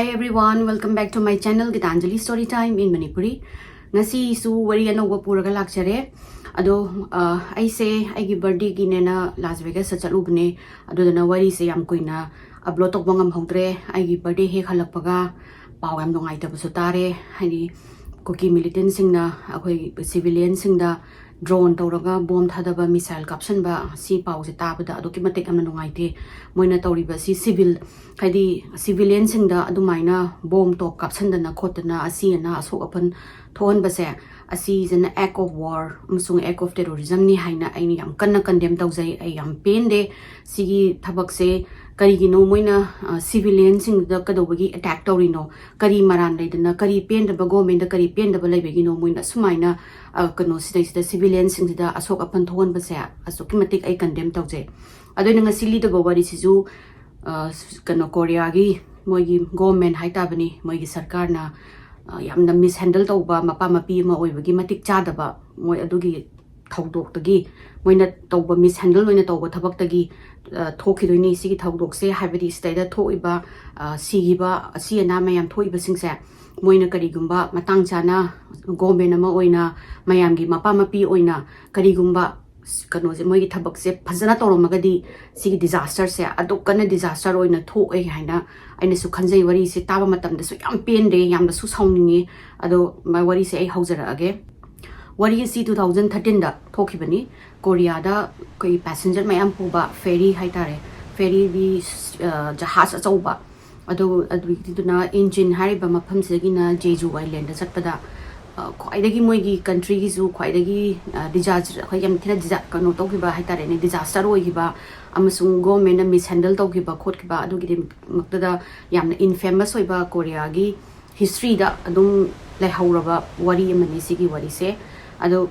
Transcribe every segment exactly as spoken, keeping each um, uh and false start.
Hi everyone, welcome back to my channel Gitanjali Story Time in Manipuri. ꯉꯁꯤꯁꯨ ꯋꯥꯔꯤ ꯑꯅꯧꯕ ꯄꯨꯔꯒ ꯂꯥꯛꯆꯔꯦ꯫ ꯑꯗꯣ ꯑ, ꯑꯩꯁꯦ ꯑꯩꯒꯤ ꯕꯔꯗꯦꯒꯤꯅꯦꯅ ꯂꯥꯁ ꯚꯦꯒꯁꯇ ꯆꯠꯂꯨꯕꯅꯦ꯫ ꯑꯗꯨꯗꯨꯅ ꯋꯥꯔꯤꯁꯦ ꯌꯥꯝ ꯀꯨꯏꯅ ꯑꯞꯂꯣꯗ ꯇꯧꯕ ꯉꯝꯍꯧꯗ꯭ꯔꯦ꯫ ꯑꯩꯒꯤ ꯕꯔꯗꯦ ꯍꯦꯛ ꯍꯜꯂꯛꯄꯒ ꯄꯥꯎ ꯌꯥꯝ ꯅꯨꯡꯉꯥꯏꯇꯕꯁꯨ ꯇꯥꯔꯦ꯫ ꯍꯥꯏꯗꯤ ꯀꯨꯀꯤ ꯃꯤꯂꯤꯇꯦꯟꯁꯤꯡꯅ ꯑꯩꯈꯣꯏ ꯁꯤꯚꯤꯂꯤꯌꯟꯁꯤꯡꯗ ꯗ꯭ꯔꯣꯟ ꯇꯧꯔꯒ ꯕꯣꯝ ꯊꯥꯗꯕ, ꯃꯤꯁꯥꯏꯜ ꯀꯥꯞꯁꯟꯕ, ꯁꯤ ꯄꯥꯎꯁꯦ ꯇꯥꯕꯗ ꯑꯗꯨꯛꯀꯤ ꯃꯇꯤꯛ ꯌꯥꯝꯅ ꯅꯨꯡꯉꯥꯏꯇꯦ꯫ ꯃꯣꯏꯅ ꯇꯧꯔꯤꯕ ꯑꯁꯤ ꯁꯤꯚꯤꯜ, ꯍꯥꯏꯗꯤ ꯁꯤꯚꯤꯂꯤꯌꯟꯁꯤꯡꯗ ꯑꯗꯨꯃꯥꯏꯅ ꯕꯣꯝ ꯇꯣꯞ ꯀꯥꯞꯁꯟꯗꯅ ꯈꯣꯠꯇꯅ ꯑꯁꯤ ꯑꯅꯥ ꯑꯁꯣꯛ ꯑꯄꯟ ꯊꯣꯛꯍꯟꯕꯁꯦ, ꯑꯁꯤꯁꯤꯅ act of war ꯑꯃꯁꯨꯡ act of terrorismꯅꯤ ꯍꯥꯏꯅ ꯑꯩꯅ ꯌꯥꯝ ꯀꯟꯅ ꯀꯟꯗꯦꯝ ꯇꯧꯖꯩ꯫ ꯑꯩ ꯌꯥꯝ ꯄꯦꯟꯗꯦ ꯁꯤꯒꯤ ꯊꯕꯛꯁꯦ꯫ ꯀꯔꯤꯒꯤꯅꯣ ꯃꯣꯏꯅ ꯁꯤꯚꯤꯂꯤꯌꯟꯁꯤꯡꯗ ꯀꯩꯗꯧꯕꯒꯤ ꯑꯦꯇꯦꯛ ꯇꯧꯔꯤꯅꯣ? ꯀꯔꯤ ꯃꯔꯥꯟ ꯂꯩꯗꯅ, ꯀꯔꯤ ꯄꯦꯟꯗꯕ, ꯒꯣꯔꯃꯦꯟꯗ ꯀꯔꯤ ꯄꯦꯟꯗꯕ ꯂꯩꯕꯒꯤꯅꯣ ꯃꯣꯏꯅ ꯑꯁꯨꯃꯥꯏꯅ ꯑ, ꯀꯩꯅꯣ ꯁꯤꯗꯩꯁꯤꯗ ꯁꯤꯚꯤꯂꯤꯌꯟꯁꯤꯡꯁꯤꯗ ꯑꯁꯣꯛ ꯑꯄꯟ ꯊꯣꯛꯍꯟꯕꯁꯦ ꯑꯁꯨꯛꯀꯤ ꯃꯇꯤꯛ ꯑꯩ ꯀꯟꯗꯦꯝ ꯇꯧꯖꯩ꯫ ꯑꯗꯣ ꯑꯩꯅ ꯉꯁꯤ ꯂꯤꯗꯧꯕ ꯋꯥꯔꯤꯁꯤꯁꯨ ꯑ, ꯀꯩꯅꯣ ꯀꯣꯔꯤꯌꯥꯒꯤ ꯃꯣꯏꯒꯤ ꯒꯣꯔꯃꯦꯟ ꯍꯥꯏꯇꯥꯕꯅꯤ, ꯃꯣꯏꯒꯤ ꯁꯔꯀꯥꯔꯅ ꯑ, ꯌꯥꯝꯅ ꯃꯤꯁꯍꯦꯟꯗꯜ ꯇꯧꯕ, ꯃꯄꯥ ꯃꯄꯤ ꯑꯃ ꯑꯣꯏꯕꯒꯤ ꯃꯇꯤꯛ ꯆꯥꯗꯕ, ꯃꯣꯏ ꯑꯗꯨꯒꯤ ꯊꯧꯗꯣꯛꯇꯒꯤ, ꯃꯣꯏꯅ ꯇꯧꯕ ꯃꯤꯁꯍꯦꯟꯗꯜ ꯑꯣꯏꯅ ꯇꯧꯕ ꯊꯕꯛꯇꯒꯤ ꯑ, ꯊꯣꯛꯈꯤꯗꯣꯏꯅꯤ ꯁꯤꯒꯤ ꯊꯧꯗꯣꯛꯁꯦ꯫ ꯍꯥꯏꯕꯗꯤ ꯁꯤꯗꯩꯗ ꯊꯣꯛꯏꯕ ꯑ, ꯁꯤꯈꯤꯕ ꯑꯁꯤ ꯑꯅꯥ ꯃꯌꯥꯝ ꯊꯣꯛꯏꯕꯁꯤꯡꯁꯦ ꯃꯣꯏꯅ ꯀꯔꯤꯒꯨꯝꯕ ꯃꯇꯥꯡ ꯆꯥꯅ ꯒꯣꯔꯃꯦꯟ ꯑꯃ ꯑꯣꯏꯅ, ꯃꯌꯥꯝꯒꯤ ꯃꯄꯥ ꯃꯄꯤ ꯑꯣꯏꯅ ꯀꯔꯤꯒꯨꯝꯕ ꯀꯩꯅꯣꯁꯦ, ꯃꯣꯏꯒꯤ ꯊꯕꯛꯁꯦ ꯐꯖꯅ ꯇꯧꯔꯝꯃꯒꯗꯤ ꯁꯤꯒꯤ ꯗꯤꯖꯥꯁꯇꯔꯁꯦ ꯑꯗꯨꯛ ꯀꯟꯅ ꯗꯤꯖꯥꯁꯇꯔ ꯑꯣꯏꯅ ꯊꯣꯛꯑꯣꯏ ꯍꯥꯏꯅ ꯑꯩꯅꯁꯨ ꯈꯟꯖꯩ꯫ ꯋꯥꯔꯤꯁꯦ ꯇꯥꯕ ꯃꯇꯝꯗꯁꯨ ꯌꯥꯝ ꯄꯦꯟꯗꯦ, ꯌꯥꯝꯅꯁꯨ ꯁꯥꯎꯅꯤꯡꯉꯦ꯫ ꯑꯗꯣ ꯃ-, ꯋꯥꯔꯤꯁꯦ ꯑꯩ ꯍꯧꯖꯔꯛꯑꯒꯦ꯫ ꯋꯥꯔꯤ ꯑꯁꯤ two thousand thirteenꯗ ꯊꯣꯛꯈꯤꯕꯅꯤ꯫ ꯀꯣꯔꯤꯌꯥꯗ ꯑꯩꯈꯣꯏ ꯄꯦꯁꯦꯟꯖꯔ ꯃꯌꯥꯝ ꯄꯨꯕ ꯐꯦꯔꯤ ꯍꯥꯏꯇꯥꯔꯦ, ꯐꯦꯔꯤꯗꯤ ꯑ, ꯖꯍꯥꯖ ꯑꯆꯧꯕ, ꯑꯗꯨ ꯑꯗꯨꯒꯤꯗꯨꯅ ꯏꯟꯖꯤꯟ ꯍꯥꯏꯔꯤꯕ ꯃꯐꯝꯁꯤꯗꯒꯤꯅ ꯖꯦꯖꯨ ꯑꯥꯏꯂꯦꯟꯗ ꯆꯠꯄꯗ ꯑ, ꯈ꯭ꯋꯥꯏꯗꯒꯤ ꯃꯣꯏꯒꯤ ꯀꯟꯇ꯭ꯔꯤꯒꯤꯁꯨ ꯈ꯭ꯋꯥꯏꯗꯒꯤ ꯑ, ꯗꯤꯖꯥꯁ-, ꯑꯩꯈꯣꯏ ꯌꯥꯝ ꯊꯤꯅ ꯗꯤꯖꯥ-, ꯀꯩꯅꯣ ꯇꯧꯈꯤꯕ ꯍꯥꯏꯇꯥꯔꯦꯅꯦ, ꯗꯤꯖꯥꯁꯇꯔ ꯑꯣꯏꯈꯤꯕ ꯑꯃꯁꯨꯡ ꯒꯣꯔꯃꯦꯟꯅ ꯃꯤꯁꯍꯦꯟꯗꯜ ꯇꯧꯈꯤꯕ ꯈꯣꯠꯈꯤꯕ, ꯑꯗꯨꯒꯤꯗꯃꯛꯇꯗ ꯌꯥꯝꯅ ꯏꯟꯐꯦꯃꯁ ꯑꯣꯏꯕ ꯀꯣꯔꯤꯌꯥꯒꯤ ꯍꯤꯁꯇ꯭ꯔꯤꯗ ꯑꯗꯨꯝ ꯂꯩꯍꯧꯔꯕ ꯋꯥꯔꯤ ꯑꯃꯅꯤ ꯁꯤꯒꯤ ꯋꯥꯔꯤꯁꯦ꯫ ꯑꯗꯣ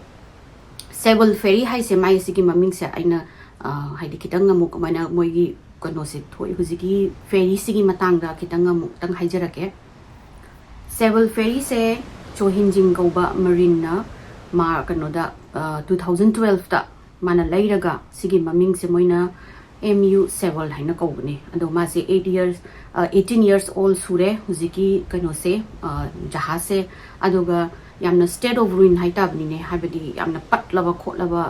ꯁꯦꯒꯨꯜ ꯐꯦꯔꯤ ꯍꯥꯏꯁꯦ, ꯃꯥꯏ ꯁꯤꯒꯤ ꯃꯃꯤꯡꯁꯦ ꯑꯩꯅ ꯑ, ꯍꯥꯏꯗꯤ ꯈꯤꯇꯪ ꯑꯃꯨꯛ ꯀꯃꯥꯏꯅ ꯃꯣꯏꯒꯤ ꯀꯩꯅꯣꯁꯦ ꯊꯣꯛꯏ, ꯍꯧꯖꯤꯛꯀꯤ ꯐꯦꯔꯤꯁꯤꯒꯤ ꯃꯇꯥꯡꯗ ꯈꯤꯇꯪ ꯑꯃꯨꯛꯇꯪ ꯍꯥꯏꯖꯔꯛꯀꯦ꯫ ꯁꯦꯒꯨꯜ ꯐꯦꯔꯤꯁꯦ ꯆꯣ ꯍꯤꯟꯖꯤꯡ ꯀꯧꯕ ꯃꯔꯤꯟꯅ ꯃꯥ ꯀꯩꯅꯣꯗ, ꯑ, two thousand twelveꯇ ꯃꯥꯅ ꯂꯩꯔꯒ ꯁꯤꯒꯤ ꯃꯃꯤꯡꯁꯦ ꯃꯣꯏꯅ ꯑꯦꯝ ꯌꯨ ꯁꯦꯋꯜ ꯍꯥꯏꯅ ꯀꯧꯕꯅꯦ꯫ ꯑꯗꯣ ꯃꯥꯁꯦ eight years, eighteen years old ꯁꯨꯔꯦ ꯍꯧꯖꯤꯛꯀꯤ ꯀꯩꯅꯣꯁꯦ, ꯖꯍꯥꯖꯁꯦ꯫ ꯑꯗꯨꯒ ꯌꯥꯝꯅ state of ruin ꯍꯥꯏꯇꯥꯕꯅꯤꯅꯦ, ꯍꯥꯏꯕꯗꯤ ꯌꯥꯝꯅ ꯄꯠꯂꯕ ꯈꯣꯠꯂꯕ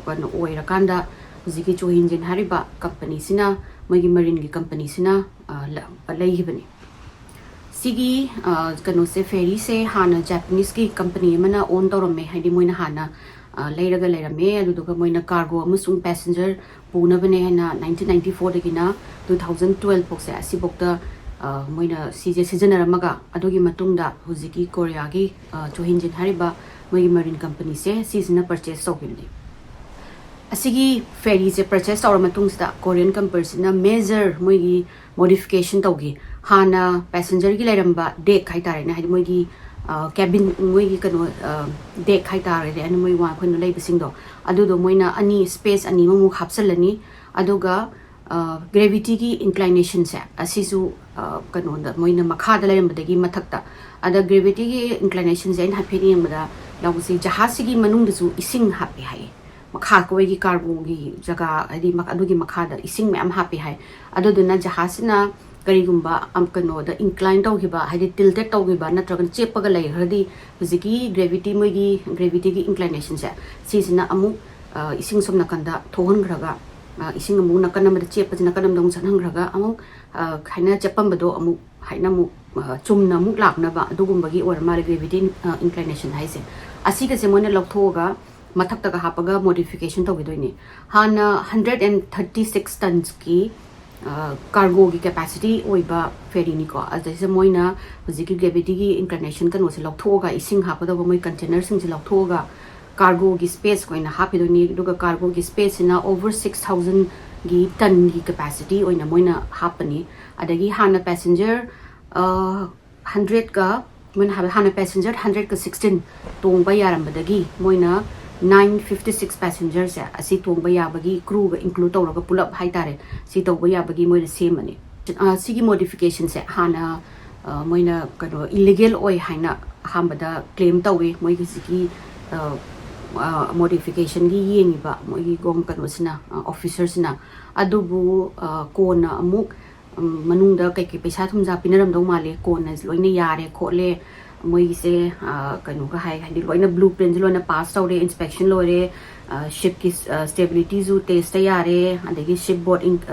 ꯀꯩꯅꯣ ꯑꯣꯏꯔꯀꯥꯟꯗ ꯍꯧꯖꯤꯛꯀꯤ ꯆꯣꯍꯤꯟꯖꯤꯟ ꯍꯥꯏꯔꯤꯕ ꯀꯝꯄꯅꯤꯁꯤꯅ, ꯃꯣꯏꯒꯤ ꯃꯔꯤꯟꯒꯤ ꯀꯝꯄꯅꯤꯁꯤꯅ, ꯑ, ꯂ-, ꯂꯩꯈꯤꯕꯅꯤ꯫ ꯁꯤꯒꯤ, ꯑ, ꯀꯩꯅꯣꯁꯦ, ꯐꯦꯔꯤꯁꯦ ꯍꯥꯟꯅ ꯖꯄꯥꯅꯤꯁꯀꯤ ꯀꯝꯄꯅꯤ ꯑꯃꯅ ꯑꯣꯟ ꯇꯧꯔꯝꯃꯦ, ꯍꯥꯏꯗꯤ ꯃꯣꯏꯅ ꯍꯥꯟꯅ, ꯑ, ꯂꯩꯔꯒ ꯂꯩꯔꯝꯃꯦ꯫ ꯑꯗꯨꯗꯨꯒ ꯃꯣꯏꯅ ꯀꯥꯔꯒꯣ ꯑꯃꯁꯨꯡ ꯄꯦꯁꯦꯟꯖꯔ ꯄꯨꯅꯕꯅꯦ ꯍꯥꯏꯅ nineteen ninety fourꯗꯒꯤꯅ two thousand twelve ꯐꯥꯎꯁꯦ ꯑꯁꯤꯐꯥꯎꯗ, ꯑ, ꯃꯣꯏꯅ ꯁꯤꯁꯦ ꯁꯤꯖꯤꯟꯅꯔꯝꯃꯒ, ꯑꯗꯨꯒꯤ ꯃꯇꯨꯡꯗ ꯍꯧꯖꯤꯛꯀꯤ ꯀꯣꯔꯤꯌꯥꯒꯤ, ꯑ, ꯆꯣꯍꯤꯟꯖꯤꯟ ꯍꯥꯏꯔꯤꯕ ꯃꯣꯏꯒꯤ ꯃꯔꯤꯟ ꯀꯝꯄꯅꯤꯁꯦ ꯁꯤꯁꯤꯅ ꯄꯔꯆꯦꯁ ꯇꯧꯈꯤꯕꯅꯤ꯫ ꯑꯁꯤꯒꯤ ꯐꯦꯔꯤꯁꯦ ꯄꯔꯆꯦꯁ ꯇꯧꯔ ꯃꯇꯨꯡꯁꯤꯗ ꯀꯣꯔꯤꯌꯟ ꯀꯝꯄꯅꯤꯁꯤꯅ ꯃꯦꯖꯔ ꯃꯣꯏꯒꯤ ꯃꯣꯗꯤꯐꯤꯀꯦꯁꯟ ꯇꯧꯈꯤ꯫ ꯍꯥꯟꯅ ꯄꯦꯁꯦꯟꯖꯔꯒꯤ ꯂꯩꯔꯝꯕ ꯗꯦꯛ ꯍꯥꯏꯇꯥꯔꯦꯅꯦ, ꯍꯥꯏꯗꯤ ꯃꯣꯏꯒꯤ, ꯑ, ꯀꯦꯕꯤꯟ, ꯃꯣꯏꯒꯤ ꯀꯩꯅꯣ, ꯑ, ꯗꯦꯛ ꯍꯥꯏꯇꯥꯔꯦꯅꯦ, ꯑꯩꯅ ꯃꯣꯏ ꯋꯥ-, ꯑꯩꯈꯣꯏꯅ ꯂꯩꯕꯁꯤꯡꯗꯣ, ꯑꯗꯨꯗꯣ ꯃꯣꯏꯅ ꯑꯅꯤ, ꯁ꯭ꯄꯦꯁ ꯑꯅꯤ ꯑꯃꯃꯨꯛ ꯍꯥꯞꯆꯤꯜꯂꯅꯤ꯫ ꯑꯗꯨꯒ, ꯑ, ꯒ꯭ꯔꯦꯚꯤꯇꯤꯒꯤ ꯏꯟꯀ꯭ꯂꯥꯏꯅꯦꯁꯟꯁꯦ ꯑꯁꯤꯁꯨ, ꯑ, ꯀꯩꯅꯣꯗ ꯃꯣꯏꯅ ꯃꯈꯥꯗ ꯂꯩꯔꯝꯕꯗꯒꯤ ꯃꯊꯛꯇ꯫ ꯑꯗ ꯒ꯭ꯔꯦꯚꯤꯇꯤꯒꯤ ꯏꯟꯀ꯭ꯂꯥꯏꯅꯦꯁꯟꯁꯦ ꯑꯩꯅ ꯍꯥꯏꯐꯦꯠ ꯌꯦꯡꯕꯗ ꯂꯧꯁꯤ, ꯖꯍꯥꯖꯁꯤꯒꯤ ꯃꯅꯨꯡꯗꯁꯨ ꯏꯁꯤꯡ ꯍꯥꯞꯄꯦ ꯍꯥꯏꯌꯦ꯫ ꯃꯈꯥ ꯑꯩꯈꯣꯏꯒꯤ ꯀꯥꯔꯒꯣꯒꯤ ꯖꯒꯥ, ꯍꯥꯏꯗꯤ ꯃꯈ-, ꯑꯗꯨꯒꯤ ꯃꯈꯥꯗ ꯏꯁꯤꯡ ꯃꯌꯥꯝ ꯍꯥꯞꯄꯦ ꯍꯥꯏ꯫ ꯑꯗꯨꯗꯨꯅ ꯖꯍꯥꯖꯁꯤꯅ ꯀꯔꯤꯒꯨꯝꯕ, ꯑꯝ, ꯀꯩꯅꯣꯗ ꯏꯟꯀ꯭ꯂꯥꯏꯟ ꯇꯧꯈꯤꯕ, ꯍꯥꯏꯗꯤ ꯇꯤꯜꯇꯦꯠ ꯇꯧꯈꯤꯕ ꯅꯠꯇ꯭ꯔꯒꯅ ꯆꯦꯞꯄꯒ ꯂꯩꯈ꯭ꯔꯗꯤ ꯍꯧꯖꯤꯛꯀꯤ ꯒ꯭ꯔꯦꯚꯤꯇꯤ, ꯃꯣꯏꯒꯤ ꯒ꯭ꯔꯦꯚꯤꯇꯤꯒꯤ ꯏꯟꯀ꯭ꯂꯥꯏꯅꯦꯁꯟꯁꯦ ꯁꯤꯁꯤꯅ ꯑꯃꯨꯛ, ꯑ, ꯏꯁꯤꯡ ꯁꯣꯝ ꯅꯥꯀꯟꯗ ꯊꯣꯛꯍꯟꯈ꯭ꯔꯒ, ꯑ, ꯏꯁꯤꯡ ꯑꯃꯨꯛ ꯅꯥꯀꯟ ꯑꯃꯗ ꯆꯦꯞꯄꯁꯤ ꯅꯥꯀꯟ ꯑꯃꯗ ꯑꯃꯨꯛ ꯆꯠꯍꯟꯈ꯭ꯔꯒ ꯑꯃꯨꯛ, ꯑ, ꯍꯥꯏꯅ ꯆꯦꯞꯄꯝꯕꯗꯣ ꯑꯃꯨꯛ ꯍꯥꯏꯅ ꯑꯃꯨꯛ, ꯑ, ꯆꯨꯝꯅ ꯑꯃꯨꯛ ꯂꯥꯛꯅꯕ ꯑꯗꯨꯒꯨꯝꯕꯒꯤ ꯑꯣꯏꯔ ꯃꯥꯜꯂꯦ ꯒ꯭ꯔꯦꯚꯤꯇꯤ, ꯑ, ꯏꯟꯀ꯭ꯂꯥꯏꯅꯦꯁꯟ ꯍꯥꯏꯁꯦ꯫ ꯑꯁꯤꯒꯁꯦ ꯃꯣꯏꯅ ꯂꯧꯊꯣꯛꯑꯒ ꯃꯊꯛꯇꯒ ꯍꯥꯞꯄꯒ ꯃꯣꯗꯤꯐꯤꯀꯦꯁꯟ ꯇꯧꯈꯤꯗꯣꯏꯅꯦ꯫ ꯍꯥꯟꯅ hundred and thirty six ꯇꯟꯁꯀꯤ, ꯑ, ꯀꯥꯔꯒꯣꯒꯤ ꯀꯦꯄꯥꯁꯤꯇꯤ ꯑꯣꯏꯕ ꯐꯦꯔꯤꯅꯤꯀꯣ꯫ ꯑꯗꯩꯁꯤꯗ ꯃꯣꯏꯅ ꯍꯧꯖꯤꯛꯀꯤ ꯒ꯭ꯔꯦꯚꯤꯇꯤꯒꯤ ꯏꯟꯀ꯭ꯂꯥꯏꯅꯦꯁꯟ ꯀꯩꯅꯣꯁꯦ ꯂꯧꯊꯣꯛꯑꯒ, ꯏꯁꯤꯡ ꯍꯥꯞꯀꯗꯧꯕ ꯃꯣꯏ ꯀꯟꯇꯦꯅꯔꯁꯤꯡꯁꯦ ꯂꯧꯊꯣꯛꯑꯒ ꯀꯥꯔꯒꯣꯒꯤ ꯁ꯭ꯄꯦꯁ ꯑꯣꯏꯅ ꯍꯥꯞꯈꯤꯗꯣꯏꯅꯤ꯫ ꯑꯗꯨꯒ ꯀꯥꯔꯒꯣꯒꯤ ꯁ꯭ꯄꯦꯁꯁꯤꯅ ꯑꯣꯚꯔ ꯁꯤꯛꯁ ꯊꯥꯎꯖꯟꯒꯤ ꯇꯟꯒꯤ ꯀꯦꯄꯥꯁꯤꯇꯤ ꯑꯣꯏꯅ ꯃꯣꯏꯅ ꯍꯥꯞꯄꯅꯤ꯫ ꯑꯗꯒꯤ ꯍꯥꯟꯅ ꯄꯦꯁꯦꯟꯖꯔ, ꯑ, ꯍꯟꯗ꯭ꯔꯦꯠꯀ, ꯃꯣꯏꯅ ꯍꯥꯏꯕ ꯍꯥꯟꯅ ꯄꯦꯁꯦꯟꯖꯔ ꯍꯟꯗ꯭ꯔꯦꯠꯀ ꯁꯤꯛꯁꯇꯤꯟ ꯇꯣꯡꯕ ꯌꯥꯔꯝꯕꯗꯒꯤ ꯃꯣꯏꯅ ꯅꯥꯏꯟ ꯐꯤꯐꯇꯤ ꯁꯤꯛꯁ ꯄꯦꯁꯦꯟꯖꯔꯁꯦ ꯑꯁꯤ ꯇꯣꯡꯕ ꯌꯥꯕꯒꯤ, ꯀ꯭ꯔꯨꯒ ꯏꯟꯀ꯭ꯂꯨꯗ ꯇꯧꯔꯒ ꯄꯨꯂꯞ ꯍꯥꯏꯇꯥꯔꯦ, ꯁꯤ ꯇꯧꯕ ꯌꯥꯕꯒꯤ ꯃꯣꯏꯅ ꯁꯦꯝꯕꯅꯤ꯫ ꯑ, ꯁꯤꯒꯤ ꯃꯣꯗꯤꯐꯤꯀꯦꯁꯟꯁꯦ ꯍꯥꯟꯅ, ꯑ, ꯃꯣꯏꯅ ꯀꯩꯅꯣ ꯏꯂꯤꯒꯦꯜ ꯑꯣꯏ ꯍꯥꯏꯅ ꯑꯍꯥꯟꯕꯗ ꯀ꯭ꯂꯦꯝ ꯇꯧꯋꯤ꯫ ꯃꯣꯏꯒꯤ ꯍꯧꯖꯤꯛꯀꯤ, ꯑ, ꯃꯣꯗꯤꯐꯤꯀꯦꯁꯟꯒꯤ ꯌꯦꯡꯉꯤꯕ ꯃꯣꯏꯒꯤ ꯒꯣꯝ ꯀꯩꯅꯣꯁꯤꯅ, ꯑꯣꯐꯤꯁꯔꯁꯤꯅ꯫ ꯑꯗꯨꯕꯨ ꯑ, ꯀꯣꯟꯅ ꯑꯃꯨꯛ ꯎꯝ, ꯃꯅꯨꯡꯗ ꯀꯩꯀꯩ ꯄꯩꯁꯥ ꯊꯨꯝꯖꯥ ꯄꯤꯅꯔꯝꯗꯧ ꯃꯥꯜꯂꯦ, ꯀꯣꯟꯅ ꯂꯣꯏꯅ ꯌꯥꯔꯦ ꯈꯣꯠꯂꯦ꯫ ꯃꯣꯏꯒꯤꯁꯦ ꯑ, ꯀꯩꯅꯣꯒ ꯍꯥꯏ, ꯍꯥꯏꯗꯤ ꯂꯣꯏꯅ ꯕ꯭ꯂꯨ ꯄ꯭ꯔꯤꯟꯁꯦ ꯂꯣꯏꯅ ꯄꯥꯁ ꯇꯧꯔꯦ, ꯏꯟꯁꯄꯦꯛꯁꯟ ꯂꯣꯏꯔꯦ, ꯁꯤꯞꯀꯤ ꯁ꯭ꯇꯦꯕꯤꯂꯤꯇꯤꯁꯨ ꯇꯦꯁꯇ ꯌꯥꯔꯦ, ꯑꯗꯒꯤ ꯁꯤꯞ ꯕꯣꯔꯠ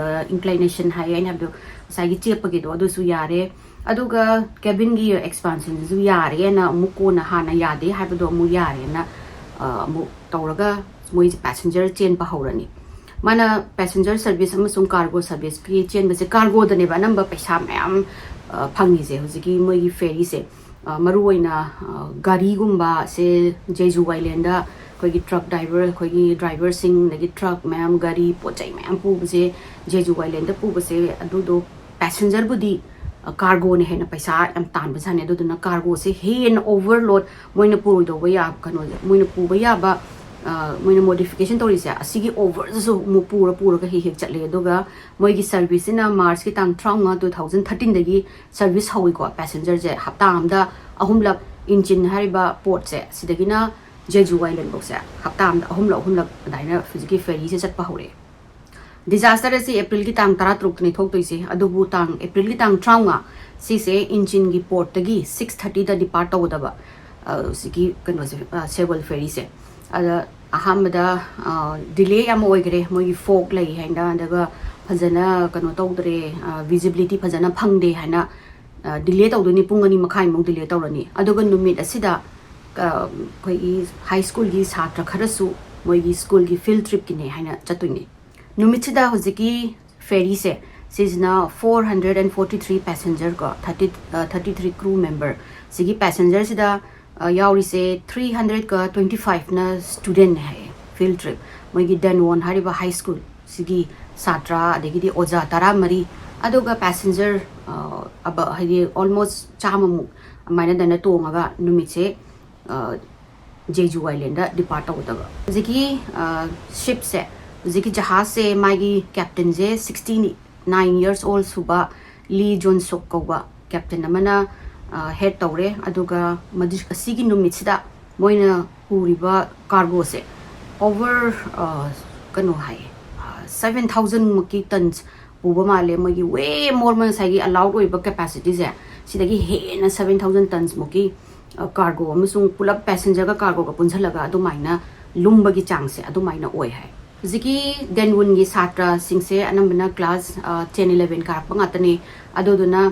ꯏꯟꯀ꯭ꯂꯥꯏꯅꯦꯁꯟ ꯍꯥꯏ, ꯑꯩꯅ ꯍꯥꯏꯕꯗꯣ ꯉꯁꯥꯏꯒꯤ ꯆꯦꯞꯄꯒꯤꯗꯣ, ꯑꯗꯨꯁꯨ ꯌꯥꯔꯦ꯫ ꯑꯗꯨꯒ ꯀꯦꯕꯤꯟꯒꯤ ꯑꯦꯛꯁꯄꯥꯟꯁꯟꯁꯤꯁꯨ ꯌꯥꯔꯦꯅ ꯑꯃꯨꯛ ꯀꯣꯟꯅ ꯍꯥꯟꯅ ꯌꯥꯗꯦ ꯍꯥꯏꯕꯗꯣ ꯑꯃꯨꯛ ꯌꯥꯔꯦꯅ ꯑ, ꯑꯃꯨꯛ ꯇꯧꯔꯒ ꯃꯣꯏꯁꯦ ꯄꯦꯁꯦꯟꯖꯔ ꯆꯦꯟꯕ ꯍꯧꯔꯅꯤ꯫ ꯃꯥꯅ ꯄꯦꯁꯦꯟꯖꯔ ꯁꯔꯚꯤꯁ ꯑꯃꯁꯨꯡ ꯀꯥꯔꯒꯣ ꯁꯔꯚꯤꯁꯀꯤ ꯆꯦꯟꯕꯁꯦ, ꯀꯥꯔꯒꯣꯗꯅꯦꯕ ꯑꯅꯝꯕ ꯄꯩꯁꯥ ꯃꯌꯥꯝ ꯑ, ꯐꯪꯉꯤꯁꯦ ꯍꯧꯖꯤꯛꯀꯤ ꯃꯣꯏꯒꯤ ꯐꯦꯔꯤꯁꯦ꯫ ꯑ, ꯃꯔꯨꯑꯣꯏꯅ ꯑ, ꯒꯥꯔꯤꯒꯨꯝꯕꯁꯦ ꯖꯦꯖꯨ ꯑꯥꯏꯂꯦꯟꯗ ꯑꯩꯈꯣꯏꯒꯤ ꯇ꯭ꯔꯛ ꯗ꯭ꯔꯥꯏꯚꯔ, ꯑꯩꯈꯣꯏꯒꯤ ꯗ꯭ꯔꯥꯏꯚꯔꯁꯤꯡ, ꯑꯗꯒꯤ ꯇ꯭ꯔꯛ ꯃꯌꯥꯝ, ꯒꯥꯔꯤ, ꯄꯣꯠ ꯆꯩ ꯃꯌꯥꯝ ꯄꯨꯕꯁꯦ, ꯖꯦꯖꯨ ꯑꯥꯏꯂꯦꯟꯗ ꯄꯨꯕꯁꯦ, ꯑꯗꯨꯗꯣ ꯄꯦꯁꯦꯟꯖꯔꯕꯨꯗꯤ ꯀꯥꯔꯒꯣꯅ ꯍꯦꯟꯅ ꯄꯩꯁꯥ ꯌꯥꯝ ꯇꯥꯟꯕꯖꯥꯠꯅꯤ꯫ ꯑꯗꯨꯗꯨꯅ ꯀꯥꯔꯒꯣꯁꯦ ꯍꯦꯟꯅ ꯑꯣꯚꯔꯂꯣꯗ, ꯃꯣꯏꯅ ꯄꯨꯔꯣꯏꯗꯧꯕ ꯌꯥ ꯀꯩꯅꯣꯁꯦ, ꯃꯣꯏꯅ ꯄꯨꯕ ꯌꯥꯕ, ꯑ, ꯃꯣꯏꯅ ꯃꯣꯗꯤꯐꯤꯀꯦꯁꯟ ꯇꯧꯔꯤꯁꯦ, ꯑꯁꯤꯒꯤ ꯑꯣꯚꯔꯁꯤꯁꯨ ꯑꯃꯨꯛ ꯄꯨꯔ ꯄꯨꯔꯒ ꯍꯦꯛ ꯍꯦꯛ ꯆꯠꯂꯦ꯫ ꯑꯗꯨꯒ ꯃꯣꯏꯒꯤ ꯁꯔꯚꯤꯁꯁꯤꯅ ꯃꯥꯔꯆꯀꯤ ꯇꯥꯡ ꯇꯔꯥꯃꯉꯥ, ꯇꯨ ꯊꯥꯎꯖꯟ ꯊꯥꯔꯇꯤꯟꯗꯒꯤ ꯁꯔꯚꯤꯁ ꯍꯧꯋꯤꯀꯣ꯫ ꯄꯦꯁꯦꯟꯖꯔꯁꯦ ꯍꯞꯇꯥ ꯑꯃꯗ ꯑꯍꯨꯝꯂꯛ, ꯏꯟꯆꯤꯟ ꯍꯥꯏꯔꯤꯕ ꯄꯣꯔꯠꯁꯦ, ꯁꯤꯗꯒꯤꯅ ꯖꯦꯖꯨ ꯑꯥꯏꯂꯦꯟꯐꯧꯁꯦ ꯍꯞꯇꯥ ꯑꯃꯗ ꯑꯍꯨꯝꯂꯛ ꯑꯍꯨꯝꯂꯛ ꯑꯗꯨꯃꯥꯏꯅ ꯍꯧꯖꯤꯛꯀꯤ ꯐꯦꯔꯤꯁꯦ ꯆꯠꯄ ꯍꯧꯔꯛꯑꯦ꯫ ꯗꯤꯖꯥꯁꯇꯔ ꯑꯁꯤ ꯑꯦꯄ꯭ꯔꯤꯜꯒꯤ ꯇꯥꯡ ꯇꯔꯥꯇꯔꯨꯛꯇꯅꯤ ꯊꯣꯛꯇꯣꯏꯁꯦ, ꯑꯗꯨꯕꯨ ꯇꯥꯡ, ꯑꯦꯄ꯭ꯔꯤꯜꯒꯤ ꯇꯥꯡ ꯇꯔꯥꯃꯉꯥ, ꯁꯤꯁꯦ ꯏꯟꯆꯤꯟꯒꯤ ꯄꯣꯔꯠꯇꯒꯤ ꯁꯤꯛꯁ ꯊꯥꯔꯇꯤꯗ ꯗꯤꯄꯥꯔꯠ ꯇꯧꯒꯗꯕ, ꯑ, ꯍꯧꯖꯤꯛꯀꯤ ꯀꯩꯅꯣꯁꯦ, ꯑ, ꯁꯦꯒꯣꯜ ꯐꯦꯔꯤꯁꯦ꯫ ꯑꯗ ꯑꯍꯥꯟꯕꯗ, ꯑ, ꯗꯤꯂꯦ ꯌꯥꯝ ꯑꯣꯏꯈ꯭ꯔꯦ, ꯃꯣꯏꯒꯤ ꯐꯣꯛ ꯂꯩ ꯍꯥꯏꯅ, ꯑꯗꯨꯒ ꯐꯖꯅ ꯀꯩꯅꯣ ꯇꯧꯗ꯭ꯔꯦ, ꯑ, ꯚꯤꯖꯤꯕꯤꯂꯤꯇꯤ ꯐꯖꯅ ꯐꯪꯗꯦ ꯍꯥꯏꯅ, ꯑ, ꯗꯤꯂꯦ ꯇꯧꯗꯣꯏꯅꯤ, ꯄꯨꯡ ꯑꯅꯤ ꯃꯈꯥꯏꯃꯨꯛ ꯗꯤꯂꯦ ꯇꯧꯔꯅꯤ꯫ ꯑꯗꯨꯒ ꯅꯨꯃꯤꯠ ꯑꯁꯤꯗ, ꯑ, ꯑꯩꯈꯣꯏꯒꯤ ꯍꯥꯏ ꯁ꯭ꯀꯨꯜꯒꯤ ꯁꯥꯇ꯭ꯔ ꯈꯔꯁꯨ ꯃꯣꯏꯒꯤ ꯁ꯭ꯀꯨꯜꯒꯤ ꯐꯤꯜꯗ ꯇ꯭ꯔꯤꯞꯀꯤꯅꯦ ꯍꯥꯏꯅ ꯆꯠꯇꯣꯏꯅꯤ꯫ ꯅꯨꯃꯤꯠꯁꯤꯗ ꯍꯧꯖꯤꯛꯀꯤ ꯐꯦꯔꯤꯁꯦ, ꯁꯤꯁꯤꯅ four hundred and forty three passenger ꯀꯣ, thirty, ꯑ, thirty three crew member꯫ ꯁꯤꯒꯤ ꯄꯦꯁꯦꯟꯖꯔꯁꯤꯗ, ꯑ, ꯌꯥꯎꯔꯤꯁꯦ three hundred ꯀ twenty fiveꯅ ꯁ꯭ꯇꯨꯗꯦꯟꯠꯅꯦ ꯍꯥꯏꯌꯦ꯫ ꯐꯤꯜꯗ ꯇ꯭ꯔꯤꯞ, ꯃꯣꯏꯒꯤ ꯗꯦꯟꯋꯣꯟ ꯍꯥꯏꯔꯤꯕ ꯍꯥꯏ ꯁ꯭ꯀꯨꯜ ꯁꯤꯒꯤ ꯁꯥꯇ꯭ꯔ, ꯑꯗꯒꯤꯗꯤ ꯑꯣꯖꯥ ꯇꯔꯥꯃꯔꯤ, ꯑꯗꯨꯒ ꯄꯦꯁꯦꯟꯖꯔ, ꯑ, ꯑꯕ-, ꯍꯥꯏꯗꯤ ꯑꯣꯜꯃꯣꯁ ꯆꯥꯝꯃꯃꯨꯛ ꯑꯗꯨꯃꯥꯏꯅ ꯗꯅ ꯇꯣꯡꯉꯒ ꯅꯨꯃꯤꯠꯁꯦ, ꯑ, ꯖꯦꯖꯨ ꯑꯥꯏꯂꯦꯟꯗ ꯗꯤꯄꯥꯔꯠ ꯇꯧꯒꯗꯕ꯫ ꯍꯧꯖꯤꯛꯀꯤ, ꯑ, ꯁꯤꯞꯁꯦ, ꯍꯧꯖꯤꯛꯀꯤ ꯖꯍꯥꯖꯁꯦ, ꯃꯥꯒꯤ ꯀꯦꯞꯇꯦꯟꯁꯦ sixty nine years old ꯁꯨꯕ ꯂꯤ ꯖꯣꯟ ꯁꯨꯛ ꯀꯧꯕ ꯀꯦꯞꯇꯦꯟ ꯑꯃꯅ, ꯑ, ꯍꯦꯗ ꯇꯧꯔꯦ꯫ ꯑꯗꯨꯒ ꯃꯗꯨ, ꯑꯁꯤꯒꯤ ꯅꯨꯃꯤꯠꯁꯤꯗ ꯃꯣꯏꯅ ꯄꯨꯔꯤꯕ ꯀꯥꯔꯒꯣꯁꯦ ꯑꯣꯚꯔ ꯀꯩꯅꯣ ꯍꯥꯏꯌꯦ, ꯁꯚꯦꯟ ꯊꯥꯎꯖꯟꯃꯨꯛꯀꯤ ꯇꯟꯁ ꯄꯨꯕ ꯃꯥꯜꯂꯦ꯫ ꯃꯣꯏꯒꯤ ꯋꯦ ꯃꯣꯔ, ꯃꯣꯏ ꯉꯁꯥꯏꯒꯤ ꯑꯂꯥꯎꯠ ꯑꯣꯏꯕ ꯀꯦꯄꯥꯁꯤꯇꯤꯁꯦ ꯁꯤꯗꯒꯤ ꯍꯦꯟꯅ ꯁꯚꯦꯟ ꯊꯥꯎꯖꯟ ꯇꯟꯁꯃꯨꯛꯀꯤ ꯀꯥꯔꯒꯣ ꯑꯃꯁꯨꯡ ꯄꯨꯂꯞ ꯄꯦꯁꯦꯟꯖꯔꯒ ꯀꯥꯔꯒꯣꯒ ꯄꯨꯟꯁꯤꯜꯂꯒ ꯑꯗꯨꯃꯥꯏꯅ ꯂꯨꯝꯕꯒꯤ ꯆꯥꯡꯁꯦ ꯑꯗꯨꯃꯥꯏꯅ ꯑꯣꯏ ꯍꯥꯏ꯫ ꯍꯧꯖꯤꯛꯀꯤ ꯗꯦꯟꯋꯨꯟꯒꯤ ꯁꯥꯇ꯭ꯔꯁꯤꯡꯁꯦ ꯑꯅꯝꯕꯅ ꯀ꯭ꯂꯥꯁ ꯇꯦꯟ ꯏꯂꯚꯦꯟ ꯀꯥꯔꯛꯄ ꯉꯥꯛꯇꯅꯦ꯫ ꯑꯗꯨꯗꯨꯅ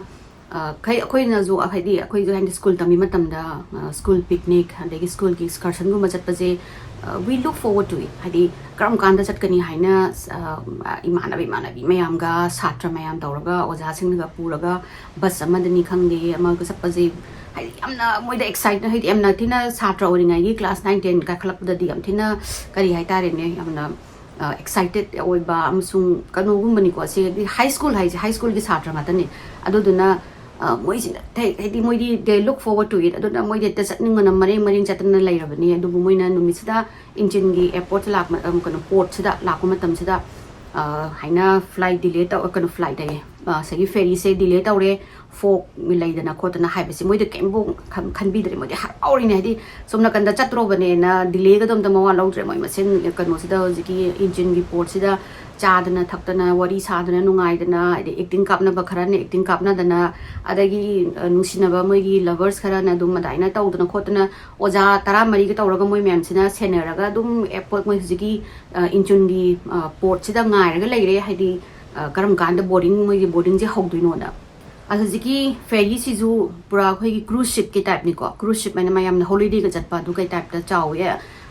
ꯑ, ꯈꯩ-, ꯑꯩꯈꯣꯏꯅꯁꯨ ꯍꯥꯏꯗꯤ ꯑꯩꯈꯣꯏꯁꯨ ꯍꯥꯏꯗꯤ ꯁ꯭ꯀꯨꯜ ꯇꯝꯃꯤ ꯃꯇꯝꯗ, ꯑ, ꯁ꯭ꯀꯨꯜ ꯄꯤꯛꯅꯤꯛ ꯑꯗꯒꯤ ꯁ꯭ꯀꯨꯜꯒꯤ ꯑꯦꯛꯁꯀꯔꯁꯟꯒꯨꯝꯕ ꯆꯠꯄꯁꯦ, ꯑ, we look forward to it꯫ ꯍꯥꯏꯗꯤ ꯀꯔꯝ ꯀꯥꯟꯗ ꯆꯠꯀꯅꯤ ꯍꯥꯏꯅ, ꯑ, ꯏꯃꯥꯟꯅꯕ ꯏꯃꯥꯟꯅꯕꯤ ꯃꯌꯥꯝꯒ ꯁꯥꯇ꯭ꯔ ꯃꯌꯥꯝ ꯇꯧꯔꯒ ꯑꯣꯖꯥꯁꯤꯡꯒ ꯄꯨꯔꯒ ꯕꯁ ꯑꯃꯗꯅꯤ ꯈꯪꯗꯦ ꯑꯃꯒ ꯆꯠꯄꯁꯦ ꯍꯥꯏꯗꯤ ꯌꯥꯝꯅ ꯃꯣꯏꯗ ꯑꯦꯛꯁꯥꯏꯠ, ꯍꯥꯏꯗꯤ ꯌꯥꯝꯅ ꯊꯤꯅ ꯁꯥꯇ꯭ꯔ ꯑꯣꯏꯔꯤꯉꯩꯒꯤ ꯀ꯭ꯂꯥꯁ ꯅꯥꯏꯟ ꯇꯦꯟ ꯀꯥꯈꯠꯂꯛꯄꯗꯗꯤ ꯌꯥꯝ ꯊꯤꯅ ꯀꯔꯤ ꯍꯥꯏꯇꯥꯔꯦꯅꯦ, ꯌꯥꯝꯅ ꯑꯦꯛꯁꯥꯏꯇꯦꯠ ꯑꯣꯏꯕ ꯑꯃꯁꯨꯡ ꯀꯩꯅꯣꯒꯨꯝꯕꯅꯤꯀꯣ꯫ ꯁꯤ ꯍꯥꯏꯗꯤ ꯍꯥꯏ ꯁ꯭ꯀꯨꯜ ꯍꯥꯏꯁꯦ ꯍꯥꯏ ꯁ꯭ꯀꯨꯜꯒꯤ ꯁꯥꯇ꯭ꯔ ꯉꯥꯛꯇꯅꯦ꯫ ꯑꯗꯨꯗꯨꯅ, ꯑ, ꯃꯣꯏꯁꯤꯅ ꯍꯥꯏ-, ꯍꯥꯏꯗꯤ ꯃꯣꯏꯗꯤ they look forward to it꯫ ꯑꯗꯨꯅ ꯃꯣꯏꯗꯤ ꯍꯦꯛꯇ ꯆꯠꯅꯤꯡꯕꯅ ꯃꯔꯦꯡ ꯃꯔꯦꯡ ꯆꯠꯇꯅ ꯂꯩꯔꯕꯅꯤ꯫ ꯑꯗꯨꯕꯨ ꯃꯣꯏꯅ ꯅꯨꯃꯤꯠꯁꯤꯗ ꯏꯟꯖꯤꯟꯒꯤ ꯑꯦꯌꯔꯄꯣꯔꯠꯇ ꯂꯥꯛꯄ, ꯑꯝ, ꯀꯩꯅꯣ, ꯄꯣꯔꯠꯁꯤꯗ ꯂꯥꯛꯄ ꯃꯇꯝꯁꯤꯗ, ꯑ, ꯍꯥꯏꯅ ꯐ꯭ꯂꯥꯏꯠ ꯗꯤꯂꯦ ꯇꯧ-, ꯀꯩꯅꯣ, ꯐ꯭ꯂꯥꯏꯠ ꯍꯥꯏꯌꯦ, ꯑ, ꯉꯁꯥꯏꯒꯤ ꯐꯦꯔꯤꯁꯦ ꯗꯤꯂꯦ ꯇꯧꯔꯦ, ꯐꯣꯛ ꯂꯩꯗꯅ ꯈꯣꯠꯇꯅ ꯍꯥꯏꯕꯁꯦ ꯃꯣꯏꯗ ꯀꯩꯝꯕꯨ ꯈꯟ-, ꯈꯟꯕꯤꯗ꯭ꯔꯦ꯫ ꯃꯣꯏꯗꯤ ꯍꯔꯥꯎꯔꯤꯅꯦ꯫ ꯍꯥꯏꯗꯤ ꯁꯣꯝ ꯅꯥꯀꯟꯗ ꯆꯠꯇ꯭ꯔꯣꯕꯅꯦꯅ ꯗꯤꯂꯦꯒꯗꯣ ꯑꯝꯇ ꯃꯋꯥ ꯂꯧꯗ꯭ꯔꯦ꯫ ꯃꯣꯏ ꯃꯁꯦꯟ ꯀꯩꯅꯣꯁꯤꯗ, ꯍꯧꯖꯤꯛꯀꯤ ꯏꯟꯖꯤꯟꯒꯤ ꯄꯣꯔꯠꯁꯤꯗ ꯆꯥꯗꯅ ꯊꯛꯇꯅ ꯋꯥꯔꯤ ꯁꯥꯗꯅ ꯅꯨꯡꯉꯥꯏꯗꯅ, ꯍꯥꯏꯗꯤ ꯑꯦꯛꯇꯤꯡ ꯀꯥꯞꯅꯕ ꯈꯔꯅ ꯑꯦꯛꯇꯤꯡ ꯀꯥꯞꯅꯗꯅ, ꯑꯗꯒꯤ, ꯑ, ꯅꯨꯡꯁꯤꯅꯕ ꯃꯣꯏꯒꯤ ꯂꯚꯔꯁ ꯈꯔꯅ ꯑꯗꯨꯝ ꯑꯗꯨꯃꯥꯏꯅ ꯇꯧꯗꯅ ꯈꯣꯠꯇꯅ ꯑꯣꯖꯥ ꯇꯔꯥꯃꯔꯤꯒ ꯇꯧꯔꯒ ꯃꯣꯏ ꯃꯌꯥꯝꯁꯤꯅ ꯁꯦꯟꯅꯔꯒ ꯑꯗꯨꯝ ꯑꯦꯌꯔꯄꯣꯔꯠ, ꯃꯣꯏ ꯍꯧꯖꯤꯛꯀꯤ, ꯑ, ꯏꯟꯖꯤꯟꯒꯤ, ꯑ, ꯄꯣꯔꯠꯁꯤꯗ ꯉꯥꯏꯔꯒ ꯂꯩꯔꯦ꯫ ꯍꯥꯏꯗꯤ, ꯑ, ꯀꯔꯝ ꯀꯥꯟꯗ ꯕꯣꯔꯗꯤꯡ, ꯃꯣꯏꯒꯤ ꯕꯣꯔꯗꯤꯡꯁꯦ ꯍꯧꯗꯣꯏꯅꯣꯅ꯫ ꯑꯗꯣ ꯍꯧꯖꯤꯛꯀꯤ ꯐꯦꯔꯤꯁꯤꯁꯨ ꯄꯨꯔꯥ ꯑꯩꯈꯣꯏꯒꯤ ꯀ꯭ꯔꯨꯖ ꯁꯤꯞꯀꯤ ꯇꯥꯏꯞꯅꯤꯀꯣ꯫ ꯀ꯭ꯔꯨꯖ ꯁꯤꯞ ꯍꯥꯏꯅ ꯃꯌꯥꯝꯅ ꯍꯣꯂꯤꯗꯦꯒ ꯆꯠꯄ ꯑꯗꯨ ꯀꯩ ꯇꯥꯏꯞꯇ ꯆꯥꯎꯋꯦ꯫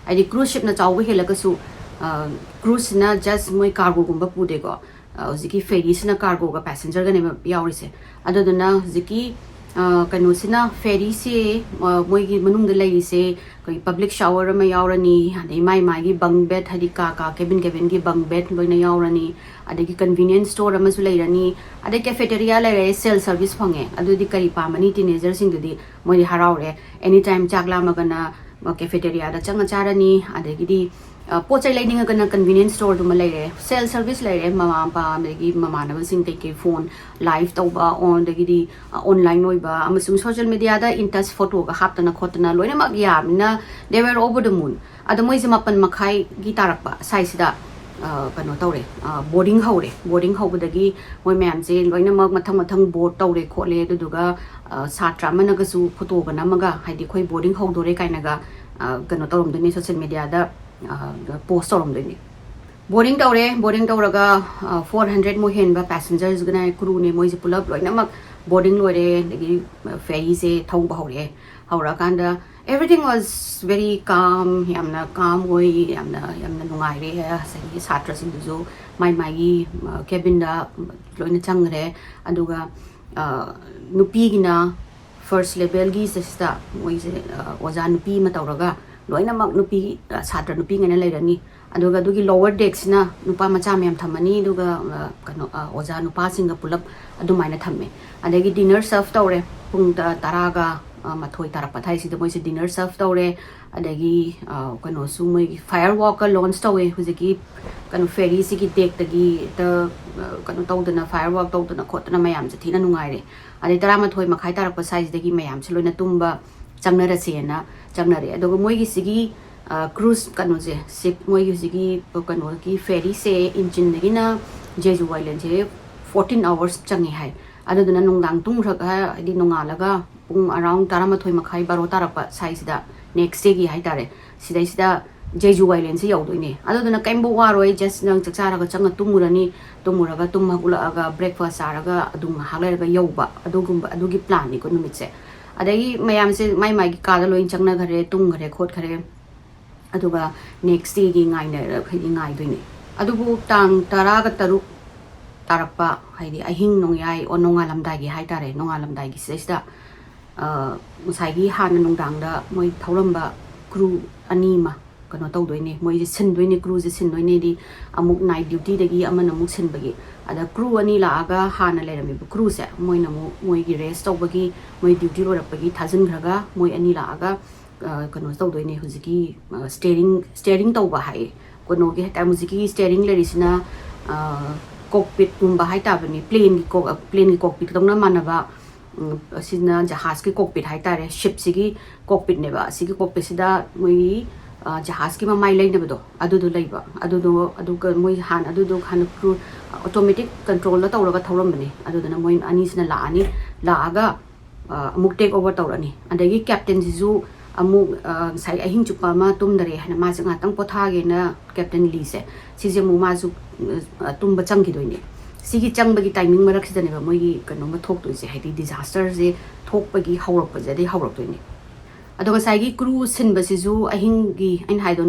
ꯍꯥꯏꯗꯤ ꯀ꯭ꯔꯨꯖ ꯁꯤꯞꯅ ꯆꯥꯎꯕ ꯍꯦꯜꯂꯒꯁꯨ, ꯑ, ꯀ꯭ꯔꯨꯖꯁꯤꯅ ꯖꯁ ꯃꯣꯏ ꯀꯥꯔꯒꯣꯒꯨꯝꯕ ꯄꯨꯗꯦꯀꯣ꯫ ꯑ, ꯍꯧꯖꯤꯛꯀꯤ ꯐꯦꯔꯤꯁꯤꯅ ꯀꯥꯔꯒꯣꯒ ꯄꯦꯁꯦꯟꯖꯔꯒꯅꯦꯕ ꯌꯥꯎꯔꯤꯁꯦ꯫ ꯑꯗꯨꯗꯨꯅ ꯍꯧꯖꯤꯛꯀꯤ, ꯑ, ꯀꯩꯅꯣꯁꯤꯅ, ꯐꯦꯔꯤꯁꯦ, ꯑ, ꯃꯣꯏꯒꯤ ꯃꯅꯨꯡꯗ ꯂꯩꯔꯤꯁꯦ ꯑꯩꯈꯣꯏꯒꯤ ꯄꯕ꯭ꯂꯤꯛ ꯁꯥꯋꯔ ꯑꯃ ꯌꯥꯎꯔꯅꯤ, ꯑꯗꯩ ꯃꯥꯏ ꯃꯥꯒꯤ ꯕꯪ ꯕꯦꯗ, ꯍꯥꯏꯗꯤ ꯀꯥ ꯀꯥ, ꯀꯦꯕꯤꯟ ꯀꯦꯕꯤꯟꯒꯤ ꯕꯪ ꯕꯦꯗ ꯂꯣꯏꯅ ꯌꯥꯎꯔꯅꯤ, ꯑꯗꯒꯤ ꯀꯟꯚꯤꯅꯤꯌꯦꯟꯁ ꯁ꯭ꯇꯣꯔ ꯑꯃꯁꯨ ꯂꯩꯔꯅꯤ, ꯑꯗꯩ ꯀꯦꯐꯦꯇꯦꯔꯤꯌꯥ ꯂꯩꯔꯦ, ꯁꯦꯜꯐ ꯁꯔꯚꯤꯁ ꯐꯪꯉꯦ꯫ ꯑꯗꯨꯗꯤ ꯀꯔꯤ ꯄꯥꯝꯃꯅꯤ ꯇꯤꯅꯦꯖꯔꯁꯤꯡꯗꯨꯗꯤ? ꯃꯣꯏꯗꯤ ꯍꯔꯥꯎꯔꯦ꯫ ꯑꯦꯅꯤ ꯇꯥꯏꯝ ꯆꯥꯛ ꯂꯥꯝꯃꯒꯅ ꯀꯦꯐꯦꯇꯦꯔꯤꯌꯥꯗ ꯆꯪꯉ ꯆꯥꯔꯅꯤ, ꯑꯗꯒꯤꯗꯤ, ꯑ, ꯄꯣꯠ ꯆꯩ ꯂꯩꯅꯤꯡꯉꯒꯅ convenience storeꯗꯨꯃ ꯂꯩꯔꯦ, self service ꯂꯩꯔꯦ, ꯃꯃꯥ ꯃꯄꯥ ꯑꯗꯒꯤ ꯃꯃꯥꯟꯅꯕꯁꯤꯡ ꯀꯩꯀꯩ phone live ꯇꯧꯕ, ꯑꯣ, ꯑꯗꯒꯤꯗꯤ, ꯑ, online ꯑꯣꯏꯕ ꯑꯃꯁꯨꯡ social mediaꯗ in touch photoꯒ ꯍꯥꯞꯇꯅ ꯈꯣꯠꯇꯅ ꯂꯣꯏꯅꯃꯛ ꯌꯥꯕꯅꯤꯅ they were over the moon꯫ ꯑꯗꯣ ꯃꯣꯏꯁꯦ ꯃꯥꯄꯟ ꯃꯈꯥꯏꯒꯤ ꯇꯥꯔꯛꯄ ꯁ꯭ꯋꯥꯏꯁꯤꯗ, ꯑ, ꯀꯩꯅꯣ ꯇꯧꯔꯦ, ꯑ, boarding ꯍꯧꯔꯦ꯫ Boarding ꯍꯧꯕꯗꯒꯤ ꯃꯣꯏ ꯃꯌꯥꯝꯁꯦ ꯂꯣꯏꯅꯃꯛ ꯃꯊꯪ ꯃꯊꯪ board ꯇꯧꯔꯦ ꯈꯣꯠꯂꯦ꯫ ꯑꯗꯨꯗꯨꯒ, ꯑ, ꯁꯥꯇ꯭ꯔ ꯑꯃꯅꯒꯁꯨ photoꯒ ꯅꯝꯃꯒ, ꯍꯥꯏꯗꯤ ꯑꯩꯈꯣꯏ boarding ꯍꯧꯗꯣꯔꯦ ꯀꯥꯏꯅꯒ, ꯑ, ꯀꯩꯅꯣ ꯇꯧꯔꯝꯗꯣꯏꯅꯦ, social mediaꯗ, ꯑ, post ꯇꯧꯔꯝꯗꯣꯏꯅꯦ꯫ Boarding ꯇꯧꯔꯦ꯫ Boarding ꯇꯧꯔꯒ, ꯑ, four hundred ꯃꯨꯛ ꯍꯦꯟꯕ passengers ꯒꯅꯦ, crewꯅꯦ, ꯃꯣꯏꯁꯦ ꯄꯨꯂꯞ ꯂꯣꯏꯅꯃꯛ boarding ꯂꯣꯏꯔꯦ꯫ ꯑꯗꯒꯤ, ꯑ, ferryꯁꯦ ꯊꯧꯕ ꯍꯧꯔꯛꯑꯦ꯫ ꯍꯧꯔꯛꯑꯀꯥꯟꯗ everything was very calm, ꯌꯥꯝꯅ calm ꯑꯣꯏ, ꯌꯥꯝꯅ, ꯌꯥꯝꯅ ꯅꯨꯡꯉꯥꯏꯔꯦ꯫ ꯉꯁꯥꯏꯒꯤ ꯁꯥꯇ꯭ꯔꯁꯤꯡꯗꯨꯁꯨ ꯃꯥꯏ ꯃꯥꯏꯒꯤ, ꯑ, cabinꯗ ꯂꯣꯏꯅ ꯆꯪꯈ꯭ꯔꯦ꯫ ꯑꯗꯨꯒ, ꯑ, ꯅꯨꯄꯤꯒꯤꯅ first levelꯒꯤ ꯁꯤꯗ ꯃꯣꯏꯁꯦ, ꯑ, ꯑꯣꯖꯥ ꯅꯨꯄꯤ ꯑꯃ ꯇꯧꯔꯒ ꯂꯣꯏꯅꯃꯛ ꯅꯨꯄꯤ, ꯑ, ꯁꯥꯇ꯭ꯔ ꯅꯨꯄꯤꯉꯩꯅ ꯂꯩꯔꯅꯤ꯫ ꯑꯗꯨꯒ ꯑꯗꯨꯒꯤ lower deckꯁꯤꯅ ꯅꯨꯄꯥ ꯃꯆꯥ ꯃꯌꯥꯝ ꯊꯝꯃꯅꯤ, ꯑꯗꯨꯒ, ꯑ, ꯀꯩꯅꯣ, ꯑ, ꯑꯣꯖꯥ ꯅꯨꯄꯥꯁꯤꯡꯒ ꯄꯨꯂꯞ ꯑꯗꯨꯃꯥꯏꯅ ꯊꯝꯃꯦ꯫ ꯑꯗꯒꯤ dinner serve ꯇꯧꯔꯦ꯫ ꯄꯨꯡ ꯇ-, ꯇꯔꯥꯒ, ꯑ, ꯃꯥꯊꯣꯏ ꯇꯥꯔꯛꯄ ꯑꯗꯥꯏꯁꯤꯗ ꯃꯣꯏꯁꯦ dinner serve ꯇꯧꯔꯦ꯫ ꯑꯗꯒꯤ, ꯑ, ꯀꯩꯅꯣꯁꯨ ꯃꯣꯏꯒꯤ fireworkꯀ launch ꯇꯧꯋꯦ꯫ ꯍꯧꯖꯤꯛꯀꯤ ꯀꯩꯅꯣ ferryꯁꯤꯒꯤ deckꯇꯒꯤ ꯍꯦꯛꯇ, ꯑ, ꯀꯩꯅꯣ ꯇꯧꯗꯅ, firework ꯇꯧꯗꯅ ꯈꯣꯠꯇꯅ ꯃꯌꯥꯝꯁꯦ ꯊꯤꯅ ꯅꯨꯡꯉꯥꯏꯔꯦ꯫ ꯑꯗꯩ ꯇꯔꯥꯃꯥꯊꯣꯏ ꯃꯈꯥꯏ ꯇꯥꯔꯛꯄ ꯁ꯭ꯋꯥꯏꯁꯤꯗꯒꯤ ꯃꯌꯥꯝꯁꯦ ꯂꯣꯏꯅ ꯇꯨꯝꯕ ꯆꯪꯅꯔꯁꯦꯅ ꯆꯪꯅꯔꯦ꯫ ꯑꯗꯨꯒ ꯃꯣꯏꯒꯤ ꯁꯤꯒꯤ, ꯑ, cruise ꯀꯩꯅꯣꯁꯦ, ship, ꯃꯣꯏꯒꯤ ꯍꯧꯖꯤꯛꯀꯤ ꯀꯩꯅꯣꯒꯤ ferryꯁꯦ ꯏꯟꯆꯤꯟꯗꯒꯤꯅ ꯖꯦꯖꯨ islandꯁꯦ fourteen hours ꯆꯪꯉꯦ ꯍꯥꯏ꯫ ꯑꯗꯨꯗꯨꯅ ꯅꯨꯡꯗꯥꯡ ꯇꯨꯝꯈ꯭ꯔꯒ, ꯍꯥꯏꯗꯤ ꯅꯣꯡꯉꯥꯜꯂꯒ ꯄꯨꯡ around ꯇꯔꯥꯃꯥꯊꯣꯏ ꯃꯈꯥꯏ, ꯕꯥꯔꯣ ꯇꯥꯔꯛꯄ ꯁ꯭ꯋꯥꯏꯁꯤꯗ, next dayꯒꯤ ꯍꯥꯏꯇꯥꯔꯦ, ꯁꯤꯗꯩꯁꯤꯗ ꯖꯦꯖꯨ islandꯁꯦ ꯌꯧꯗꯣꯏꯅꯦ꯫ ꯑꯗꯨꯗꯨꯅ ꯀꯩꯝꯕꯨ ꯋꯥꯔꯣꯏ, just ꯅꯪ ꯆꯥꯛ ꯆꯥꯔꯒ ꯆꯪꯉ ꯇꯨꯝꯃꯨꯔꯅꯤ, ꯇꯨꯝꯃꯨꯔꯒ ꯇꯨꯝ ꯍꯧꯒꯠꯂꯛꯑꯒ breakfast ꯆꯥꯔꯒ ꯑꯗꯨꯝ ꯉꯥꯏꯍꯥꯛ ꯂꯩꯔꯒ ꯌꯧꯕ, ꯑꯗꯨꯒꯨꯝꯕ, ꯑꯗꯨꯒꯤ planꯅꯤꯀꯣ ꯅꯨꯃꯤꯠꯁꯦ꯫ ꯑꯗꯒꯤ ꯃꯌꯥꯝꯁꯦ ꯃꯥꯏ ꯃꯥꯏꯒꯤ ꯀꯥꯗ ꯂꯣꯏ ꯆꯪꯅꯈ꯭ꯔꯦ, ꯇꯨꯝꯈ꯭ꯔꯦ ꯈꯣꯠꯈ꯭ꯔꯦ꯫ ꯑꯗꯨꯒ next dayꯒꯤ ꯉꯥꯏꯅ-, ꯍꯥꯏꯗꯤ ꯉꯥꯏꯗꯣꯏꯅꯦ꯫ ꯑꯗꯨꯕꯨ ꯇꯥꯡ ꯇꯔꯥꯒ ꯇꯔꯨꯛ ꯇꯥꯔꯛꯄ, ꯍꯥꯏꯗꯤ ꯑꯍꯤꯡ ꯅꯣꯡꯌꯥꯏ, ꯑꯣ, ꯅꯣꯡꯉꯥꯜꯂꯝꯗꯥꯏꯒꯤ ꯍꯥꯏꯇꯥꯔꯦ, ꯅꯣꯡꯉꯥꯜꯂꯝꯗꯥꯏꯒꯤ ꯁꯤꯗꯩꯁꯤꯗ, ꯑ, ꯉꯁꯥꯏꯒꯤ ꯍꯥꯟꯅ ꯅꯨꯡꯗꯥꯡꯗ ꯃꯣꯏ ꯊꯧꯔꯝꯕ crew ꯑꯅꯤ ꯑꯃ ꯀꯩꯅꯣ ꯇꯧꯗꯣꯏꯅꯦ, ꯃꯣꯏꯁꯦ ꯁꯤꯟꯗꯣꯏꯅꯦ, crewꯁꯦ ꯁꯤꯟꯗꯣꯏꯅꯦꯗꯤ, ꯑꯃꯨꯛ night dutyꯗꯒꯤ ꯑꯃꯅ ꯑꯃꯨꯛ ꯁꯤꯟꯕꯒꯤ꯫ ꯑꯗ crew ꯑꯅꯤ ꯂꯥꯛꯑꯒ ꯍꯥꯟꯅ ꯂꯩꯔꯝꯃꯤꯕ crewꯁꯦ ꯃꯣꯏꯅ ꯑꯃꯨꯛ ꯃꯣꯏꯒꯤ rest ꯇꯧꯕꯒꯤ, ꯃꯣꯏ duty ꯂꯣꯏꯔꯛꯄꯒꯤ ꯊꯥꯖꯤꯟꯈ꯭ꯔꯒ ꯃꯣꯏ ꯑꯅꯤ ꯂꯥꯛꯑꯒ ꯀꯩꯅꯣ ꯇꯧꯗꯣꯏꯅꯦ꯫ ꯍꯧꯖꯤꯛꯀꯤ ꯁ꯭ꯇꯦꯔꯤꯡ ꯁ꯭ꯇꯦꯔꯤꯡ ꯇꯧꯕ ꯍꯥꯏꯌꯦ, ꯀꯩꯅꯣꯒꯤ ꯍꯥꯏꯇꯥꯔꯦ, ꯍꯧꯖꯤꯛꯀꯤ ꯁ꯭ꯇꯦꯔꯤꯡ ꯂꯩꯔꯤꯁꯤꯅ ꯀꯣꯛꯄꯤꯠꯀꯨꯝꯕ ꯍꯥꯏꯇꯥꯕꯅꯤ, ꯄ꯭ꯂꯦꯟꯒꯤ ꯀꯣꯛ ꯄ꯭ꯂꯦꯟꯒꯤ ꯀꯣꯛꯄꯤꯠꯇꯧꯅ ꯃꯥꯟꯅꯕ꯫ ꯎꯝ, ꯑꯁꯤꯅ ꯖꯍꯥꯖꯀꯤ ꯀꯣꯛꯄꯤꯠ ꯍꯥꯏꯇꯥꯔꯦ, ꯁꯤꯞꯁꯤꯒꯤ ꯀꯣꯛꯄꯤꯠꯅꯦꯕ꯫ ꯑꯁꯤꯒꯤ ꯀꯣꯛꯄꯤꯠꯁꯤꯗ ꯃꯣꯏꯒꯤ ꯑ, ꯖꯍꯥꯖꯀꯤ ꯃꯃꯥꯏ ꯂꯩꯅꯕꯗꯣ ꯑꯗꯨꯗꯣ ꯂꯩꯕ꯫ ꯑꯗꯨꯗꯣ ꯑꯗꯨꯒ ꯃꯣꯏ ꯍꯥꯟꯅ ꯑꯗꯨꯗꯣ ꯍꯥꯟꯅ ꯀ꯭ꯔꯨ ꯑꯣꯇꯣꯃꯦꯇꯤꯛ ꯀꯟꯇ꯭ꯔꯣꯜꯗ ꯇꯧꯔꯒ ꯊꯧꯔꯝꯕꯅꯦ꯫ ꯑꯗꯨꯗꯨꯅ ꯃꯣꯏ ꯑꯅꯤꯁꯤꯅ ꯂꯥꯛꯑꯅꯤ, ꯂꯥꯛꯑꯒ ꯑ, ꯑꯃꯨꯛ ꯇꯦꯛ ꯑꯣꯚꯔ ꯇꯧꯔꯅꯤ꯫ ꯑꯗꯒꯤ ꯀꯦꯞꯇꯦꯟꯁꯤꯁꯨ ꯑꯃꯨꯛ ꯑ, ꯉꯁꯥꯏ ꯑꯍꯤꯡ ꯆꯨꯞꯄ ꯑꯃ ꯇꯨꯝꯗꯔꯦ ꯍꯥꯏꯅ ꯃꯥꯁꯦ ꯉꯥꯛꯇꯪ ꯄꯣꯊꯥꯒꯦꯅ ꯀꯦꯞꯇꯦꯟ ꯂꯤꯁꯦ, ꯁꯤꯁꯦ ꯑꯃꯨꯛ ꯃꯥꯁꯨ ꯑ, ꯇꯨꯝꯕ ꯆꯪꯈꯤꯗꯣꯏꯅꯦ꯫ ꯁꯤꯒꯤ ꯆꯪꯕꯒꯤ ꯇꯥꯏꯃꯤꯡ ꯃꯔꯛꯁꯤꯗꯅꯦꯕ ꯃꯣꯏꯒꯤ ꯀꯩꯅꯣꯝꯃ ꯊꯣꯛꯇꯣꯏꯁꯦ, ꯍꯥꯏꯗꯤ ꯗꯤꯖꯥꯁꯇꯔꯁꯦ ꯊꯣꯛꯄꯒꯤ ꯍꯧꯔꯛꯄꯁꯦ ꯑꯗꯩ ꯍꯧꯔꯛꯇꯣꯏꯅꯦ꯫ ꯑꯗꯣ ꯉꯁꯥꯏꯒꯤ ꯀ꯭ꯔꯨ ꯁꯤꯟꯕꯁꯤꯁꯨ ꯑꯍꯤꯡꯒꯤ, ꯑꯩꯅ ꯍꯥꯏꯗꯣ,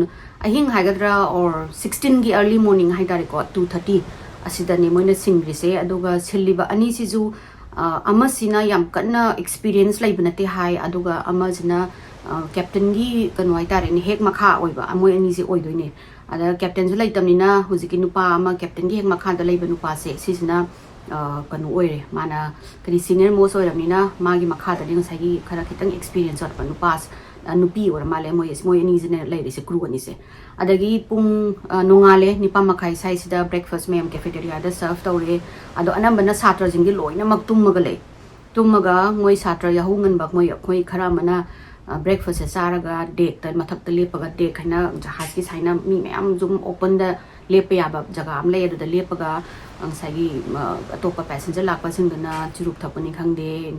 ꯑꯍꯤꯡ ꯍꯥꯏꯒꯗ꯭ꯔꯥ, ꯑꯣꯔ ꯁꯤꯛꯁꯇꯤꯟꯒꯤ ꯑꯔꯂꯤ ꯃꯣꯔꯅꯤꯡ ꯍꯥꯏꯇꯥꯔꯦꯀꯣ, ꯇꯨ ꯊꯥꯔꯇꯤ ꯑꯁꯤꯗꯅꯦ ꯃꯣꯏꯅ ꯁꯤꯟꯈ꯭ꯔꯤꯁꯦ꯫ ꯑꯗꯨꯒ ꯁꯤꯜꯂꯤꯕ ꯑꯅꯤꯁꯤꯁꯨ ꯑ, ꯑꯃꯁꯤꯅ ꯌꯥꯝ ꯀꯟꯅ ꯑꯦꯛꯁꯄꯤꯔꯤꯌꯦꯟꯁ ꯂꯩꯕ ꯅꯠꯇꯦ ꯍꯥꯏ, ꯑꯗꯨꯒ ꯑꯃꯁꯤꯅ ꯑ, ꯀꯦꯞꯇꯦꯟꯒꯤ ꯀꯩꯅꯣ ꯍꯥꯏꯇꯥꯔꯦꯅꯦ, ꯍꯦꯛ ꯃꯈꯥ ꯑꯣꯏꯕ ꯃꯣꯏ ꯑꯅꯤꯁꯦ ꯑꯣꯏꯗꯣꯏꯅꯦ꯫ ꯑꯗ ꯀꯦꯞꯇꯦꯟꯁꯨ ꯂꯩꯇꯕꯅꯤꯅ ꯍꯧꯖꯤꯛꯀꯤ ꯅꯨꯄꯥ ꯑꯃ ꯀꯦꯞꯇꯦꯟꯒꯤ ꯍꯦꯛ ꯃꯈꯥꯗ ꯂꯩꯕ ꯅꯨꯄꯥꯁꯦ, ꯁꯤꯁꯤꯅ ꯑ, ꯀꯩꯅꯣ ꯑꯣꯏꯔꯦ, ꯃꯥꯅ ꯀꯔꯤ ꯁꯤꯅꯤꯌꯔ ꯃꯣꯁ ꯑꯣꯏꯔꯕꯅꯤꯅ ꯃꯥꯒꯤ ꯃꯈꯥꯗꯗꯤ ꯉꯁꯥꯏꯒꯤ ꯈꯔ ꯈꯤꯇꯪ ꯑꯦꯛꯁꯄꯤꯔꯤꯌꯟꯁ ꯋꯥꯠꯄ ꯅꯨꯄꯥ, ꯑ, ꯅꯨꯄꯤ ꯑꯣꯏꯔ ꯃꯥꯜꯂꯦ꯫ ꯃꯣꯏ ꯃꯣꯏ ꯑꯅꯤꯁꯤꯅ ꯂꯩꯔꯤꯁꯦ, ꯀ꯭ꯔꯨ ꯑꯅꯤꯁꯦ꯫ ꯑꯗꯒꯤ ꯄꯨꯡ ꯑ, ꯅꯣꯡꯉꯥꯜꯂꯦ, ꯅꯤꯄꯥꯟ ꯃꯈꯥꯏ ꯁ꯭ꯋꯥꯏꯁꯤꯗ ꯕ꯭ꯔꯦꯛꯐꯥꯁ ꯃꯌꯥꯝ ꯀꯦꯐꯦꯇꯦꯔꯤꯌꯥꯗ ꯁꯔꯚ ꯇꯧꯔꯦ꯫ ꯑꯗꯣ ꯑꯅꯝꯕꯅ ꯁꯥꯇ꯭ꯔꯁꯤꯡꯗꯤ ꯂꯣꯏꯅꯃꯛ ꯇꯨꯝꯃꯒ ꯂꯩ꯫ ꯇꯨꯝꯃꯒ ꯃꯣꯏ ꯁꯥꯇ꯭ꯔ ꯌꯥꯍꯧ ꯉꯟꯕ ꯃꯣꯏ ꯑꯩꯈꯣꯏ ꯈꯔ ꯑꯃꯅ ꯑ, ꯕ꯭ꯔꯦꯛꯐꯥꯁꯁꯦ ꯆꯥꯔꯒ ꯗꯦꯛꯇ, ꯃꯊꯛꯇ ꯂꯦꯞꯄꯒ, ꯗꯦꯛ ꯍꯥꯏꯅ ꯖꯍꯥꯖꯀꯤ ꯁꯥꯏꯅ ꯃꯤ ꯃꯌꯥꯝ ꯁꯨꯝ ꯑꯣꯄꯟꯗ ꯂꯦꯞꯄ ꯌꯥꯕ ꯖꯒꯥ ꯑꯃ ꯂꯩ꯫ ꯑꯗꯨꯗ ꯂꯦꯞꯄꯒ ꯑ, ꯉꯁꯥꯏꯒꯤ ꯑ, ꯑꯇꯣꯞꯄ ꯄꯦꯁꯦꯟꯖꯔ ꯂꯥꯛꯄꯁꯤꯡꯗꯨꯅ ꯆꯨꯔꯨꯞ ꯊꯛꯄꯅꯤ ꯈꯪꯗꯦ,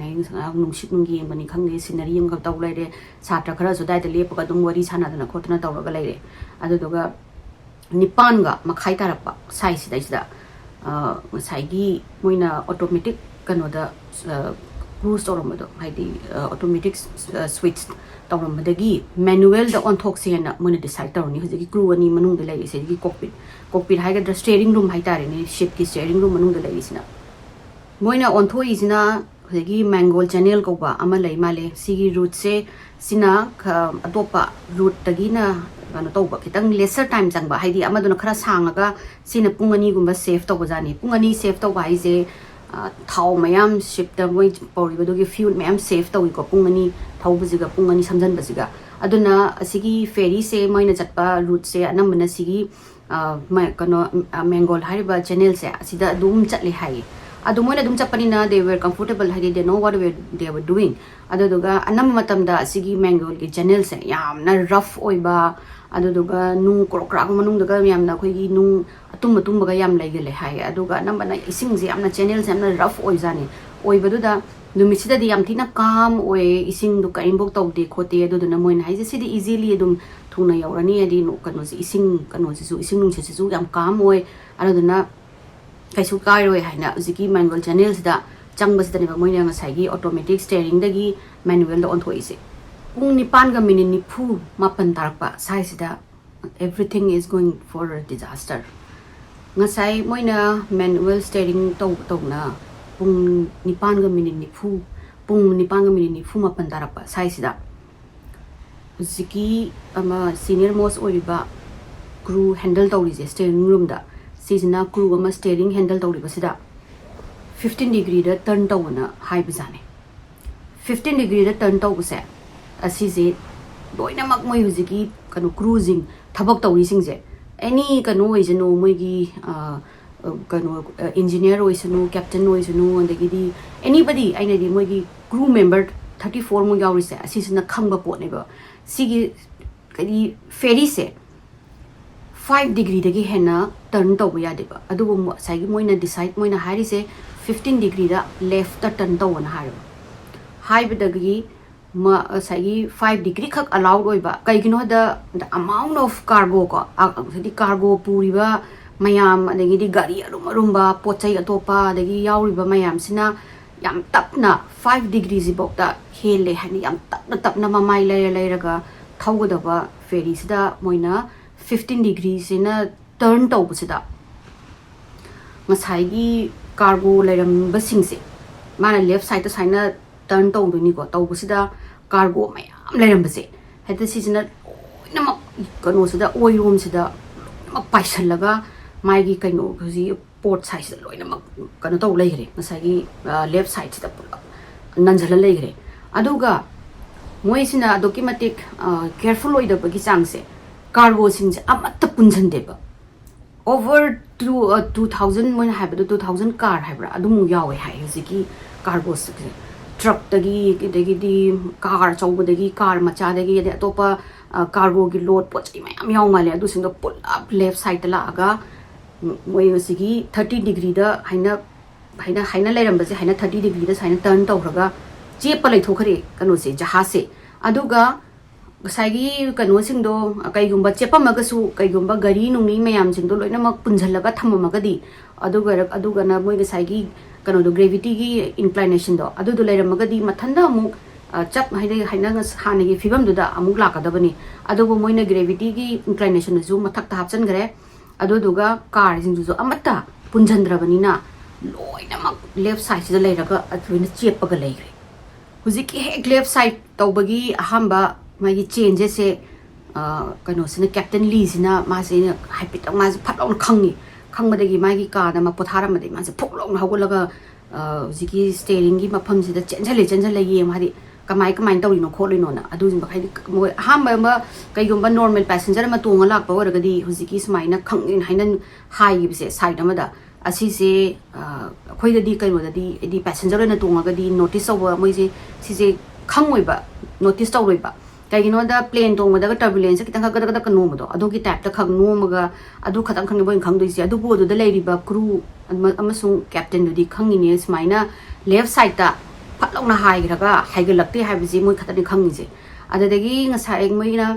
ꯅꯨꯡꯁꯤꯠ ꯅꯨꯡ ꯌꯦꯡꯕꯅꯤ ꯈꯪꯗꯦ, ꯁꯤꯅꯔꯤ ꯑꯃꯈꯛ ꯇꯧ ꯂꯩꯔꯦ꯫ ꯁꯥꯇ꯭ꯔ ꯈꯔꯁꯨ ꯑꯗꯨꯋꯥꯏꯗ ꯂꯦꯞꯄꯒ ꯑꯗꯨꯝ ꯋꯥꯔꯤ ꯁꯥꯟꯅꯗꯅ ꯈꯣꯠꯇꯅ ꯇꯧꯔꯒ ꯂꯩꯔꯦ꯫ ꯑꯗꯨꯗꯨꯒ ꯅꯤꯄꯥꯟꯒ ꯃꯈꯥꯏ ꯇꯥꯔꯛꯄ ꯁ꯭ꯋꯥꯏꯁꯤꯗꯩꯁꯤꯗ, ꯑ, ꯉꯁꯥꯏꯒꯤ ꯃꯣꯏꯅ ꯑꯣꯇꯣꯃꯦꯇꯤꯛ ꯀꯩꯅꯣꯗ, ꯑ, ꯀ꯭ꯔꯨꯖ ꯇꯧꯔꯝꯕꯗꯣ, ꯍꯥꯏꯗꯤ, ꯑ, ꯑꯣꯇꯣꯃꯦꯇꯤꯛ, ꯑ, ꯁ꯭ꯋꯤꯠꯆ ꯇꯧꯔꯝꯕꯗꯒꯤ ꯃꯦꯅꯨꯋꯦꯜꯗ ꯑꯣꯟꯊꯣꯛꯁꯦꯅ ꯃꯣꯏꯅ ꯗꯤꯁꯥꯏꯗ ꯇꯧꯔꯅꯤ꯫ ꯍꯧꯖꯤꯛꯀꯤ ꯀ꯭ꯔꯨ ꯑꯅꯤ ꯃꯅꯨꯡꯗ ꯂꯩꯔꯤꯁꯦ, ꯍꯧꯖꯤꯛꯀꯤ ꯀꯣꯛꯄꯤꯠ, ꯀꯣꯛꯄꯤꯠ ꯍꯥꯏꯒꯗ꯭ꯔꯥ, ꯁ꯭ꯇꯤꯌꯔꯤꯡ ꯔꯨꯝ ꯍꯥꯏꯇꯥꯔꯦꯅꯦ, ꯁꯤꯞꯀꯤ ꯁ꯭ꯇꯤꯌꯔꯤꯡ ꯔꯨꯝ ꯃꯅꯨꯡꯗ ꯂꯩꯔꯤꯁꯤꯅ꯫ ꯃꯣꯏꯅ ꯑꯣꯟꯊꯣꯛꯏꯁꯤꯅ ꯍꯧꯖꯤꯛꯀꯤ ꯃꯦꯡꯒꯣꯜ ꯆꯦꯅꯦꯜ ꯀꯧꯕ ꯑꯃ ꯂꯩ ꯃꯥꯜꯂꯦ꯫ ꯁꯤꯒꯤ ꯔꯨꯠꯁꯦ, ꯁꯤꯅ ꯈ-, ꯑꯇꯣꯞꯄ ꯔꯨꯠꯇꯒꯤꯅ ꯀꯩꯅꯣ ꯇꯧꯕ, ꯈꯤꯇꯪ ꯂꯦꯁꯔ ꯇꯥꯏꯝ ꯆꯪꯕ, ꯍꯥꯏꯗꯤ ꯑꯃꯗꯨꯅ ꯈꯔ ꯁꯥꯡꯉꯒ ꯁꯤꯅ ꯄꯨꯡ ꯑꯅꯤꯒꯨꯝꯕ ꯁꯦꯚ ꯇꯧꯕꯖꯥꯠꯅꯤ꯫ ꯄꯨꯡ ꯑꯅꯤ ꯁꯦꯚ ꯇꯧꯕ ꯍꯥꯏꯁꯦ, ꯊꯥꯎ ꯃꯌꯥꯝ ꯁꯤꯞꯇ ꯃꯣꯏ ꯄꯧꯔꯤꯕꯗꯨꯒꯤ ꯐ꯭ꯌꯨꯜ ꯃꯌꯥꯝ ꯁꯦꯐ ꯇꯧꯏꯀꯣ, ꯄꯨꯡ ꯑꯅꯤ ꯊꯧꯕꯁꯤꯒ ꯄꯨꯡ ꯑꯅꯤ ꯁꯝꯖꯟꯕꯁꯤꯒ꯫ ꯑꯗꯨꯅ ꯑꯁꯤꯒꯤ ꯐꯦꯔꯤꯁꯦ ꯃꯣꯏꯅ ꯆꯠꯄ ꯔꯨꯠꯁꯦ ꯑꯅꯝꯕꯅ ꯁꯤꯒꯤ ꯀꯩꯅꯣ, ꯃꯦꯡꯒꯣꯜ ꯍꯥꯏꯔꯤꯕ ꯆꯦꯅꯦꯜꯁꯦ ꯑꯁꯤꯗ ꯑꯗꯨꯝ ꯆꯠꯂꯦ ꯍꯥꯏꯌꯦ꯫ ꯑꯗꯨ ꯃꯣꯏꯅ ꯑꯗꯨꯝ ꯆꯠꯄꯅꯤꯅ they were comfortable, ꯍꯥꯏꯗꯤ they know what they were doing꯫ ꯑꯗꯨꯗꯨꯒ ꯑꯅꯝꯕ ꯃꯇꯝꯗ ꯑꯁꯤꯒꯤ ꯃꯦꯡꯒꯣꯜꯒꯤ ꯆꯦꯅꯦꯜꯁꯦ ꯌꯥꯝꯅ ꯔꯐ ꯑꯣꯏꯕ, ꯑꯗꯨꯗꯨꯒ ꯅꯨꯡ ꯀ꯭ꯔꯣꯛ ꯀ꯭ꯔꯥꯛ ꯃꯅꯨꯡꯗꯒ ꯌꯥꯝꯅ ꯑꯩꯈꯣꯏꯒꯤ ꯅꯨꯡ ꯑꯇꯨꯝ ꯑꯇꯨꯝꯕꯒ ꯌꯥꯝ ꯂꯩꯒꯜꯂꯦ ꯍꯥꯏꯌꯦ꯫ ꯑꯗꯨꯒ ꯑꯅꯝꯕꯅ ꯏꯁꯤꯡꯁꯦ ꯌꯥꯝꯅ, ꯆꯦꯅꯦꯜꯁꯦ ꯌꯥꯝꯅ ꯔꯐ ꯑꯣꯏꯖꯥꯠꯅꯤ꯫ ꯑꯣꯏꯕꯗꯨꯗ ꯅꯨꯃꯤꯠꯁꯤꯗꯗꯤ ꯌꯥꯝ ꯊꯤꯅ ꯀꯥꯝ ꯑꯣꯏꯌꯦ, ꯏꯁꯤꯡꯗꯣ ꯀꯔꯤꯝꯐꯥꯎ ꯇꯧꯗꯦ ꯈꯣꯠꯇꯦ꯫ ꯑꯗꯨꯗꯨꯅ ꯃꯣꯏꯅ ꯍꯥꯏꯁꯦ ꯁꯤꯗꯤ ꯏꯖꯤꯂꯤ ꯑꯗꯨꯝ ꯊꯨꯡꯅ ꯌꯧꯔꯅꯤ, ꯍꯥꯏꯗꯤ ꯅꯣ-, ꯀꯩꯅꯣꯁꯦ, ꯏꯁꯤꯡ ꯀꯩꯅꯣꯁꯤꯁꯨ, ꯏꯁꯤꯡ ꯅꯨꯡꯁꯤꯠꯁꯤꯁꯨ ꯌꯥꯝ ꯀꯥꯝ ꯑꯣꯏ꯫ ꯑꯗꯨꯗꯨꯅ ꯀꯩꯁꯨ ꯀꯥꯏꯔꯣꯏ ꯍꯥꯏꯅ ꯍꯧꯖꯤꯛꯀꯤ ꯃꯦꯅꯨꯋꯦꯜ ꯆꯦꯅꯦꯜꯁꯤꯗ ꯆꯪꯕꯁꯤꯗꯅꯦꯕ ꯃꯣꯏꯅ ꯉꯁꯥꯏꯒꯤ ꯑꯣꯇꯣꯃꯦꯇꯤꯛ ꯁ꯭ꯇꯦꯔꯤꯡꯗꯒꯤ ꯃꯦꯅꯨꯋꯦꯜꯗ ꯑꯣꯟꯊꯣꯛꯏꯁꯦ꯫ ꯄꯨꯡ ꯅꯤꯄꯥꯟꯒ ꯃꯤꯅꯤꯠ ꯅꯤꯐꯨ ꯃꯥꯄꯟ ꯇꯥꯔꯛꯄ ꯁ꯭ꯋꯥꯏꯁꯤꯗ everything is going for a disaster꯫ ꯉꯁꯥꯏ ꯃꯣꯏꯅ ꯃꯦꯅꯨꯋꯦꯜ ꯁ꯭ꯇꯦꯔꯤꯡ ꯇꯧ ꯇꯧꯅ ꯄꯨꯡ ꯅꯤꯄꯥꯟꯒ ꯃꯤꯅꯤꯠ ꯅꯤꯐꯨ, ꯄꯨꯡ ꯅꯤꯄꯥꯟꯒ ꯃꯤꯅꯤꯠ ꯅꯤꯐꯨ ꯃꯥꯄꯟ ꯇꯥꯔꯛꯄ ꯁ꯭ꯋꯥꯏꯁꯤꯗ ꯍꯧꯖꯤꯛꯀꯤ ꯑꯃ ꯁꯤꯅꯤꯌꯔ ꯃꯣꯁ ꯑꯣꯏꯔꯤꯕ ꯀ꯭ꯔꯨ ꯍꯦꯟꯗꯜ ꯇꯧꯔꯤꯁꯦ ꯁ꯭ꯇꯦꯔꯤꯡ ꯔꯨꯝꯗ, ꯁꯤꯁꯤꯅ ꯀ꯭ꯔꯨ ꯑꯃ ꯁ꯭ꯇꯦꯔꯤꯡ ꯍꯦꯟꯗꯜ ꯇꯧꯔꯤꯕꯁꯤꯗ ꯐꯤꯐꯇꯤꯟ ꯗꯤꯒ꯭ꯔꯤꯗ ꯇꯔꯟ ꯇꯧꯑꯣꯅ ꯍꯥꯏꯕꯖꯥꯠꯅꯤ꯫ ꯐꯤꯐꯇꯤꯟ ꯗꯤꯒ꯭ꯔꯤꯗ ꯇꯔꯟ ꯇꯧꯕꯁꯦ ꯑꯁꯤꯁꯦ ꯂꯣꯏꯅꯃꯛ ꯃꯣꯏ ꯍꯧꯖꯤꯛꯀꯤ ꯀꯩꯅꯣ ꯀ꯭ꯔꯨꯁꯤꯡ, ꯊꯕꯛ ꯇꯧꯔꯤꯁꯤꯡꯁꯦ, ꯑꯦꯅꯤ ꯀꯩꯅꯣ ꯑꯣꯏꯁꯅꯨ, ꯃꯣꯏꯒꯤ ꯑ, ꯑ, ꯀꯩꯅꯣ, ꯏꯟꯖꯤꯅꯤꯌꯔ ꯑꯣꯏꯁꯅꯨ, ꯀꯦꯞꯇꯦꯟ ꯑꯣꯏꯁꯅꯨ, ꯑꯗꯒꯤꯗꯤ ꯑꯦꯅꯤꯕꯗꯤ, ꯑꯩꯅꯗꯤ ꯃꯣꯏꯒꯤ ꯀ꯭ꯔꯨ ꯃꯦꯝꯕꯔ ꯊꯥꯔꯇꯤ ꯐꯣꯔ ꯃꯨꯛ ꯌꯥꯎꯔꯤꯁꯦ ꯑꯁꯤꯁꯤꯅ ꯈꯪꯕ ꯄꯣꯠꯅꯦꯕ꯫ ꯁꯤꯒꯤ ꯀꯔꯤ ꯐꯦꯔꯤꯁꯦ ꯐꯥꯏꯚ ꯗꯤꯒ꯭ꯔꯤꯗꯒꯤ ꯍꯦꯟꯅ ꯇꯔꯟ ꯇꯧꯕ ꯌꯥꯗꯦꯕ꯫ ꯑꯗꯨꯕꯨ ꯃꯣ-, ꯉꯁꯥꯏꯒꯤ ꯃꯣꯏꯅ ꯗꯤꯁꯥꯏꯠ ꯃꯣꯏꯅ ꯍꯥꯏꯔꯤꯁꯦ ꯐꯤꯐꯇꯤꯟ ꯗꯤꯒ꯭ꯔꯤꯗ ꯂꯦꯐꯇ ꯇꯔꯟ ꯇꯧꯑꯣꯅ ꯍꯥꯏꯔꯦꯕ꯫ ꯍꯥꯏꯕꯗꯒꯤ ꯃ-, ꯉꯁꯥꯏꯒꯤ ꯐꯥꯏꯚ ꯗꯤꯒ꯭ꯔꯤ ꯈꯛ ꯑꯂꯥꯎꯠ ꯑꯣꯏꯕ, ꯀꯩꯒꯤꯅꯣ ꯍꯥꯏꯗ, the amount of cargo ꯀꯣ, ꯑ, ꯍꯥꯏꯗꯤ ꯀꯥꯔꯒꯣ ꯄꯨꯔꯤꯕ ꯃꯌꯥꯝ, ꯑꯗꯒꯤꯗꯤ ꯒꯥꯔꯤ ꯑꯔꯨꯝ ꯑꯔꯨꯝꯕ, ꯄꯣꯠ ꯆꯩ ꯑꯇꯣꯞꯄ, ꯑꯗꯒꯤ ꯌꯥꯎꯔꯤꯕ ꯃꯌꯥꯝꯁꯤꯅ ꯌꯥꯝ ꯇꯞꯅ ꯐꯥꯏꯚ ꯗꯤꯒ꯭ꯔꯤꯁꯤꯐꯧꯗ ꯍꯦꯜꯂꯦ ꯍꯥꯏꯅ ꯌꯥꯝ ꯇꯞꯅ ꯇꯞꯅ ꯃꯃꯥꯏ ꯂꯩꯔ ꯂꯩꯔꯒ ꯊꯧꯒꯗꯕ ꯐꯦꯔꯤꯁꯤꯗ ꯃꯣꯏꯅ ꯐꯤꯐꯇꯤꯟ ꯗꯤꯒ꯭ꯔꯤꯁꯤꯅ ꯇꯔꯟ ꯇꯧꯕꯁꯤꯗ ꯉꯁꯥꯏꯒꯤ ꯀꯥꯔꯒꯣ ꯂꯩꯔꯝꯕꯁꯤꯡꯁꯦ, ꯃꯥꯅ ꯂꯦꯐ ꯁꯥꯏꯗꯇ ꯁꯨꯃꯥꯏꯅ ꯇꯔꯟ ꯇꯧꯗꯣꯏꯅꯤꯀꯣ, ꯇꯧꯕꯁꯤꯗ ꯀꯥꯔꯒꯣ ꯃꯌꯥꯝ ꯂꯩꯔꯝꯕꯁꯦ ꯍꯦꯛꯇ ꯁꯤꯁꯤꯅ ꯂꯣꯏꯅꯃꯛ ꯀꯩꯅꯣꯁꯤꯗ, ꯑꯣꯏꯔꯣꯝꯁꯤꯗ ꯂꯣꯏꯅꯃꯛ ꯄꯥꯏꯁꯜꯂꯒ ꯃꯥꯒꯤ ꯀꯩꯅꯣ ꯍꯧꯖꯤꯛ ꯄꯣꯔꯠ ꯁꯥꯏꯠꯁꯤꯗ ꯂꯣꯏꯅꯃꯛ ꯀꯩꯅꯣ ꯇꯧ ꯂꯩꯈ꯭ꯔꯦ, ꯉꯁꯥꯏꯒꯤ ꯂꯦꯐ ꯁꯥꯏꯠꯁꯤꯗ ꯄꯨꯂꯞ ꯅꯟꯁꯤꯜꯂ ꯂꯩꯈ꯭ꯔꯦ꯫ ꯑꯗꯨꯒ ꯃꯣꯏꯁꯤꯅ ꯑꯗꯨꯛꯀꯤ ꯃꯇꯤꯛ ꯀꯦꯌꯔꯐꯨꯜ ꯑꯣꯏꯗꯕꯒꯤ ꯆꯥꯡꯁꯦ, ꯀꯥꯔꯒꯣꯁꯤꯡꯁꯦ ꯑꯃꯠꯇ ꯄꯨꯟꯁꯤꯟꯗꯦꯕ꯫ ꯑꯣꯚꯔ ꯇꯨ ꯇꯨ ꯊꯥꯎꯖꯟ, ꯃꯣꯏꯅ ꯍꯥꯏꯕꯗꯣ ꯇꯨ ꯊꯥꯎꯖꯟ ꯀꯥꯔ ꯍꯥꯏꯕ꯭ꯔꯥ, ꯑꯗꯨꯃꯨꯛ ꯌꯥꯎꯋꯦ ꯍꯥꯏ ꯍꯧꯖꯤꯛꯀꯤ ꯀꯥꯔꯒꯣꯁꯤꯡꯁꯦ꯫ ꯇ꯭ꯔꯛꯇꯒꯤ, ꯑꯗꯒꯤꯗꯤ ꯀꯥꯔ ꯑꯆꯧꯕꯗꯒꯤ, ꯀꯥꯔ ꯃꯆꯥꯗꯒꯤ, ꯑꯗꯩ ꯑꯇꯣꯞꯄ ꯀꯥꯔꯒꯣꯒꯤ ꯂꯣꯗ ꯄꯣꯠ ꯆꯩ ꯃꯌꯥꯝ ꯌꯥꯎ ꯃꯥꯜꯂꯦ꯫ ꯑꯗꯨꯁꯤꯡꯗꯣ ꯄꯨꯂꯞ ꯂꯦꯐ ꯁꯥꯏꯠꯇ ꯂꯥꯛꯑꯒ, ꯎꯝ, ꯃꯣꯏ ꯉꯁꯤꯒꯤ ꯊꯥꯔꯇꯤ ꯗꯤꯒ꯭ꯔꯤꯗ ꯍꯥꯏꯅ, ꯍꯥꯏꯅ, ꯍꯥꯏꯅ ꯂꯩꯔꯝꯕꯁꯦ ꯍꯥꯏꯅ ꯊꯥꯔꯇꯤ ꯗꯤꯒ꯭ꯔꯤꯗ ꯁꯨꯃꯥꯏꯅ ꯇꯔꯟ ꯇꯧꯈ꯭ꯔꯒ ꯆꯦꯞꯄ ꯂꯩꯊꯣꯛꯈ꯭ꯔꯦ ꯀꯩꯅꯣꯁꯦ, ꯖꯍꯥꯖꯁꯦ꯫ ꯑꯗꯨꯒ ꯉꯁꯥꯏꯒꯤ ꯀꯩꯅꯣꯁꯤꯡꯗꯣ, ꯀꯩꯒꯨꯝꯕ ꯆꯦꯞꯄꯝꯃꯒꯁꯨ, ꯀꯩꯒꯨꯝꯕ ꯒꯥꯔꯤ ꯅꯨꯡꯅꯤ ꯃꯌꯥꯝꯁꯤꯡꯗꯣ ꯂꯣꯏꯅꯃꯛ ꯄꯨꯟꯁꯤꯜꯂꯒ ꯊꯝꯃꯝꯃꯒꯗꯤ, ꯑꯗꯨꯒ, ꯑꯗꯨꯒꯅ ꯃꯣꯏ ꯉꯁꯥꯏꯒꯤ ꯀꯩꯅꯣꯗꯣ, ꯒ꯭ꯔꯦꯚꯤꯇꯤꯒꯤ ꯏꯟꯀ꯭ꯂꯥꯏꯅꯦꯁꯟꯗꯣ ꯑꯗꯨꯗꯣ ꯂꯩꯔꯝꯃꯒꯗꯤ, ꯃꯊꯟꯇ ꯑꯃꯨꯛ, ꯑ, ꯆꯞ ꯍꯥꯏꯗꯤ ꯍꯥꯏꯅ ꯉꯁ-, ꯍꯥꯟꯅꯒꯤ ꯐꯤꯕꯝꯗꯨꯗ ꯑꯃꯨꯛ ꯂꯥꯛꯀꯗꯕꯅꯤ꯫ ꯑꯗꯨꯕꯨ ꯃꯣꯏꯅ ꯒ꯭ꯔꯦꯚꯤꯇꯤꯒꯤ ꯏꯟꯀ꯭ꯂꯥꯏꯅꯦꯁꯟꯗꯨꯁꯨ ꯃꯊꯛꯇ ꯍꯥꯞꯆꯤꯟꯈ꯭ꯔꯦ꯫ ꯑꯗꯨꯗꯨꯒ ꯀꯥꯔꯁꯤꯡꯗꯨꯁꯨ ꯑꯃꯠꯇ ꯄꯨꯟꯁꯤꯟꯗ꯭ꯔꯕꯅꯤꯅ, ꯂꯣꯏꯅꯃꯛ ꯂꯦꯐ ꯁꯥꯏꯠꯁꯤꯗ ꯂꯩꯔꯒ ꯑꯗꯨ ꯂꯣꯏꯅ ꯆꯦꯞꯄꯒ ꯂꯩꯈ꯭ꯔꯦ꯫ ꯍꯧꯖꯤꯛꯀꯤ ꯍꯦꯛ ꯂꯦꯐ ꯁꯥꯏꯠ ꯇꯧꯕꯒꯤ ꯑꯍꯥꯟꯕ ꯃꯥꯒꯤ ꯆꯦꯟꯖꯦꯁꯁꯦ, ꯑ, ꯀꯩꯅꯣꯁꯤꯅ, ꯀꯦꯞꯇꯦꯟ ꯂꯤꯁꯤꯅ ꯃꯥꯁꯦ ꯍꯥꯏꯐꯦꯠꯇꯪ ꯃꯥꯁꯦ ꯐꯠ ꯂꯥꯎꯅ ꯈꯪꯉꯤ꯫ ꯈꯪꯕꯗꯒꯤ ꯃꯥꯒꯤ ꯀꯥꯗ ꯃꯥ ꯄꯣꯊꯥꯔꯝꯕꯗꯒꯤ ꯃꯥꯁꯦ ꯐꯨꯛ ꯂꯥꯎꯅ ꯍꯧꯒꯠꯂꯒ, ꯑ, ꯍꯧꯖꯤꯛꯀꯤ ꯁ꯭ꯇꯦꯔꯤꯡꯒꯤ ꯃꯐꯝꯁꯤꯗ ꯆꯦꯟꯁꯤꯜꯂꯦ, ꯆꯦꯟꯁꯤꯜꯂ ꯌꯦꯡꯕ, ꯍꯥꯏꯗꯤ ꯀꯃꯥꯏ, ꯀꯃꯥꯏꯅ ꯇꯧꯔꯤꯅꯣ ꯈꯣꯠꯂꯤꯅꯣꯅ꯫ ꯑꯗꯨꯁꯤꯡꯗꯣ ꯍꯥꯏꯗꯤ ꯃꯣꯏ ꯑꯍꯥꯟꯕ ꯑꯃ ꯀꯩꯒꯨꯝꯕ ꯅꯣꯔꯃꯦꯜ ꯄꯦꯁꯦꯟꯖꯔ ꯑꯃ ꯇꯣꯡꯉ ꯂꯥꯛꯄ ꯑꯣꯏꯔꯒꯗꯤ ꯍꯧꯖꯤꯛꯀꯤ ꯁꯨꯃꯥꯏꯅ ꯈꯪꯉꯦꯅ ꯍꯥꯏꯅ ꯍꯥꯏꯈꯤꯕꯁꯦ ꯁꯥꯏꯠ ꯑꯃꯗ, ꯑꯁꯤꯁꯦ, ꯑ, ꯑꯩꯈꯣꯏꯗꯗꯤ ꯀꯩꯅꯣꯗꯗꯤ, ꯍꯥꯏꯗꯤ ꯄꯦꯁꯦꯟꯖꯔ ꯑꯣꯏꯅ ꯇꯣꯡꯉꯒꯗꯤ ꯅꯣꯇꯤꯁ ꯇꯧꯕ ꯃꯣꯏꯁꯦ ꯁꯤꯁꯦ ꯈꯪꯉꯣꯏꯕ, ꯅꯣꯇꯤꯁ ꯇꯧꯔꯣꯏꯕ꯫ ꯀꯩꯒꯤꯅꯣꯗ ꯄ꯭ꯂꯦꯟ ꯇꯣꯡꯕꯗꯒ ꯇꯔꯕꯨꯂꯦꯟꯁ ꯈꯤꯇꯪ ꯈꯛ ꯀꯗꯛ ꯀꯗꯛꯀ ꯅꯣꯝꯕꯗꯣ, ꯑꯗꯨꯒꯤ ꯇꯥꯏꯞꯇ ꯈꯛ ꯅꯣꯝꯃꯒ ꯑꯗꯨ ꯈꯛꯇꯪ ꯈꯪꯉꯦ ꯃꯣꯏꯅ ꯈꯪꯗꯣꯏꯁꯦ꯫ ꯑꯗꯨꯕꯨ ꯑꯗꯨꯗ ꯂꯩꯔꯤꯕ ꯀ꯭ꯔꯨ ꯑꯃ-, ꯑꯃꯁꯨꯡ ꯀꯦꯞꯇꯦꯟꯗꯨꯗꯤ ꯈꯪꯉꯤꯅꯦ, ꯁꯨꯃꯥꯏꯅ ꯂꯦꯐ ꯁꯥꯏꯠꯇ ꯐꯠ ꯂꯥꯎꯅ ꯍꯥꯏꯈ꯭ꯔꯒ ꯍꯥꯏꯒꯠꯂꯛꯇꯦ ꯍꯥꯏꯕꯁꯤ ꯃꯣꯏ ꯈꯛꯇꯅꯤ ꯈꯪꯉꯤꯁꯦ꯫ ꯑꯗꯨꯗꯒꯤ ꯉꯁꯥꯏ ꯃꯣꯏꯅ,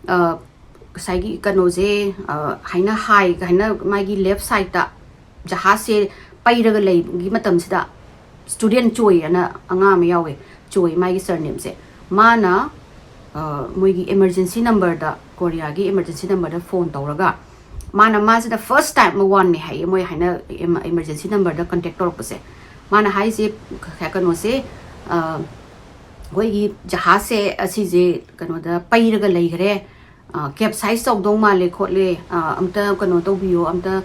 ꯑ, ꯉꯁꯥꯏꯒꯤ ꯀꯩꯅꯣꯁꯦ, ꯑ, ꯍꯥꯏꯅ ꯍꯥꯏ, ꯍꯥꯏꯅ ꯃꯥꯒꯤ ꯂꯦꯐ ꯁꯥꯏꯠꯇ ꯖꯍꯥꯖꯁꯦ ꯄꯩꯔꯒ ꯂꯩꯕꯒꯤ ꯃꯇꯝꯁꯤꯗ ꯁ꯭ꯇꯨꯗꯦꯟ ꯆꯣꯏ ꯑꯅ ꯑꯉꯥꯡ ꯑꯃ ꯌꯥꯎꯋꯦ, ꯆꯣꯏ ꯃꯥꯒꯤ ꯁꯔꯅꯦꯝꯁꯦ꯫ ꯃꯥꯅ, ꯑ, ꯃꯣꯏꯒꯤ ꯏꯃꯔꯖꯦꯟꯁꯤ ꯅꯝꯕꯔꯗ, ꯀꯣꯔꯤꯌꯥꯒꯤ ꯏꯃꯔꯖꯦꯟꯁꯤ ꯅꯝꯕꯔꯗ ꯐꯣꯟ ꯇꯧꯔꯒ, ꯃꯥꯅ, ꯃꯥꯁꯤꯅ ꯐꯥꯔꯁ ꯇꯥꯏꯝ ꯋꯥꯟꯅꯦ ꯍꯥꯏꯌꯦ ꯃꯣꯏ ꯍꯥꯏꯅ ꯏꯃ-, ꯏꯃꯔꯖꯦꯟꯁꯤ ꯅꯝꯕꯔꯗ ꯀꯟꯇꯦꯛ ꯇꯧꯔꯛꯄꯁꯦ꯫ ꯃꯥꯅ ꯍꯥꯏꯁꯦ, ꯀ-, ꯀꯩꯅꯣꯁꯦ, ꯑ, ꯑꯩꯈꯣꯏꯒꯤ ꯖꯍꯥꯖꯁꯦ ꯑꯁꯤꯁꯦ ꯀꯩꯅꯣꯗ ꯄꯩꯔꯒ ꯂꯩꯈ꯭ꯔꯦ, ꯑ, ꯀꯦꯞꯁꯥꯏꯁ ꯇꯧꯗꯧ ꯃꯥꯜꯂꯦ ꯈꯣꯠꯂꯦ, ꯑ, ꯑꯝꯇ ꯀꯩꯅꯣ ꯇꯧꯕꯤꯌꯣ, ꯑꯝꯇ,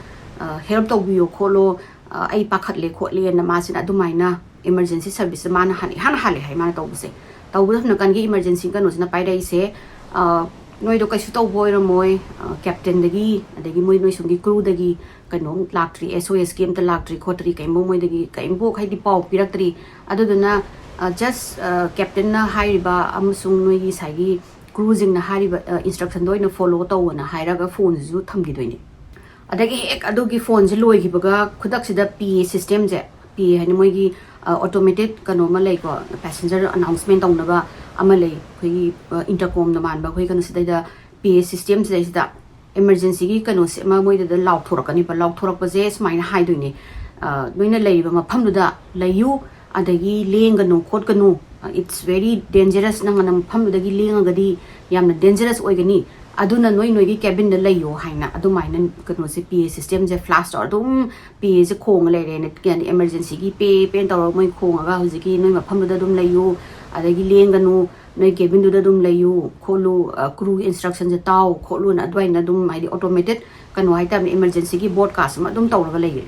ꯍꯦꯜꯞ ꯇꯧꯕꯤꯌꯣ ꯈꯣꯠꯂꯣ, ꯑ, ꯑꯩ ꯄꯥꯈꯠꯂꯦ ꯈꯣꯠꯂꯦꯅ ꯃꯥꯁꯤꯅ ꯑꯗꯨꯃꯥꯏꯅ ꯏꯃꯔꯖꯦꯟꯁꯤ ꯁꯔꯚꯤꯁꯁꯦ ꯃꯥꯅ ꯍꯥꯟꯅ ꯏꯍꯥꯟ ꯍꯥꯜꯂꯦ ꯍꯥꯏ ꯃꯥꯅ ꯇꯧꯕꯁꯦ꯫ ꯇꯧꯕꯗ ꯁꯣꯝ ꯅꯥꯀꯟꯒꯤ ꯏꯃꯔꯖꯦꯟꯁꯤ ꯀꯩꯅꯣꯁꯤꯅ ꯄꯥꯏꯔꯛꯏꯁꯦ, ꯑ, "ꯅꯣꯏꯗꯣ ꯀꯩꯁꯨ ꯇꯧꯕ ꯑꯣꯏꯔꯝꯃꯣꯏ, ꯑ, ꯀꯦꯞꯇꯦꯟꯗꯒꯤ ꯑꯗꯒꯤ ꯃꯣꯏ ꯅꯣꯏ ꯁꯣꯝꯒꯤ ꯀ꯭ꯔꯨꯗꯒꯤ ꯀꯩꯅꯣ ꯂꯥꯛꯇ꯭ꯔꯤ, ꯑꯦꯁ ꯑꯣ ꯑꯦꯁꯀꯤ ꯑꯝꯇ ꯂꯥꯛꯇ꯭ꯔꯤ ꯈꯣꯠꯇ꯭ꯔꯤ, ꯀꯩꯝꯕꯨ ꯃꯣꯏꯗꯒꯤ ꯀꯩꯝꯕꯨ ꯍꯥꯏꯗꯤ ꯄꯥꯎ ꯄꯤꯔꯛꯇ꯭ꯔꯤ꯫ ꯑꯗꯨꯗꯨꯅ, ꯑ, ꯖꯁ, ꯑ, ꯀꯦꯞꯇꯦꯟꯅ ꯍꯥꯏꯔꯤꯕ ꯑꯃꯁꯨꯡ ꯅꯣꯏꯒꯤ ꯉꯁꯥꯏꯒꯤ ꯀ꯭ꯔꯨꯁꯤꯡꯅ ꯍꯥꯏꯔꯤꯕ, ꯑ, ꯏꯟꯁꯇ꯭ꯔꯛꯁꯟꯗꯣ ꯑꯣꯏꯅ ꯐꯣꯂꯣ ꯇꯧꯑꯣꯅ" ꯍꯥꯏꯔꯒ ꯐꯣꯟꯁꯤꯁꯨ ꯊꯝꯈꯤꯗꯣꯏꯅꯦ꯫ ꯑꯗꯒꯤ ꯍꯦꯛ ꯑꯗꯨꯒꯤ ꯐꯣꯟꯁꯦ ꯂꯣꯏꯈꯤꯕꯒ ꯈꯨꯗꯛꯁꯤꯗ ꯄꯤ ꯑꯦ ꯁꯤꯁꯇꯦꯝꯁꯦ, ꯄꯤ ꯑꯦ ꯍꯥꯏꯅ ꯃꯣꯏꯒꯤ, ꯑ, ꯑꯣꯇꯣꯃꯦꯇꯦꯠ ꯀꯩꯅꯣ ꯑꯃ ꯂꯩꯀꯣ, ꯄꯦꯁꯦꯟꯖꯔ ꯑꯅꯥꯎꯟꯁꯃꯦꯟ ꯇꯧꯅꯕ ꯑꯃ ꯂꯩ, ꯑꯩꯈꯣꯏꯒꯤ, ꯑ, ꯏꯟꯇꯔꯀꯣꯝꯗ ꯃꯥꯟꯕ ꯑꯩꯈꯣꯏ ꯀꯩꯅꯣ ꯁꯤꯗꯩꯗ, ꯄꯤ ꯑꯦ ꯁꯤꯁꯇꯦꯝ ꯁꯤꯗꯩꯁꯤꯗ ꯏꯃꯔꯖꯦꯟꯁꯤꯒꯤ ꯀꯩꯅꯣꯁꯦ ꯑꯃ ꯃꯣꯏꯗꯨꯗ ꯂꯥꯎꯊꯣꯔꯛꯀꯅꯤꯕ꯫ ꯂꯥꯎꯊꯣꯔꯛꯄꯁꯦ ꯁꯨꯃꯥꯏꯅ ꯍꯥꯏꯗꯣꯏꯅꯦ, ꯑ, "ꯅꯣꯏꯅ ꯂꯩꯔꯤꯕ ꯃꯐꯝꯗꯨꯗ ꯂꯩꯌꯨ, ꯑꯗꯒꯤ ꯂꯦꯡꯒꯅꯨ ꯈꯣꯠꯀꯅꯨ, it's very dangerous, ꯅꯪꯅ ꯃꯐꯝꯗꯨꯗꯒꯤ ꯂꯦꯡꯉꯒꯗꯤ ꯌꯥꯝꯅ ꯗꯦꯟꯖꯔꯁ ꯑꯣꯏꯒꯅꯤ, ꯑꯗꯨꯅ ꯅꯣꯏ ꯅꯣꯏꯒꯤ ꯀꯦꯕꯤꯟꯗ ꯂꯩꯌꯣ" ꯍꯥꯏꯅ ꯑꯗꯨꯃꯥꯏꯅ ꯀꯩꯅꯣꯁꯦ, ꯄꯤ ꯑꯦ ꯁꯤꯁꯇꯦꯝꯁꯦ ꯐ꯭ꯂꯥꯁ ꯇꯧꯔ ꯑꯗꯨꯝ ꯄꯤ ꯑꯦꯁꯦ ꯈꯣꯡꯉ ꯂꯩꯔꯦꯅ, ꯀꯩ ꯍꯥꯏꯅꯤ, ꯏꯃꯔꯖꯦꯟꯁꯤꯒꯤ ꯄꯦ ꯄꯦꯅ ꯇꯧꯔꯒ ꯃꯣꯏ ꯈꯣꯡꯉꯒ "ꯍꯧꯖꯤꯛꯀꯤ ꯅꯣꯏ ꯃꯐꯝꯗꯨꯗ ꯑꯗꯨꯝ ꯂꯩꯌꯨ, ꯑꯗꯒꯤ ꯂꯦꯡꯒꯅꯨ, ꯅꯣꯏ ꯀꯦꯕꯤꯟꯗꯨꯗ ꯑꯗꯨꯝ ꯂꯩꯌꯨ ꯈꯣꯠꯂꯨ, ꯑ, ꯀ꯭ꯔꯨꯒꯤ ꯏꯟꯁꯇ꯭ꯔꯛꯁꯟꯁꯦ ꯇꯥꯎ ꯈꯣꯠꯂꯨꯅ" ꯑꯗꯨꯃꯥꯏꯅ ꯑꯗꯨꯝ, ꯍꯥꯏꯗꯤ, ꯑꯣꯇꯣꯃꯦꯇꯦꯠ ꯀꯩꯅꯣ ꯍꯥꯏꯇꯥꯔꯦ, ꯏꯃꯔꯖꯦꯟꯁꯤꯒꯤ ꯕ꯭ꯔꯣꯗꯀꯥꯁ ꯑꯃ ꯑꯗꯨꯝ ꯇꯧꯔꯒ ꯂꯩꯔꯦ꯫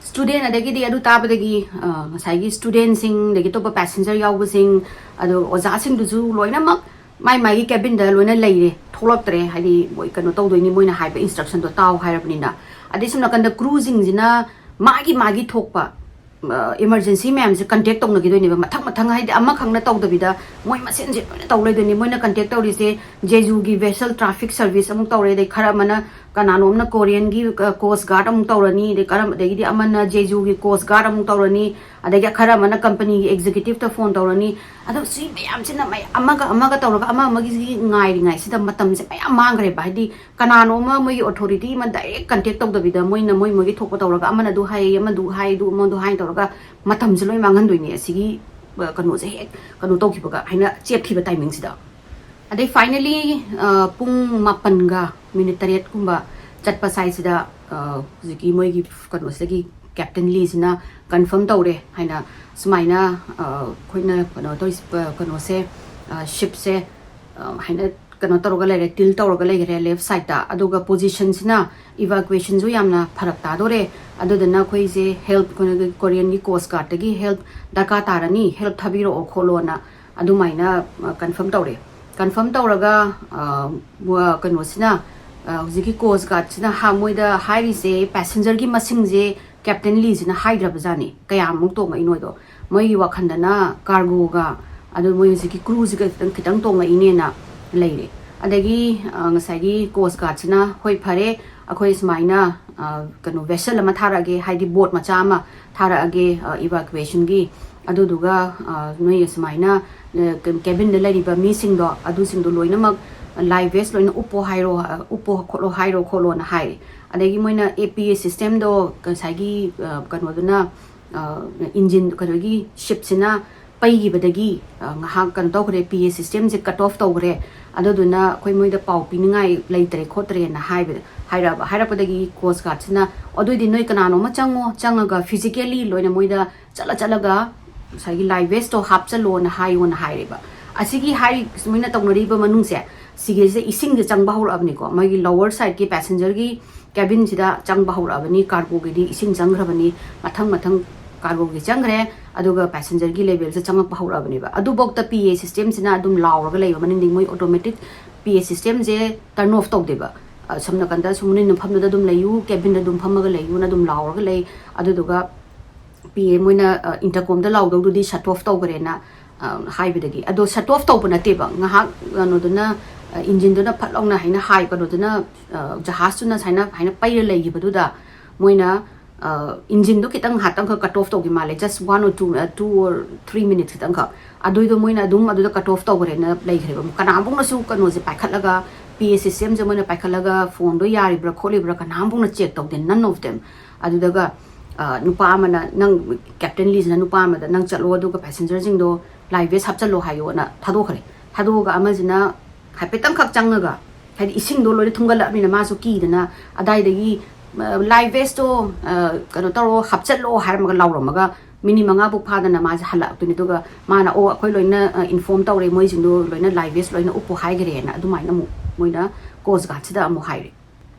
ꯁ꯭ꯇꯨꯗꯦꯟ ꯑꯗꯒꯤꯗꯤ ꯑꯗꯨ ꯇꯥꯕꯗꯒꯤ, ꯑ, ꯉꯁꯥꯏꯒꯤ ꯁ꯭ꯇꯨꯗꯦꯟꯁꯤꯡ, ꯑꯗꯒꯤ ꯑꯇꯣꯞꯄ ꯄꯦꯁꯦꯟꯖꯔ ꯌꯥꯎꯕꯁꯤꯡ, ꯑꯗꯣ ꯑꯣꯖꯥꯁꯤꯡꯗꯨꯁꯨ ꯂꯣꯏꯅꯃꯛ ꯃꯥꯏ ꯃꯥꯏꯒꯤ ꯀꯦꯕꯤꯟꯗ ꯂꯣꯏꯅ ꯂꯩꯔꯦ, ꯊꯣꯛꯂꯛꯇ꯭ꯔꯦ, ꯍꯥꯏꯗꯤ ꯃꯣꯏ ꯀꯩꯅꯣ ꯇꯧꯗꯣꯏꯅꯤ, ꯃꯣꯏꯅ ꯍꯥꯏꯕ ꯏꯟꯁꯇ꯭ꯔꯛꯁꯟꯗꯣ ꯇꯥꯎ ꯍꯥꯏꯔꯕꯅꯤꯅ꯫ ꯑꯗꯩ ꯁꯣꯝ ꯅꯥꯀꯟꯗ ꯀ꯭ꯔꯨꯁꯤꯡꯁꯤꯅ ꯃꯥꯒꯤ ꯃꯥꯒꯤ ꯊꯣꯛꯄ, ꯑ, ꯏꯃꯔꯖꯦꯟꯁꯤ ꯃꯌꯥꯝꯁꯦ ꯀꯟꯇꯦꯛ ꯇꯧꯅꯈꯤꯗꯣꯏꯅꯦꯕ, ꯃꯊꯪ ꯃꯊꯪ, ꯍꯥꯏꯗꯤ ꯑꯃꯈꯛꯅ ꯇꯧꯗꯕꯤꯗ ꯃꯣꯏ ꯃꯁꯦꯟꯁꯦ ꯂꯣꯏꯅ ꯇꯧ ꯂꯩꯗꯣꯏꯅꯤ꯫ ꯃꯣꯏꯅ ꯀꯟꯇꯦꯛ ꯇꯧꯔꯤꯁꯦ ꯖꯦꯖꯨꯒꯤ ꯚꯦꯁꯦꯜ ꯇ꯭ꯔꯥꯐꯤꯛ ꯁꯔꯚꯤꯁ ꯑꯃꯨꯛ ꯇꯧꯔꯦ, ꯑꯗꯩ ꯈꯔ ꯑꯃꯅ ꯀꯅꯥꯅꯣꯝꯅ ꯀꯣꯔꯤꯌꯟꯒꯤ, ꯑ, ꯀꯣꯁ ꯒꯥꯔꯗ ꯑꯃꯨꯛ ꯇꯧꯔꯅꯤ, ꯑꯗꯩ ꯀꯔꯝ-, ꯑꯗꯒꯤꯗꯤ ꯑꯃꯅ ꯖꯦꯖꯨꯒꯤ ꯀꯣꯁ ꯒꯥꯔꯗ ꯑꯃꯨꯛ ꯇꯧꯔꯅꯤ, ꯑꯗꯒꯤ ꯈꯔ ꯑꯃꯅ ꯀꯝꯄꯅꯤꯒꯤ ꯑꯦꯛꯖꯤꯀ꯭ꯌꯨꯇꯤꯞꯇ ꯐꯣꯟ ꯇꯧꯔꯅꯤ꯫ ꯑꯗꯣ ꯁꯤ ꯃꯌꯥꯝꯁꯤꯅ ꯃꯌꯥꯝ ꯑꯃꯒ ꯑꯃꯒ ꯇꯧꯔꯒ ꯑꯃ ꯑꯃꯒꯤ ꯉꯥꯏꯔꯤꯉꯩꯁꯤꯗ ꯃꯇꯝꯁꯦ ꯃꯌꯥꯝ ꯃꯥꯡꯈ꯭ꯔꯦꯕ꯫ ꯍꯥꯏꯗꯤ ꯀꯅꯥꯅꯣ ꯑꯃ ꯃꯣꯏꯒꯤ ꯑꯣꯊꯣꯔꯤꯇꯤ ꯑꯃ ꯗꯥꯏꯔꯦꯛ ꯀꯟꯇꯦꯛ ꯇꯧꯗꯕꯤꯗ ꯃꯣꯏꯅ ꯃꯣꯏ ꯃꯣꯏꯒꯤ ꯊꯣꯛꯄ ꯇꯧꯔꯒ ꯑꯃꯅ ꯑꯗꯨ ꯍꯥꯏ, ꯑꯃꯗꯨ ꯍꯥꯏ, ꯑꯗꯨ ꯑꯃꯗꯨ ꯍꯥꯏ ꯇꯧꯔꯒ ꯃꯇꯝꯁꯦ ꯂꯣꯏ ꯃꯥꯡꯍꯟꯗꯣꯏꯅꯦ ꯑꯁꯤꯒꯤ, ꯑ, ꯀꯩꯅꯣꯁꯦ ꯍꯦꯛ ꯀꯩꯅꯣ ꯇꯧꯈꯤꯕꯒ, ꯍꯥꯏꯅ ꯆꯦꯞꯈꯤꯕ ꯇꯥꯏꯃꯤꯡꯁꯤꯗ꯫ ꯑꯗꯩ ꯐꯥꯏꯅꯦꯂꯤ, ꯑ, ꯄꯨꯡ ꯃꯥꯄꯟꯒ ꯃꯤꯅꯤꯠ ꯇꯔꯦꯠꯀꯨꯝꯕ ꯆꯠꯄ ꯁ꯭ꯋꯥꯏꯁꯤꯗ, ꯑ, ꯍꯧꯖꯤꯛꯀꯤ ꯃꯣꯏꯒꯤ ꯀꯩꯅꯣꯁꯤꯗꯒꯤ ꯀꯦꯞꯇꯦꯟ ꯂꯤꯁꯤꯅ ꯀꯟꯐꯥꯔꯝ ꯇꯧꯔꯦ ꯍꯥꯏꯅ, ꯁꯨꯃꯥꯏꯅ, ꯑ, ꯑꯩꯈꯣꯏꯅ ꯀꯩꯅꯣ ꯇꯧꯔꯤꯁꯤ, ꯑ, ꯀꯩꯅꯣꯁꯦ, ꯑ, ꯁꯤꯞꯁꯦ, ꯑ, ꯍꯥꯏꯅ ꯀꯩꯅꯣ ꯇꯧꯔꯒ ꯂꯩꯔꯦ, ꯇꯤꯜ ꯇꯧꯔꯒ ꯂꯩꯈ꯭ꯔꯦ ꯂꯦꯐ ꯁꯥꯏꯗꯇ꯫ ꯑꯗꯨꯒ ꯄꯣꯖꯤꯁꯟꯁꯤꯅ ꯏꯚꯥꯀ꯭ꯋꯦꯁꯟꯁꯨ ꯌꯥꯝꯅ ꯐꯔꯛ ꯇꯥꯗꯣꯔꯦ꯫ ꯑꯗꯨꯗꯨꯅ ꯑꯩꯈꯣꯏꯁꯦ ꯍꯦꯜꯞ, ꯀꯣꯔꯤꯌꯟꯒꯤ ꯀꯣꯁ ꯒꯥꯔꯗꯇꯒꯤ ꯍꯦꯜꯞ ꯗꯔꯀꯥꯔ ꯇꯥꯔꯅꯤ, ꯍꯦꯜꯞ ꯊꯥꯕꯤꯔꯛꯑꯣ ꯈꯣꯠꯂꯣꯅ ꯑꯗꯨꯃꯥꯏꯅ ꯀꯟꯐꯥꯔꯝ ꯇꯧꯔꯦ꯫ ꯀꯟꯐꯥꯔꯝ ꯇꯧꯔꯒ ꯀꯩꯅꯣꯁꯤꯅ, ꯍꯧꯖꯤꯛꯀꯤ ꯀꯣꯁ ꯒꯥꯔꯗꯁꯤꯅ ꯃꯣꯏꯗ ꯍꯥꯏꯔꯤꯁꯦ, ꯄꯦꯁꯦꯟꯖꯔꯒꯤ ꯃꯁꯤꯡꯁꯦ ꯀꯦꯞꯇꯦꯟ ꯂꯤꯁꯤꯅ ꯍꯥꯏꯗ꯭ꯔꯕꯖꯥꯠꯅꯤ, ꯀꯌꯥꯃꯨꯛ ꯇꯣꯡꯉꯛꯏꯅꯣꯗꯣ꯫ ꯃꯣꯏꯒꯤ ꯋꯥꯈꯜꯗꯅ ꯀꯥꯔꯒꯣꯒ ꯑꯗꯨ ꯃꯣꯏ ꯍꯧꯖꯤꯛꯀꯤ ꯀ꯭ꯔꯨꯁꯤꯒ ꯈꯤꯇꯪ ꯈꯤꯇꯪ ꯇꯣꯡꯉꯛꯏꯅꯦꯅ ꯂꯩꯔꯦ꯫ ꯑꯗꯒꯤ ꯉꯁꯥꯏꯒꯤ ꯀꯣꯁ ꯒꯥꯔꯗꯁꯤꯅ, "ꯍꯣꯏ, ꯐꯔꯦ, ꯑꯩꯈꯣꯏ ꯁꯨꯃꯥꯏꯅ ꯀꯩꯅꯣ, ꯚꯦꯁꯦꯜ ꯑꯃ ꯊꯥꯔꯛꯑꯒꯦ, ꯍꯥꯏꯗꯤ ꯕꯣꯠ ꯃꯆꯥ ꯑꯃ ꯊꯥꯔꯛꯑꯒꯦ ꯏꯚꯥꯀ꯭ꯌꯨꯋꯦꯁꯟꯒꯤ, ꯑꯗꯨꯗꯨꯒ ꯅꯣꯏ ꯁꯨꯃꯥꯏꯅ ꯀꯦꯕꯤꯟꯗ ꯂꯩꯔꯤꯕ ꯃꯤꯁꯤꯡꯗꯣ, ꯑꯗꯨꯁꯤꯡꯗꯣ ꯂꯣꯏꯅꯃꯛ ꯂꯥꯏꯐ ꯚꯦꯁ ꯂꯣꯏꯅ ꯎꯞꯄꯣ ꯍꯥꯏꯔꯣ, ꯎꯞꯄꯣ ꯈꯣꯠꯂꯣ ꯍꯥꯏꯔꯣ ꯈꯣꯠꯂꯣꯅ" ꯍꯥꯏꯔꯦ꯫ ꯑꯗꯒꯤ ꯃꯣꯏꯅ ꯑꯦ ꯄꯤ ꯑꯦ ꯁꯤꯁꯇꯦꯝꯗꯣ ꯉꯁꯥꯏꯒꯤ ꯀꯩꯅꯣꯗꯨꯅ, ꯏꯟꯖꯤꯟ, ꯀꯩꯅꯣꯒꯤ ꯁꯤꯞꯁꯤꯅ ꯄꯩꯈꯤꯕꯗꯒꯤ ꯉꯥꯏꯍꯥꯛ ꯀꯩꯅꯣ ꯇꯧꯈ꯭ꯔꯦ, ꯄꯤ ꯑꯦ ꯁꯤꯁꯇꯦꯝꯁꯦ ꯀꯠ ꯑꯣꯐ ꯇꯧꯈ꯭ꯔꯦ꯫ ꯑꯗꯨꯗꯨꯅ ꯑꯩꯈꯣꯏ ꯃꯣꯏꯗ ꯄꯥꯎ ꯄꯤꯅꯤꯡꯉꯥꯏ ꯂꯩꯇ꯭ꯔꯦ ꯈꯣꯠꯇ꯭ꯔꯦꯅ ꯍꯥꯏꯕꯗ, ꯍꯥꯏꯔꯛꯑꯕ꯫ ꯍꯥꯏꯔꯛꯄꯗꯒꯤ ꯀꯣꯁ ꯒꯥꯔꯗꯁꯤꯅ, "ꯑꯗꯨꯑꯣꯏꯗꯤ ꯅꯣꯏ ꯀꯅꯥꯅꯣꯝꯃ ꯆꯪꯉꯣ, ꯆꯪꯉꯒ ꯐꯤꯖꯤꯀꯦꯜꯂꯤ ꯂꯣꯏꯅ ꯃꯣꯏꯗ ꯆꯠꯂ ꯆꯠꯂꯒ ꯉꯁꯥꯏꯒꯤ ꯂꯥꯏꯐ ꯚꯦꯁꯇꯣ ꯍꯥꯞꯆꯜꯂꯣꯅ ꯍꯥꯏꯌꯣꯅ" ꯍꯥꯏꯔꯦꯕ꯫ ꯑꯁꯤꯒꯤ ꯍꯥꯏꯔꯤ, ꯃꯣꯏꯅ ꯇꯧꯅꯔꯤꯕ ꯃꯅꯨꯡꯁꯦ, ꯁꯤꯒꯤꯁꯦ ꯏꯁꯤꯡꯁꯦ ꯆꯪꯕ ꯍꯧꯔꯛꯑꯕꯅꯤꯀꯣ꯫ ꯃꯣꯏꯒꯤ ꯂꯣꯋꯔ ꯁꯥꯏꯗꯀꯤ ꯄꯦꯁꯦꯟꯖꯔꯒꯤ ꯀꯦꯕꯤꯟꯁꯤꯗ ꯆꯪꯕ ꯍꯧꯔꯛꯑꯕꯅꯤ, ꯀꯥꯔꯒꯣꯒꯤꯗꯤ ꯏꯁꯤꯡ ꯆꯪꯈ꯭ꯔꯕꯅꯤ, ꯃꯊꯪ ꯃꯊꯪ ꯀꯥꯔꯒꯣꯒꯤ ꯆꯪꯈ꯭ꯔꯦ, ꯑꯗꯨꯒ ꯄꯦꯁꯦꯟꯖꯔꯒꯤ ꯂꯦꯚꯦꯜꯁꯦ ꯆꯪꯉꯛꯄ ꯍꯧꯔꯛꯑꯕꯅꯦꯕ꯫ ꯑꯗꯨꯐꯧꯗ ꯄꯤ ꯑꯦ ꯁꯤꯁꯇꯦꯝꯁꯤꯅ ꯑꯗꯨꯝ ꯂꯥꯎꯔꯒ ꯂꯩꯕ, ꯃꯅꯤꯡꯗꯤ ꯃꯣꯏ ꯑꯣꯇꯣꯃꯦꯇꯤꯛ ꯄꯤ ꯑꯦ ꯁꯤꯁꯇꯦꯝꯁꯦ ꯇꯔꯟ ꯑꯣꯐ ꯇꯧꯗꯦꯕ꯫ ꯑ, ꯁꯝꯅ ꯀꯥꯟꯗ ꯁꯨꯝ ꯅꯣꯏ ꯃꯐꯝꯗꯨꯗ ꯑꯗꯨꯝ ꯂꯩꯌꯨ, ꯀꯦꯕꯤꯟꯗ ꯑꯗꯨꯝ ꯐꯝꯃꯒ ꯂꯩꯌꯨꯅ ꯑꯗꯨꯝ ꯂꯥꯎꯔꯒ ꯂꯩ꯫ ꯑꯗꯨꯗꯨꯒ ꯄꯤ ꯑꯦ ꯃꯣꯏꯅ, ꯑ, ꯏꯟꯇꯔꯀꯣꯝꯗ ꯂꯥꯎꯗꯧꯗꯨꯗꯤ ꯁꯠ ꯑꯣꯐ ꯇꯧꯈ꯭ꯔꯦꯅ, ꯑ, ꯍꯥꯏꯕꯗꯒꯤ꯫ ꯑꯗꯣ ꯁꯠ ꯑꯣꯐ ꯇꯧꯕ ꯅꯠꯇꯦꯕ, ꯉꯥꯏꯍꯥꯛ ꯀꯩꯅꯣꯗꯨꯅ, ꯑ, ꯏꯟꯖꯤꯟꯗꯨꯅ ꯐꯠ ꯂꯥꯎꯅ ꯍꯥꯏꯅ ꯍꯥꯏ, ꯀꯩꯅꯣꯗꯨꯅ, ꯑ, ꯖꯍꯥꯖꯇꯨꯅ ꯁꯨꯃꯥꯏꯅ, ꯍꯥꯏꯅ ꯄꯩꯔ ꯂꯩꯈꯤꯕꯗꯨꯗ ꯃꯣꯏꯅ, ꯑ, ꯏꯟꯖꯤꯟꯗꯣ ꯈꯤꯇꯪ ꯉꯥꯏꯍꯥꯛꯇꯪꯈꯛ ꯀꯠ ꯑꯣꯐ ꯇꯧꯒꯦ ꯃꯥꯜꯂꯦ, just one or two, ꯑ, two or three minutes ꯈꯤꯇꯪꯈꯛ꯫ ꯑꯗꯨꯏꯗꯣ ꯃꯣꯏꯅ ꯑꯗꯨꯝ ꯑꯗꯨꯗ ꯀꯠ ꯑꯣꯐ ꯇꯧꯈ꯭ꯔꯦꯅ ꯂꯩꯈ꯭ꯔꯦꯕ꯫ ꯀꯅꯥꯝꯐꯥꯎꯅꯁꯨ ꯀꯩꯅꯣꯁꯦ ꯄꯥꯏꯈꯠꯂꯒ, ꯄꯤ ꯑꯦ ꯁꯤꯁꯇꯦꯝꯁꯦ ꯃꯣꯏꯅ ꯄꯥꯏꯈꯠꯂꯒ ꯐꯣꯟꯗꯣ ꯌꯥꯔꯤꯕ꯭ꯔꯥ ꯈꯣꯠꯂꯤꯕ꯭ꯔꯥ ꯀꯅꯥꯝꯐꯥꯎꯅ ꯆꯦꯛ ꯇꯧꯗꯦ, none of them꯫ ꯑꯗꯨꯗꯒ, ꯑ, ꯅꯨꯄꯥ ꯑꯃꯅ, ꯅꯪ, ꯀꯦꯞꯇꯦꯟ ꯂꯤꯁꯤꯅ ꯅꯨꯄꯥ ꯑꯃꯗ, "ꯅꯪ ꯆꯠꯂꯣ, ꯑꯗꯨꯒ ꯄꯦꯁꯦꯟꯖꯔꯁꯤꯡꯗꯣ ꯂꯥꯏꯐ ꯚꯦꯁ ꯍꯥꯞꯆꯜꯂꯣ" ꯍꯥꯏꯌꯣꯅ ꯊꯥꯗꯣꯛꯈ꯭ꯔꯦ꯫ ꯊꯥꯗꯣꯛꯑꯒ ꯑꯃꯁꯤꯅ ꯍꯥꯏꯐꯦꯠꯇꯪꯈꯛ ꯆꯪꯉꯒ, ꯍꯥꯏꯗꯤ ꯏꯁꯤꯡꯗꯣ ꯂꯣꯏꯅ ꯊꯨꯝꯒꯠꯂꯛꯑꯕꯅꯤꯅ ꯃꯥꯁꯨ ꯀꯤꯗꯅ, ꯑꯗꯥꯏꯗꯒꯤ, ꯑ, "ꯂꯥꯏꯐ ꯚꯦꯁꯇꯣ, ꯑ, ꯀꯩꯅꯣ ꯇꯧꯔꯣ, ꯍꯥꯞꯆꯜꯂꯣ" ꯍꯥꯏꯔꯝꯃꯒ ꯂꯥꯎꯔꯝꯃꯒ ꯃꯤꯅꯤꯠ ꯃꯉꯥ ꯐꯥꯎ ꯐꯥꯗꯅ ꯃꯥꯁꯦ ꯍꯜꯂꯛꯇꯣꯏꯅꯤ꯫ ꯑꯗꯨꯒ ꯃꯥꯅ, "ꯑꯣ, ꯑꯩꯈꯣꯏ ꯂꯣꯏꯅ ꯏꯟꯐꯣꯔꯝ ꯇꯧꯔꯦ, ꯃꯣꯏꯁꯤꯡꯗꯣ ꯂꯣꯏꯅ ꯂꯥꯏꯚꯦꯁ ꯂꯣꯏꯅ ꯎꯞꯄꯨ ꯍꯥꯏꯈ꯭ꯔꯦꯅ" ꯑꯗꯨꯃꯥꯏꯅ ꯑꯃꯨꯛ ꯃꯣꯏꯅ ꯀꯣꯁ ꯒꯥꯔꯗꯁꯤꯗ ꯑꯃꯨꯛ ꯍꯥꯏꯔꯦ꯫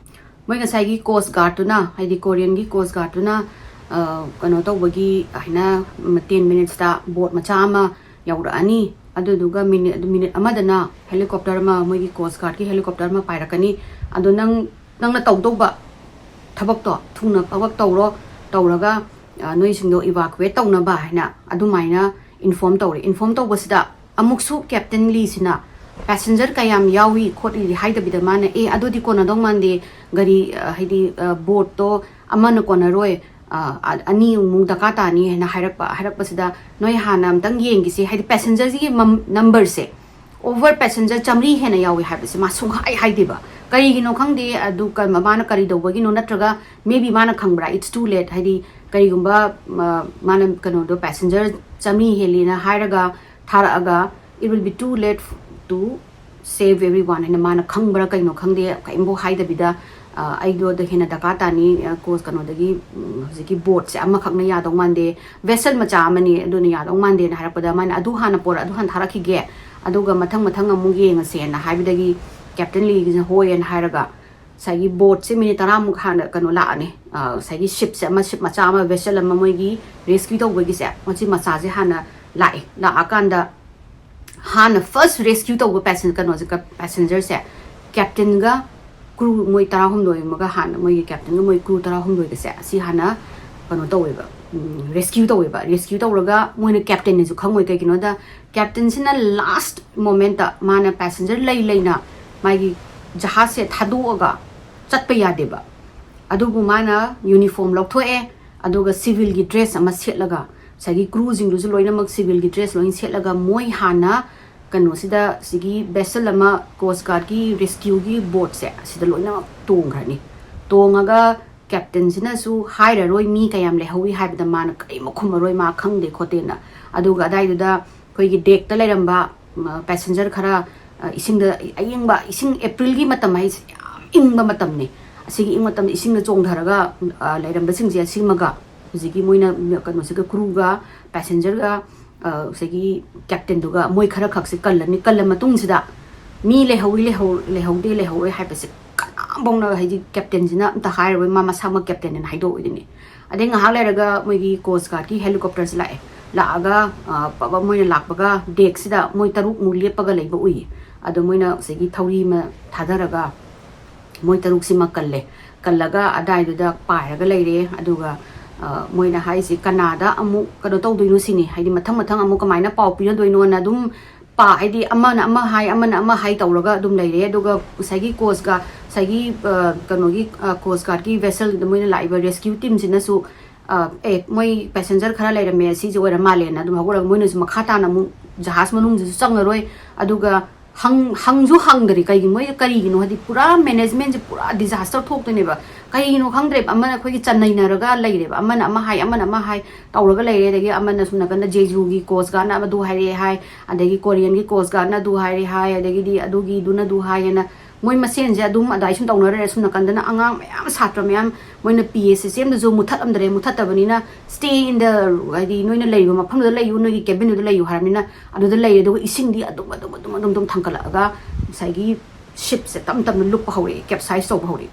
ꯃꯣꯏ ꯉꯁꯥꯏꯒꯤ ꯀꯣꯁ ꯒꯥꯔꯗꯇꯨꯅ, ꯍꯥꯏꯗꯤ ꯀꯣꯔꯤꯌꯟꯒꯤ ꯀꯣꯁ ꯒꯥꯔꯗꯇꯨꯅ, ꯑ, ꯀꯩꯅꯣ ꯇꯧꯕꯒꯤ ꯍꯥꯏꯅ ꯇꯦꯟ ꯃꯤꯅꯤꯠꯁꯇ ꯕꯣꯠ ꯃꯆꯥ ꯑꯃ ꯌꯧꯔꯛꯑꯅꯤ꯫ ꯑꯗꯨꯗꯨꯒ ꯃꯤꯅꯤꯠ, ꯑꯗꯨ ꯃꯤꯅꯤꯠ ꯑꯃꯗꯅ ꯍꯦꯂꯤꯀꯣꯞꯇꯔ ꯑꯃ, ꯃꯣꯏꯒꯤ ꯀꯣꯁ ꯒꯥꯔꯗꯀꯤ ꯍꯦꯂꯤꯀꯣꯞꯇꯔ ꯑꯃ ꯄꯥꯏꯔꯛꯀꯅꯤ꯫ ꯑꯗꯣ ꯅꯪ, ꯅꯪꯅ ꯇꯧꯗꯧꯕ ꯊꯕꯛꯇꯣ ꯊꯨꯅ ꯊꯕꯛ ꯇꯧꯔꯣ, ꯇꯧꯔꯒ, ꯑ, ꯅꯣꯏꯁꯤꯡꯗꯣ ꯏꯚꯥꯀꯨꯋꯦꯠ ꯇꯧꯅꯕ ꯍꯥꯏꯅ ꯑꯗꯨꯃꯥꯏꯅ ꯏꯟꯐꯣꯔꯝ ꯇꯧꯔꯦ꯫ ꯏꯟꯐꯣꯔꯝ ꯇꯧꯕꯁꯤꯗ ꯑꯃꯨꯛꯁꯨ ꯀꯦꯞꯇꯦꯟ ꯂꯤꯁꯤꯅ ꯄꯦꯁꯦꯟꯖꯔ ꯀꯌꯥꯝ ꯌꯥꯎꯏ ꯈꯣꯠꯂꯤ ꯍꯥꯏꯗꯕꯤꯗ ꯃꯥꯅ, "ꯑꯦ, ꯑꯗꯨꯗꯤ ꯀꯣꯟꯅꯗꯧ ꯃꯥꯟꯗꯦ, ꯒꯥꯔꯤ, ꯑ, ꯍꯥꯏꯗꯤ, ꯑ, ꯕꯣꯠꯇꯣ ꯑꯃꯅ ꯀꯣꯟꯅꯔꯣꯏ, ꯑ, ꯑ-, ꯑꯅꯤꯃꯨꯛ ꯗꯔꯀꯥꯔ ꯇꯥꯅꯤ" ꯍꯥꯏꯅ ꯍꯥꯏꯔꯛꯄ, ꯍꯥꯏꯔꯛꯄꯁꯤꯗ, "ꯅꯣꯏ ꯍꯥꯟꯅ ꯑꯝꯇꯪ ꯌꯦꯡꯈꯤꯁꯦ", ꯍꯥꯏꯗꯤ ꯄꯦꯁꯦꯟꯖꯔꯁꯤꯒꯤ ꯃꯝ-, ꯅꯝꯕꯔꯁꯦ, ꯑꯣꯚꯔ ꯄꯦꯁꯦꯟꯖꯔ ꯆꯥꯝꯃꯔꯤ ꯍꯦꯟꯅ ꯌꯥꯎꯏ ꯍꯥꯏꯕꯁꯦ ꯃꯥ ꯁꯨꯡꯍꯥꯏ ꯍꯥꯏꯗꯦꯕ꯫ ꯀꯔꯤꯒꯤꯅꯣ ꯈꯪꯗꯦ, ꯑꯗꯨ ꯀ-, ꯃꯥꯅ ꯀꯔꯤ ꯇꯧꯕꯒꯤꯅꯣ, ꯅꯠꯇ꯭ꯔꯒ maybe ꯃꯥꯅ ꯈꯪꯕ꯭ꯔꯥ, it's too late, ꯍꯥꯏꯗꯤ ꯀꯔꯤꯒꯨꯝꯕ, ꯃ-, ꯃꯥꯅ ꯀꯩꯅꯣꯗꯣ ꯄꯦꯁꯦꯟꯖꯔ ꯆꯥꯝꯃꯔꯤ ꯍꯦꯜꯂꯤꯅ ꯍꯥꯏꯔꯒ ꯊꯥꯔꯛꯑꯒ, "It will be too late to save everyone" ꯍꯥꯏꯅ ꯃꯥꯅ ꯈꯪꯕ꯭ꯔꯥ ꯀꯩꯅꯣ ꯈꯪꯗꯦ, ꯀꯔꯤꯝꯐꯥꯎ ꯍꯥꯏꯗꯕꯤꯗ, ꯑ, "ꯑꯩꯗꯣ ꯑꯗ ꯍꯦꯟꯅ ꯗꯔꯀꯥꯔ ꯇꯥꯅꯤ, ꯑ, ꯀꯣꯁ ꯀꯩꯅꯣꯗꯒꯤ, ꯎꯝ, ꯍꯧꯖꯤꯛꯀꯤ ꯕꯣꯠꯁꯦ ꯑꯃꯈꯛꯅ ꯌꯥꯗꯧ ꯃꯥꯟꯗꯦ, ꯚꯦꯁꯦꯜ ꯃꯆꯥ ꯑꯃꯅꯤ, ꯑꯗꯨꯅ ꯌꯥꯗꯧ ꯃꯥꯟꯗꯦꯅ" ꯍꯥꯏꯔꯛꯄꯗ, ꯃꯥꯅ, "ꯑꯗꯨ ꯍꯥꯟꯅ ꯄꯣꯔꯛ-, ꯑꯗꯨ ꯍꯥꯟꯅ ꯊꯥꯔꯛꯈꯤꯒꯦ, ꯑꯗꯨꯒ ꯃꯊꯪ ꯃꯊꯪ ꯑꯃꯨꯛ ꯌꯦꯡꯉꯁꯦꯅ" ꯍꯥꯏꯕꯗꯒꯤ ꯀꯦꯞꯇꯦꯟ ꯂꯤꯒꯤꯁꯤꯅ ꯍꯣꯏ ꯑꯅ ꯍꯥꯏꯔꯒ ꯉꯁꯥꯏꯒꯤ ꯕꯣꯠꯁꯦ ꯃꯤꯅꯤꯠ ꯇꯔꯥꯃꯨꯛ ꯍꯥꯟꯅ ꯀꯩꯅꯣ ꯂꯥꯛꯑꯅꯤ, ꯑ, ꯉꯁꯥꯏꯒꯤ ꯁꯤꯞꯁꯦ ꯑꯃ, ꯁꯤꯞ ꯃꯆꯥ ꯑꯃ, ꯚꯦꯁꯦꯜ ꯑꯃ ꯃꯣꯏꯒꯤ ꯔꯦꯁꯀ꯭ꯌꯨ ꯇꯧꯕꯒꯤꯁꯦ, ꯃꯁꯤ ꯃꯆꯥꯁꯦ ꯍꯥꯟꯅ ꯂꯥꯛꯑꯦ꯫ ꯂꯥꯛꯑꯀꯥꯟꯗ ꯍꯥꯟꯅ ꯐꯥꯔꯁ ꯔꯦꯁꯀ꯭ꯌꯨ ꯇꯧꯕ ꯄꯦꯁꯦꯟ-, ꯀꯩꯅꯣꯁꯦ, ꯀ-, ꯄꯦꯁꯦꯟꯖꯔꯁꯦ ꯀꯦꯞꯇꯦꯟꯒ ꯀ꯭ꯔꯨ ꯃꯣꯏ ꯇꯔꯥꯍꯨꯝꯗꯣꯏ ꯑꯃꯒ, ꯍꯥꯟꯅ ꯃꯣꯏꯒꯤ ꯀꯦꯞꯇꯦꯟꯒ ꯃꯣꯏ ꯀ꯭ꯔꯨ ꯇꯔꯥꯍꯨꯝꯗꯣꯏꯒꯁꯦ ꯑꯁꯤ ꯍꯥꯟꯅ ꯀꯩꯅꯣ ꯇꯧꯋꯦꯕ, ꯎꯝ, ꯔꯦꯁꯀ꯭ꯌꯨ ꯇꯧꯋꯦꯕ꯫ ꯔꯦꯁꯀ꯭ꯌꯨ ꯇꯧꯔꯒ ꯃꯣꯏꯅ ꯀꯦꯞꯇꯦꯟꯅꯦꯁꯨ ꯈꯪꯉꯣꯏ꯫ ꯀꯩꯒꯤꯅꯣꯗ ꯀꯦꯞꯇꯦꯟꯁꯤꯅ ꯂꯥꯁ ꯃꯣꯃꯦꯟꯠꯇ ꯃꯥꯅ ꯄꯦꯁꯦꯟꯖꯔ ꯂꯩ ꯂꯩꯅ ꯃꯥꯒꯤ ꯖꯍꯥꯖꯁꯦ ꯊꯥꯗꯣꯛꯑꯒ ꯆꯠꯄ ꯌꯥꯗꯦꯕ꯫ ꯑꯗꯨꯕꯨ ꯃꯥꯅ ꯌꯨꯅꯤꯐꯣꯔꯝ ꯂꯧꯊꯣꯛꯑꯦ, ꯑꯗꯨꯒ ꯁꯤꯚꯤꯜꯒꯤ ꯗ꯭ꯔꯦꯁ ꯑꯃ ꯁꯦꯠꯂꯒ, ꯉꯁꯥꯏꯒꯤ ꯀ꯭ꯔꯨꯁꯤꯡꯗꯨꯁꯨ ꯂꯣꯏꯅꯃꯛ ꯁꯤꯚꯤꯜꯒꯤ ꯗ꯭ꯔꯦꯁ ꯂꯣꯏꯅ ꯁꯦꯠꯂꯒ, ꯃꯣꯏ ꯍꯥꯟꯅ ꯀꯩꯅꯣꯁꯤꯗ, ꯁꯤꯒꯤ ꯚꯦꯁꯦꯜ ꯑꯃ, ꯀꯣꯁ ꯒꯥꯔꯗꯀꯤ ꯔꯦꯁꯀ꯭ꯌꯨꯒꯤ ꯕꯣꯠꯁꯦ ꯑꯁꯤꯗ ꯂꯣꯏꯅꯃꯛ ꯇꯣꯡꯈ꯭ꯔꯅꯤ꯫ ꯇꯣꯡꯉꯒ ꯀꯦꯞꯇꯦꯟꯁꯤꯅꯁꯨ ꯍꯥꯏꯔꯔꯣꯏ ꯃꯤ ꯀꯌꯥꯝ ꯂꯩꯍꯧꯋꯤ ꯍꯥꯏꯕꯗ, ꯃꯥꯅ ꯀꯔꯤꯃ ꯈꯨꯝꯃꯔꯣꯏ, ꯃꯥ ꯈꯪꯗꯦ ꯈꯣꯠꯇꯦꯅ꯫ ꯑꯗꯨꯒ ꯑꯗꯥꯏꯗꯨꯗ ꯑꯩꯈꯣꯏꯒꯤ ꯗꯦꯛꯇ ꯂꯩꯔꯝꯕ, ꯃ, ꯄꯦꯁꯦꯟꯖꯔ ꯈꯔ, ꯑ, ꯏꯁꯤꯡꯗ, ꯑꯌꯤꯡꯕ ꯏꯁꯤꯡ, ꯑꯦꯄ꯭ꯔꯤꯜꯒꯤ ꯃꯇꯝ ꯍꯥꯏꯁꯦ ꯌꯥꯝ ꯏꯪꯕ ꯃꯇꯝꯅꯤ꯫ ꯑꯁꯤꯒꯤ ꯏꯪ ꯃꯇꯝꯗ ꯏꯁꯤꯡꯗ ꯆꯣꯡꯊꯔꯒ, ꯑ, ꯂꯩꯔꯝꯕꯁꯤꯡꯁꯦ ꯑꯁꯤꯃꯒ ꯍꯧꯖꯤꯛꯀꯤ ꯃꯣꯏꯅ ꯀꯩꯅꯣꯁꯤꯒ, ꯀ꯭ꯔꯨꯒ ꯄꯦꯁꯦꯟꯖꯔꯒ ꯉꯁꯥꯏꯒꯤ ꯀꯦꯞꯇꯦꯟꯗꯨꯒ ꯃꯣꯏ ꯈꯔ ꯈꯛꯁꯦ ꯀꯜꯂꯅꯤ꯫ ꯀꯜꯂ ꯃꯇꯨꯡꯁꯤꯗ ꯃꯤ ꯂꯩꯍꯧꯏ, ꯂꯩꯍꯧ ꯂꯩꯍꯧꯗꯦ, ꯂꯩꯍꯧꯔꯣꯏ ꯍꯥꯏꯕꯁꯦ ꯀꯅꯥꯐꯧꯅ, ꯍꯥꯏꯗꯤ ꯀꯦꯞꯇꯦꯟꯁꯤꯅ ꯑꯝꯇ ꯍꯥꯏꯔꯔꯣꯏ, ꯃꯥ ꯃꯁꯥꯃꯛ ꯀꯦꯞꯇꯦꯟꯅꯦꯅ ꯍꯥꯏꯗꯣꯛꯑꯣꯏꯗꯣꯏꯅꯤ꯫ ꯑꯗꯩ ꯉꯥꯏꯍꯥꯛ ꯂꯩꯔꯒ ꯃꯣꯏꯒꯤ ꯀꯣꯁ ꯒꯥꯔꯗꯀꯤ ꯍꯦꯂꯤꯀꯣꯞꯇꯔꯁꯦ ꯂꯥꯛꯑꯦ꯫ ꯂꯥꯛꯑꯒ ꯄꯕ ꯃꯣꯏꯅ ꯂꯥꯛꯄꯒ ꯗꯦꯛꯁꯤꯗ ꯃꯣꯏ ꯇꯔꯨꯛꯃꯨꯛ ꯂꯦꯞꯄꯒ ꯂꯩꯕ ꯎꯏ꯫ ꯑꯗꯣ ꯃꯣꯏꯅ ꯉꯁꯥꯏꯒꯤ ꯊꯧꯔꯤ ꯑꯃ ꯊꯥꯗꯔꯒ ꯃꯣꯏ ꯇꯔꯨꯛꯁꯤꯃ ꯀꯜꯂꯦ꯫ ꯀꯜꯂꯒ ꯑꯗꯥꯏꯗꯨꯗ ꯄꯥꯏꯔꯒ ꯂꯩꯔꯦ꯫ ꯑꯗꯨꯒ ꯃꯣꯏꯅ ꯍꯥꯏꯁꯤ ꯀꯅꯥꯗ ꯑꯃꯨꯛ ꯀꯩꯅꯣ ꯇꯧꯗꯣꯏꯅꯣ ꯁꯤꯅꯤ, ꯍꯥꯏꯗꯤ ꯃꯊꯪ ꯃꯊꯪ ꯑꯃꯨꯛ ꯀꯃꯥꯏꯅ ꯄꯥꯎ ꯄꯤꯅꯗꯣꯏꯅꯣꯅ ꯑꯗꯨꯝ ꯄꯥ ꯍꯥꯏꯗꯤ ꯑꯃꯅ ꯑꯃ ꯍꯥꯏ, ꯑꯃꯅ ꯑꯃ ꯍꯥꯏ ꯇꯧꯔꯒ ꯑꯗꯨꯝ ꯂꯩꯔꯦ꯫ ꯑꯗꯨꯒ ꯉꯁꯥꯏꯒꯤ ꯀꯣꯁ ꯒꯥꯔꯗ, ꯉꯁꯥꯏꯒꯤ ꯀꯩꯅꯣꯒꯤ ꯀꯣꯁ ꯒꯥꯔꯗꯀꯤ ꯚꯦꯁꯦꯜꯗꯨꯗ ꯃꯣꯏꯅ ꯂꯥꯛꯏꯕ ꯔꯦꯁꯀ꯭ꯌꯨ ꯇꯤꯝꯁꯤꯅꯁꯨ ꯑꯦ, ꯃꯣꯏ ꯄꯦꯁꯦꯟꯖꯔ ꯈꯔ ꯂꯩꯔꯝꯃꯦ, ꯁꯤꯁꯦ ꯑꯣꯏꯔ ꯃꯥꯜꯂꯦꯅ ꯑꯗꯨꯝ ꯍꯧꯒꯠꯂꯒ ꯃꯣꯏꯅꯁꯨ ꯃꯈꯥ ꯇꯥꯅ ꯑꯃꯨꯛ ꯖꯍꯥꯖ ꯃꯅꯨꯡꯗꯁꯨ ꯆꯪꯉꯔꯣꯏ꯫ ꯑꯗꯨꯒ ꯍꯪ ꯍꯪꯁꯨ ꯍꯪꯗ꯭ꯔꯤ꯫ ꯀꯩꯒꯤꯅꯣ ꯃꯣꯏꯁꯦ ꯀꯔꯤꯒꯤꯅꯣ, ꯍꯥꯏꯗꯤ ꯄꯨꯔꯥ ꯃꯦꯅꯦꯖꯃꯦꯟꯁꯦ ꯄꯨꯔꯥ ꯗꯤꯖꯥꯁꯇꯔ ꯊꯣꯛꯇꯣꯏꯅꯦꯕ꯫ ꯀꯩꯒꯤꯅꯣ ꯈꯪꯗ꯭ꯔꯦꯕ, ꯑꯃꯅ ꯑꯩꯈꯣꯏꯒꯤ ꯆꯟꯅꯩꯅꯔꯒ ꯂꯩꯔꯦꯕ, ꯑꯃꯅ ꯑꯃ ꯍꯥꯏ, ꯑꯃꯅ ꯑꯃ ꯍꯥꯏ ꯇꯧꯔꯒ ꯂꯩꯔꯦ꯫ ꯑꯗꯒꯤ ꯑꯃꯅ ꯁꯨꯝ ꯅꯥꯀꯟꯗ ꯖꯦꯖꯨꯒꯤ ꯀꯣꯁ ꯒꯥꯔꯗꯅ ꯑꯗꯨ ꯍꯥꯏꯔꯛꯑꯦ ꯍꯥꯏ, ꯑꯗꯒꯤ ꯀꯣꯔꯤꯌꯟꯒꯤ ꯀꯣꯁ ꯒꯥꯔꯗꯅ ꯑꯗꯨ ꯍꯥꯏꯔꯦ ꯍꯥꯏ, ꯑꯗꯒꯤꯗꯤ ꯑꯗꯨꯒꯤꯗꯨꯅ ꯑꯗꯨ ꯍꯥꯏꯌꯦꯅ ꯃꯣꯏ ꯃꯁꯦꯟꯁꯦ ꯑꯗꯨꯝ ꯑꯗꯥꯏ ꯁꯨꯝ ꯇꯧꯅꯔꯦ꯫ ꯁꯨꯝ ꯅꯥꯀꯟꯗꯅ ꯑꯉꯥꯡ ꯃꯌꯥꯝ, ꯁꯥꯇ꯭ꯔ ꯃꯌꯥꯝ, ꯃꯣꯏꯅ ꯄꯤ ꯑꯦ ꯁꯤꯁꯇꯦꯝꯗꯁꯨ ꯃꯨꯊꯠꯂꯝꯗ꯭ꯔꯦ꯫ ꯃꯨꯊꯠꯇꯕꯅꯤꯅ stay in the, ꯍꯥꯏꯗꯤ ꯅꯣꯏꯅ ꯂꯩꯔꯤꯕ ꯃꯐꯝꯗꯨꯗ ꯂꯩꯌꯨ, ꯅꯣꯏꯒꯤ ꯀꯦꯕꯤꯟꯗꯨꯗ ꯂꯩꯌꯨ ꯍꯥꯏꯔꯕꯅꯤꯅ ꯑꯗꯨꯗ ꯂꯩꯔꯦ꯫ ꯑꯗꯨꯒ ꯏꯁꯤꯡꯗꯤ ꯑꯗꯨꯝ ꯑꯗꯨꯝ ꯑꯗꯨꯝ ꯑꯗꯨꯝ ꯑꯗꯨꯝ ꯊꯥꯡꯒꯠꯂꯛꯑꯒ ꯉꯁꯥꯏꯒꯤ ꯁꯤꯞꯁꯦ ꯇꯞ ꯇꯞꯅ ꯂꯨꯞꯄ ꯍꯧꯔꯛꯑꯦ, ꯀꯦꯞꯁꯥꯏꯁ ꯇꯧꯕ ꯍꯧꯔꯛꯑꯦ꯫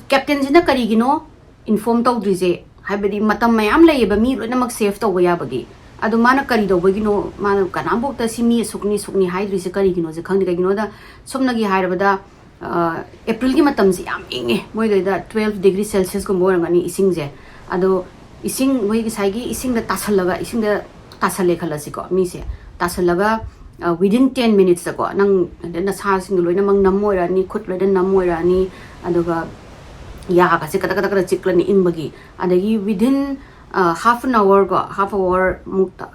ꯀꯦꯞꯇꯦꯟꯁꯤꯅ ꯀꯔꯤꯒꯤꯅꯣ ꯏꯟꯐꯣꯔꯝ ꯇꯧꯗ꯭ꯔꯤꯁꯦ? ꯍꯥꯏꯕꯗꯤ ꯃꯇꯝ ꯃꯌꯥꯝ ꯂꯩꯌꯦꯕ ꯃꯤ ꯂꯣꯏꯅꯃꯛ ꯁꯦꯐ ꯇꯧꯕ ꯌꯥꯕꯒꯤ꯫ ꯑꯗꯣ ꯃꯥꯅ ꯀꯔꯤ ꯇꯧꯕꯒꯤꯅꯣ? ꯃꯥꯅ ꯀꯅꯥꯝꯐꯥꯎꯇ ꯁꯤ ꯃꯤ ꯑꯁꯨꯛꯅꯤ, ꯑꯁꯨꯛꯅꯤ ꯍꯥꯏꯗ꯭ꯔꯤꯁꯦ ꯀꯔꯤꯒꯤꯅꯣꯁꯦ ꯈꯪꯗꯦ꯫ ꯀꯩꯒꯤꯅꯣꯗ, ꯁꯨꯝꯅꯒꯤ ꯍꯥꯏꯔꯕꯗ, ꯑ, ꯑꯦꯄ꯭ꯔꯤꯜꯒꯤ ꯃꯇꯝꯁꯦ ꯌꯥꯝ ꯏꯪꯉꯦ, ꯃꯣꯏꯗꯩꯗ twelve degree Celsiusꯀꯨꯝꯕ ꯑꯣꯏꯔꯝꯒꯅꯤ ꯏꯁꯤꯡꯁꯦ꯫ ꯑꯗꯣ ꯏꯁꯤꯡ, ꯃꯣꯏ ꯉꯁꯥꯏꯒꯤ ꯏꯁꯤꯡꯗ ꯇꯥꯁꯜꯂꯒ, ꯏꯁꯤꯡꯗ ꯇꯥꯁꯜꯂꯦ ꯈꯜꯂꯁꯤꯀꯣ, ꯃꯤꯁꯦ ꯇꯥꯁꯜꯂꯒ, ꯑ, within ten minutesꯇꯀꯣ, ꯅꯪ ꯅꯁꯥꯁꯤꯡꯗꯣ ꯂꯣꯏꯅꯃꯛ ꯅꯝ ꯑꯣꯏꯔꯛꯑꯅꯤ, ꯈꯨꯠ ꯂꯣꯏꯅ ꯅꯝ ꯑꯣꯏꯔꯛꯑꯅꯤ, ꯑꯗꯨꯒ ꯌꯥꯒꯁꯦ ꯀꯗꯛ ꯀꯗꯛ ꯀꯗꯛ ꯆꯤꯛꯂꯅꯤ ꯏꯪꯕꯒꯤ꯫ ꯑꯗꯒꯤ within, ꯑ, half an hour ꯀꯣ, half hour ꯃꯨꯛꯇ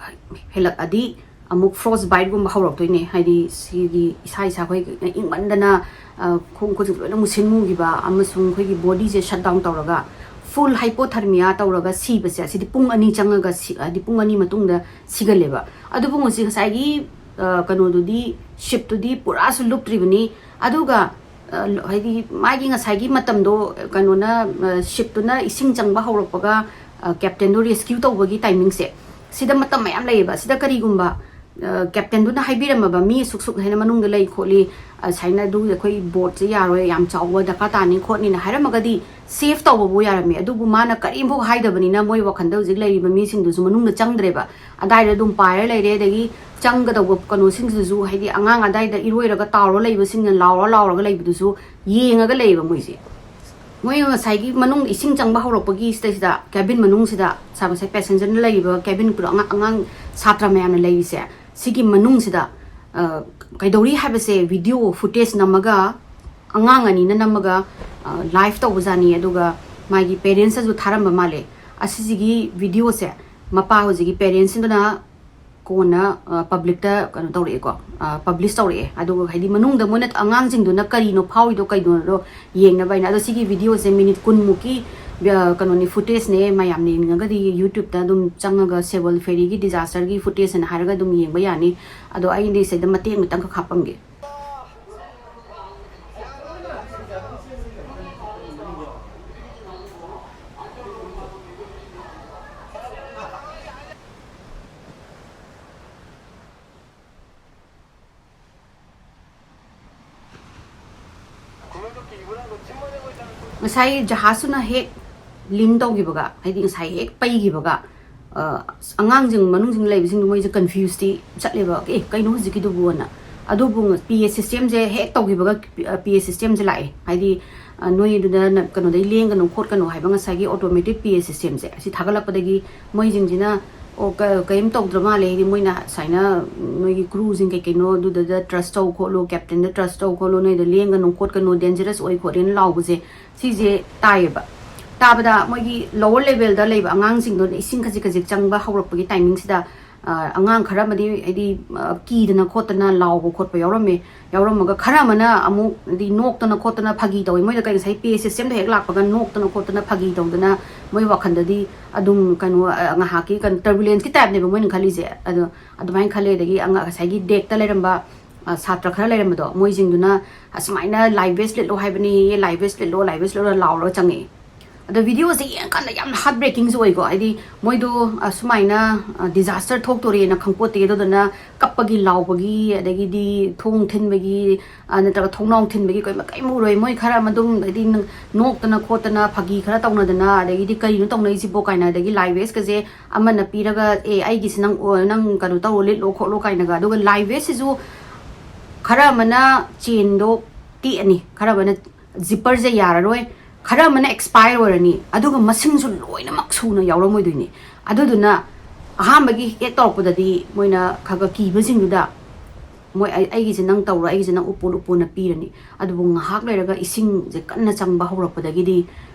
ꯍꯦꯜꯂꯛꯑꯗꯤ ꯑꯃꯨꯛ ꯐ꯭ꯔꯣꯁ ꯕꯥꯏꯠꯀꯨꯝꯕ ꯍꯧꯔꯛꯇꯣꯏꯅꯦ꯫ ꯍꯥꯏꯗꯤ ꯁꯤꯒꯤ ꯏꯁꯥ ꯏꯁꯥ ꯑꯩꯈꯣꯏ ꯏꯪꯃꯟꯗꯅ, ꯑ, ꯈꯣꯡ ꯈꯨꯠꯁꯨ ꯂꯣꯏꯅ ꯃꯨꯁꯤꯟ ꯃꯨꯈꯤꯕ ꯑꯃꯁꯨꯡ ꯑꯩꯈꯣꯏꯒꯤ ꯕꯣꯗꯤꯁꯦ ꯁꯠ ꯗꯥꯎꯟ ꯇꯧꯔꯒ ꯐꯨꯜ ꯍꯥꯏꯄꯣꯊꯔꯃꯤꯌꯥ ꯇꯧꯔꯒ ꯁꯤꯕꯁꯦ, ꯑꯁꯤꯗꯤ ꯄꯨꯡ ꯑꯅꯤ ꯆꯪꯉꯒ ꯁꯤ-, ꯍꯥꯏꯗꯤ ꯄꯨꯡ ꯑꯅꯤ ꯃꯇꯨꯡꯗ ꯁꯤꯒꯜꯂꯦꯕ꯫ ꯑꯗꯨꯕꯨ ꯉꯁꯤ ꯉꯁꯥꯏꯒꯤ, ꯑ, ꯀꯩꯅꯣꯗꯨꯗꯤ, ꯁꯤꯞꯇꯨꯗꯤ ꯄꯨꯔꯥꯁꯨ ꯂꯨꯞꯇ꯭ꯔꯤꯕꯅꯤ꯫ ꯑꯗꯨꯒ, ꯑ, ꯍꯥꯏꯗꯤ ꯃꯥꯒꯤ ꯉꯁꯥꯏꯒꯤ ꯃꯇꯝꯗꯣ, ꯀꯩꯅꯣꯅ, ꯑ, ꯁꯤꯞꯇꯨꯅ ꯏꯁꯤꯡ ꯆꯪꯕ ꯍꯧꯔꯛꯄꯒ ꯀꯦꯞꯇꯦꯟꯗꯣ ꯔꯦꯁꯀ꯭ꯌꯨ ꯇꯧꯕꯒꯤ ꯇꯥꯏꯃꯤꯡꯁꯦ, ꯁꯤꯗ ꯃꯇꯝ ꯃꯌꯥꯝ ꯂꯩꯌꯦꯕ꯫ ꯁꯤꯗ ꯀꯔꯤꯒꯨꯝꯕ ꯀꯦꯞꯇꯦꯟꯗꯨꯅ ꯍꯥꯏꯕꯤꯔꯝꯃꯕ, "ꯃꯤ ꯑꯁꯨꯛ ꯁꯨꯛ ꯍꯥꯏꯅ ꯃꯅꯨꯡꯗ ꯂꯩ ꯈꯣꯠꯂꯤ, ꯑ, ꯁꯨꯃꯥꯏꯅ ꯑꯗꯨ ꯑꯩꯈꯣꯏ ꯕꯣꯠꯁꯦ ꯌꯥꯔꯣꯏ, ꯌꯥꯝ ꯆꯥꯎꯕ ꯗꯔꯀꯥꯔ ꯇꯥꯅꯤ ꯈꯣꯠꯅꯤꯅ" ꯍꯥꯏꯔꯝꯃꯒꯗꯤ ꯁꯦꯐ ꯇꯧꯕꯕꯨ ꯌꯥꯔꯝꯃꯤ꯫ ꯑꯗꯨꯕꯨ ꯃꯥꯅ ꯀꯔꯤꯝꯐꯥꯎ ꯍꯥꯏꯗꯕꯅꯤꯅ ꯃꯣꯏ ꯋꯥꯈꯜꯗ ꯍꯧꯖꯤꯛ ꯂꯩꯔꯤꯕ ꯃꯤꯁꯤꯡꯗꯨꯁꯨ ꯃꯅꯨꯡꯗ ꯆꯪꯗ꯭ꯔꯦꯕ꯫ ꯑꯗꯥꯏꯗ ꯑꯗꯨꯝ ꯄꯥꯏꯔ ꯂꯩꯔꯦ꯫ ꯑꯗꯒꯤ ꯆꯪꯒꯗꯧꯕ ꯀꯩꯅꯣꯁꯤꯡꯁꯤꯁꯨ, ꯍꯥꯏꯗꯤ ꯑꯉꯥꯡ ꯑꯗꯥꯏꯗ ꯏꯔꯣꯏꯔꯒ ꯇꯥꯎꯔ ꯂꯩꯕꯁꯤꯡꯅ ꯂꯥꯎꯔ ꯂꯥꯎꯔꯒ ꯂꯩꯕꯗꯨꯁꯨ ꯌꯦꯡꯉꯒ ꯂꯩꯌꯦꯕ ꯃꯣꯏꯁꯦ꯫ ꯃꯣꯏ ꯉꯁꯥꯏꯒꯤ ꯃꯅꯨꯡ ꯏꯁꯤꯡ ꯆꯪꯕ ꯍꯧꯔꯛꯄꯒꯤ ꯁꯤꯗꯩꯁꯤꯗ, ꯀꯦꯕꯤꯟ ꯃꯅꯨꯡꯁꯤꯗ, ꯁꯥ-, ꯉꯁꯥꯏ ꯄꯦꯁꯦꯟꯖꯔꯅ ꯂꯩꯔꯤꯕ ꯀꯦꯕꯤꯟ, ꯑꯉꯥꯡ, ꯑꯉꯥꯡ ꯁꯥꯇ꯭ꯔ ꯃꯌꯥꯝꯅ ꯂꯩꯔꯤꯁꯦ, ꯁꯤꯒꯤ ꯃꯅꯨꯡꯁꯤꯗ, ꯑ, ꯀꯩꯗꯧꯔꯤ ꯍꯥꯏꯕꯁꯦ ꯚꯤꯗꯤꯑꯣ ꯐꯨꯇꯦꯖ ꯅꯝꯃꯒ, ꯑꯉꯥꯡ ꯑꯅꯤꯅ ꯅꯝꯃꯒ, ꯑ, ꯂꯥꯏꯚ ꯇꯧꯕꯖꯥꯠꯅꯤ꯫ ꯑꯗꯨꯒ ꯃꯥꯒꯤ ꯄꯦꯔꯦꯟꯁꯇꯁꯨ ꯊꯥꯔꯝꯕ ꯃꯥꯜꯂꯦ꯫ ꯑꯁꯤꯁꯤꯒꯤ ꯚꯤꯗꯤꯑꯣꯁꯦ ꯃꯄꯥ ꯍꯧꯖꯤꯛꯀꯤ ꯄꯦꯔꯦꯟꯁꯁꯤꯡꯗꯨꯅ ꯀꯣꯟꯅ, ꯑ, ꯄꯕ꯭ꯂꯤꯛꯇ ꯀꯩꯅꯣ ꯇꯧꯔꯛꯑꯦꯀꯣ, ꯑ, ꯄꯕ꯭ꯂꯤꯁ ꯇꯧꯔꯛꯑꯦ꯫ ꯑꯗꯨꯒ ꯍꯥꯏꯗꯤ ꯃꯅꯨꯡꯗ ꯃꯣꯏꯅ ꯑꯉꯥꯡꯁꯤꯡꯗꯨꯅ ꯀꯔꯤꯅꯣ ꯐꯥꯎꯔꯤꯗꯣ, ꯀꯩꯅꯣꯗꯣ ꯌꯦꯡꯅꯕ ꯍꯥꯏꯅ꯫ ꯑꯗꯣ ꯁꯤꯒꯤ ꯚꯤꯗꯤꯑꯣꯁꯦ ꯃꯤꯅꯤꯠ ꯀꯨꯟꯃꯨꯛꯀꯤ, ꯑ, ꯀꯩꯅꯣꯅꯤ, ꯐꯨꯇꯦꯖꯅꯦ꯫ ꯃꯌꯥꯝꯅ ꯌꯦꯡꯅꯤꯡꯉꯒꯗꯤ ꯌꯨꯇ꯭ꯌꯨꯕꯇ ꯑꯗꯨꯝ ꯆꯪꯉꯒ ꯁꯦꯕꯜ ꯐꯦꯔꯤꯒꯤ ꯗꯤꯖꯥꯁꯇꯔꯒꯤ ꯐꯨꯇꯦꯖ ꯍꯥꯏꯅ ꯍꯥꯏꯔꯒ ꯑꯗꯨꯝ ꯌꯦꯡꯕ ꯌꯥꯅꯤ꯫ ꯑꯗꯣ ꯑꯩꯗꯤ ꯁꯤꯗ ꯃꯇꯦꯛ ꯑꯃꯇꯪꯈꯛ ꯍꯥꯞꯄꯝꯒꯦ꯫ ꯉꯁꯥꯏ ꯖꯍꯥꯖꯇꯨꯅ ꯍꯦꯛ ꯂꯤꯡ ꯇꯧꯈꯤꯕꯒ, ꯍꯥꯏꯗꯤ ꯉꯁꯥꯏ ꯍꯦꯛ ꯄꯩꯈꯤꯕꯒ, ꯑ, ꯑꯉꯥꯡꯁꯤꯡ ꯃꯅꯨꯡꯁꯤꯡ ꯂꯩꯕꯁꯤꯡꯗꯣ ꯃꯣꯏꯁꯦ ꯀꯟꯐ꯭ꯌꯨꯁꯇꯤ ꯆꯠꯂꯦꯕ, "ꯑꯦ, ꯀꯩꯅꯣ ꯍꯧꯖꯤꯛꯀꯤꯗꯨꯕꯨꯅ?" ꯑꯗꯨꯕꯨ ꯄꯤ ꯑꯦ ꯁꯤꯁꯇꯦꯝꯁꯦ ꯍꯦꯛ ꯇꯧꯈꯤꯕꯒ, ꯄꯤ ꯑꯦ ꯁꯤꯁꯇꯦꯝꯁꯦ ꯂꯥꯛꯑꯦ꯫ ꯍꯥꯏꯗꯤ, ꯑ, "ꯅꯣꯏ ꯑꯗꯨꯗ ꯅ-, ꯀꯩꯅꯣꯗꯩ ꯂꯦꯡꯒꯅꯨ ꯈꯣꯠꯀꯅꯨ" ꯍꯥꯏꯕ ꯉꯁꯥꯏꯒꯤ ꯑꯣꯇꯣꯃꯦꯇꯤꯛ ꯄꯤ ꯑꯦ ꯁꯤꯁꯇꯦꯝꯁꯦ, ꯑꯁꯤ ꯊꯥꯒꯠꯂꯛꯄꯗꯒꯤ ꯃꯣꯏꯁꯤꯡꯁꯤꯅ, "ꯑꯣ, ꯀ-, ꯀꯔꯤꯝ ꯇꯧꯗ꯭ꯔ ꯃꯥꯜꯂꯦ", ꯍꯥꯏꯗꯤ ꯃꯣꯏꯅ ꯁꯨꯃꯥꯏꯅ ꯅꯣꯏꯒꯤ ꯀ꯭ꯔꯨꯁꯤꯡ ꯀꯩ ꯀꯩꯅꯣ ꯑꯗꯨꯗ ꯇ꯭ꯔꯁ ꯇꯧ ꯈꯣꯠꯂꯨ, ꯀꯦꯞꯇꯦꯟꯗ ꯇ꯭ꯔꯁ ꯇꯧ ꯈꯣꯠꯂꯨ, ꯅꯣꯏꯗ ꯂꯦꯡꯒꯅꯨ ꯈꯣꯠꯀꯅꯨ, ꯗꯦꯟꯖꯔꯁ ꯑꯣꯏ ꯈꯣꯠꯂꯦꯅ ꯂꯥꯎꯕꯁꯦ, ꯁꯤꯁꯦ ꯇꯥꯏꯌꯦꯕ꯫ ꯇꯥꯕꯗ ꯃꯣꯏꯒꯤ ꯂꯣꯋꯔ ꯂꯦꯚꯦꯜꯗ ꯂꯩꯕ ꯑꯉꯥꯡꯁꯤꯡꯗꯣ ꯏꯁꯤꯡ ꯈꯖꯤꯛ ꯈꯖꯤꯛ ꯆꯪꯕ ꯍꯧꯔꯛꯄꯒꯤ ꯇꯥꯏꯃꯤꯡꯁꯤꯗ, ꯑ, ꯑꯉꯥꯡ ꯈꯔ ꯑꯃꯗꯤ ꯍꯥꯏꯗꯤ, ꯑ, ꯀꯤꯗꯅ ꯈꯣꯠꯇꯅ ꯂꯥꯎꯕ ꯈꯣꯠꯄ ꯌꯥꯎꯔꯝꯃꯦ꯫ ꯌꯥꯎꯔꯝꯃꯒ ꯈꯔ ꯑꯃꯅ ꯑꯃꯨꯛ ꯍꯥꯏꯗꯤ ꯅꯣꯛꯇꯅ ꯈꯣꯠꯇꯅ ꯐꯥꯒꯤ ꯇꯧꯋꯤ꯫ ꯃꯣꯏꯗ ꯀꯩ ꯉꯁꯥꯏ ꯄꯤ ꯑꯦ ꯁꯤꯁꯇꯦꯝꯗ ꯍꯦꯛ ꯂꯥꯛꯄꯒ ꯅꯣꯛꯇꯅ ꯈꯣꯠꯇꯅ ꯐꯥꯒꯤ ꯇꯧꯗꯅ ꯃꯣꯏ ꯋꯥꯈꯜꯗꯗꯤ ꯑꯗꯨꯝ ꯀꯩꯅꯣ, ꯑ, ꯉꯥꯏꯍꯥꯛꯀꯤ ꯀꯩꯅꯣ ꯇꯔꯕꯨꯂꯦꯟꯁꯀꯤ ꯇꯥꯏꯞꯅꯦꯕ ꯃꯣꯏꯅ ꯈꯜꯂꯤꯁꯦ꯫ ꯑꯗꯣ ꯑꯗꯨꯃꯥꯏꯅ ꯈꯜꯂꯦ꯫ ꯑꯗꯒꯤ ꯑꯉꯥꯡ ꯉꯁꯥꯏꯒꯤ ꯗꯦꯛꯇ ꯂꯩꯔꯝꯕ, ꯑ, ꯁꯥꯇ꯭ꯔ ꯈꯔ ꯂꯩꯔꯝꯕꯗꯣ, ꯃꯣꯏꯁꯤꯡꯗꯨꯅ ꯑꯁꯨꯃꯥꯏꯅ ꯂꯥꯏꯐ ꯚꯦꯁ ꯂꯤꯠꯂꯣ ꯍꯥꯏꯕꯅꯤ, ꯂꯥꯏꯐ ꯚꯦꯁ ꯂꯤꯠꯂꯣ, ꯂꯥꯏꯐ ꯚꯦꯁ ꯂꯤꯠꯂꯣ ꯂꯥꯎꯔꯒ ꯆꯪꯉꯛꯑꯦ꯫ ꯑꯗꯣ ꯚꯤꯗꯤꯑꯣꯁꯦ ꯌꯦꯡꯉꯀꯥꯟꯗ ꯌꯥꯝꯅ ꯍꯥꯔꯠ ꯕ꯭ꯔꯦꯀꯤꯡꯁꯨ ꯑꯣꯏꯀꯣ, ꯍꯥꯏꯗꯤ ꯃꯣꯏꯗꯣ ꯑꯁꯨꯃꯥꯏꯅ ꯗꯤꯖꯥꯁꯇꯔ ꯊꯣꯛꯇꯣꯔꯦꯅ ꯈꯪꯄꯣꯠꯇꯦ, ꯑꯗꯨꯗꯨꯅ ꯀꯞꯄꯒꯤ ꯂꯥꯎꯕꯒꯤ, ꯑꯗꯒꯤꯗꯤ ꯊꯣꯡ ꯊꯤꯟꯕꯒꯤ, ꯑ, ꯅꯠꯇ꯭ꯔꯒ ꯊꯣꯡꯅꯥꯎ ꯊꯤꯟꯕꯒꯤ ꯀꯩꯝ ꯀꯩꯝ ꯎꯔꯣꯏ꯫ ꯃꯣꯏ ꯈꯔ ꯑꯃ ꯑꯗꯨꯝ ꯍꯥꯏꯗꯤ ꯅ-, ꯅꯣꯛꯇꯅ ꯈꯣꯠꯇꯅ ꯐꯥꯒꯤ ꯈꯔ ꯇꯧꯅꯗꯅ, ꯑꯗꯒꯤꯗꯤ "ꯀꯔꯤꯅꯣ ꯇꯧꯅꯔꯤꯁꯤꯕꯣ?" ꯀꯥꯏꯅ, ꯑꯗꯒꯤ ꯂꯥꯏ ꯋꯦꯁꯀꯁꯦ ꯑꯃꯅ ꯄꯤꯔꯒ, "ꯑꯦ, ꯑꯩꯒꯤꯁꯤ ꯅꯪ ꯑꯣ-, ꯅꯪ ꯀꯩꯅꯣ ꯇꯧꯔꯣ, ꯂꯤꯠꯂꯣ ꯈꯣꯠꯂꯣ" ꯀꯥꯏꯅꯒ꯫ ꯑꯗꯨꯒ ꯂꯥꯏ ꯋꯦꯁꯁꯤꯁꯨ ꯈꯔ ꯑꯃꯅ ꯆꯦꯟꯗꯣ ꯇꯦꯛꯑꯅꯤ, ꯈꯔ ꯑꯃꯅ ꯖꯤꯞꯄꯔꯁꯦ ꯌꯥꯔꯔꯣꯏ, ꯈꯔ ꯑꯃꯅ ꯑꯦꯛꯁꯄꯥꯌꯔ ꯑꯣꯏꯔꯅꯤ, ꯑꯗꯨꯒ ꯃꯁꯤꯡꯁꯨ ꯂꯣꯏꯅꯃꯛ ꯁꯨꯅ ꯌꯥꯎꯔꯝꯃꯣꯏꯗꯣꯏꯅꯤ꯫ ꯑꯗꯨꯗꯨꯅ ꯑꯍꯥꯟꯕꯒꯤ ꯍꯦꯛ ꯇꯧꯔꯛꯄꯗꯗꯤ ꯃꯣꯏꯅ ꯈꯔ ꯈꯔ ꯀꯤꯕꯁꯤꯡꯗꯨꯗ ꯃꯣꯏ "ꯑꯩ-, ꯑꯩꯒꯤꯁꯦ ꯅꯪ ꯇꯧꯔꯣ, ꯑꯩꯒꯤꯁꯦ ꯅꯪ ꯎꯞꯄꯣ, ꯎꯞꯄꯣꯅ" ꯄꯤꯔꯅꯤ꯫ ꯑꯗꯨꯕꯨ ꯉꯥꯏꯍꯥꯛ ꯂꯩꯔꯒ ꯏꯁꯤꯡꯁꯦ ꯀꯟꯅ ꯆꯪꯕ ꯍꯧꯔꯛꯄꯗꯒꯤꯗꯤ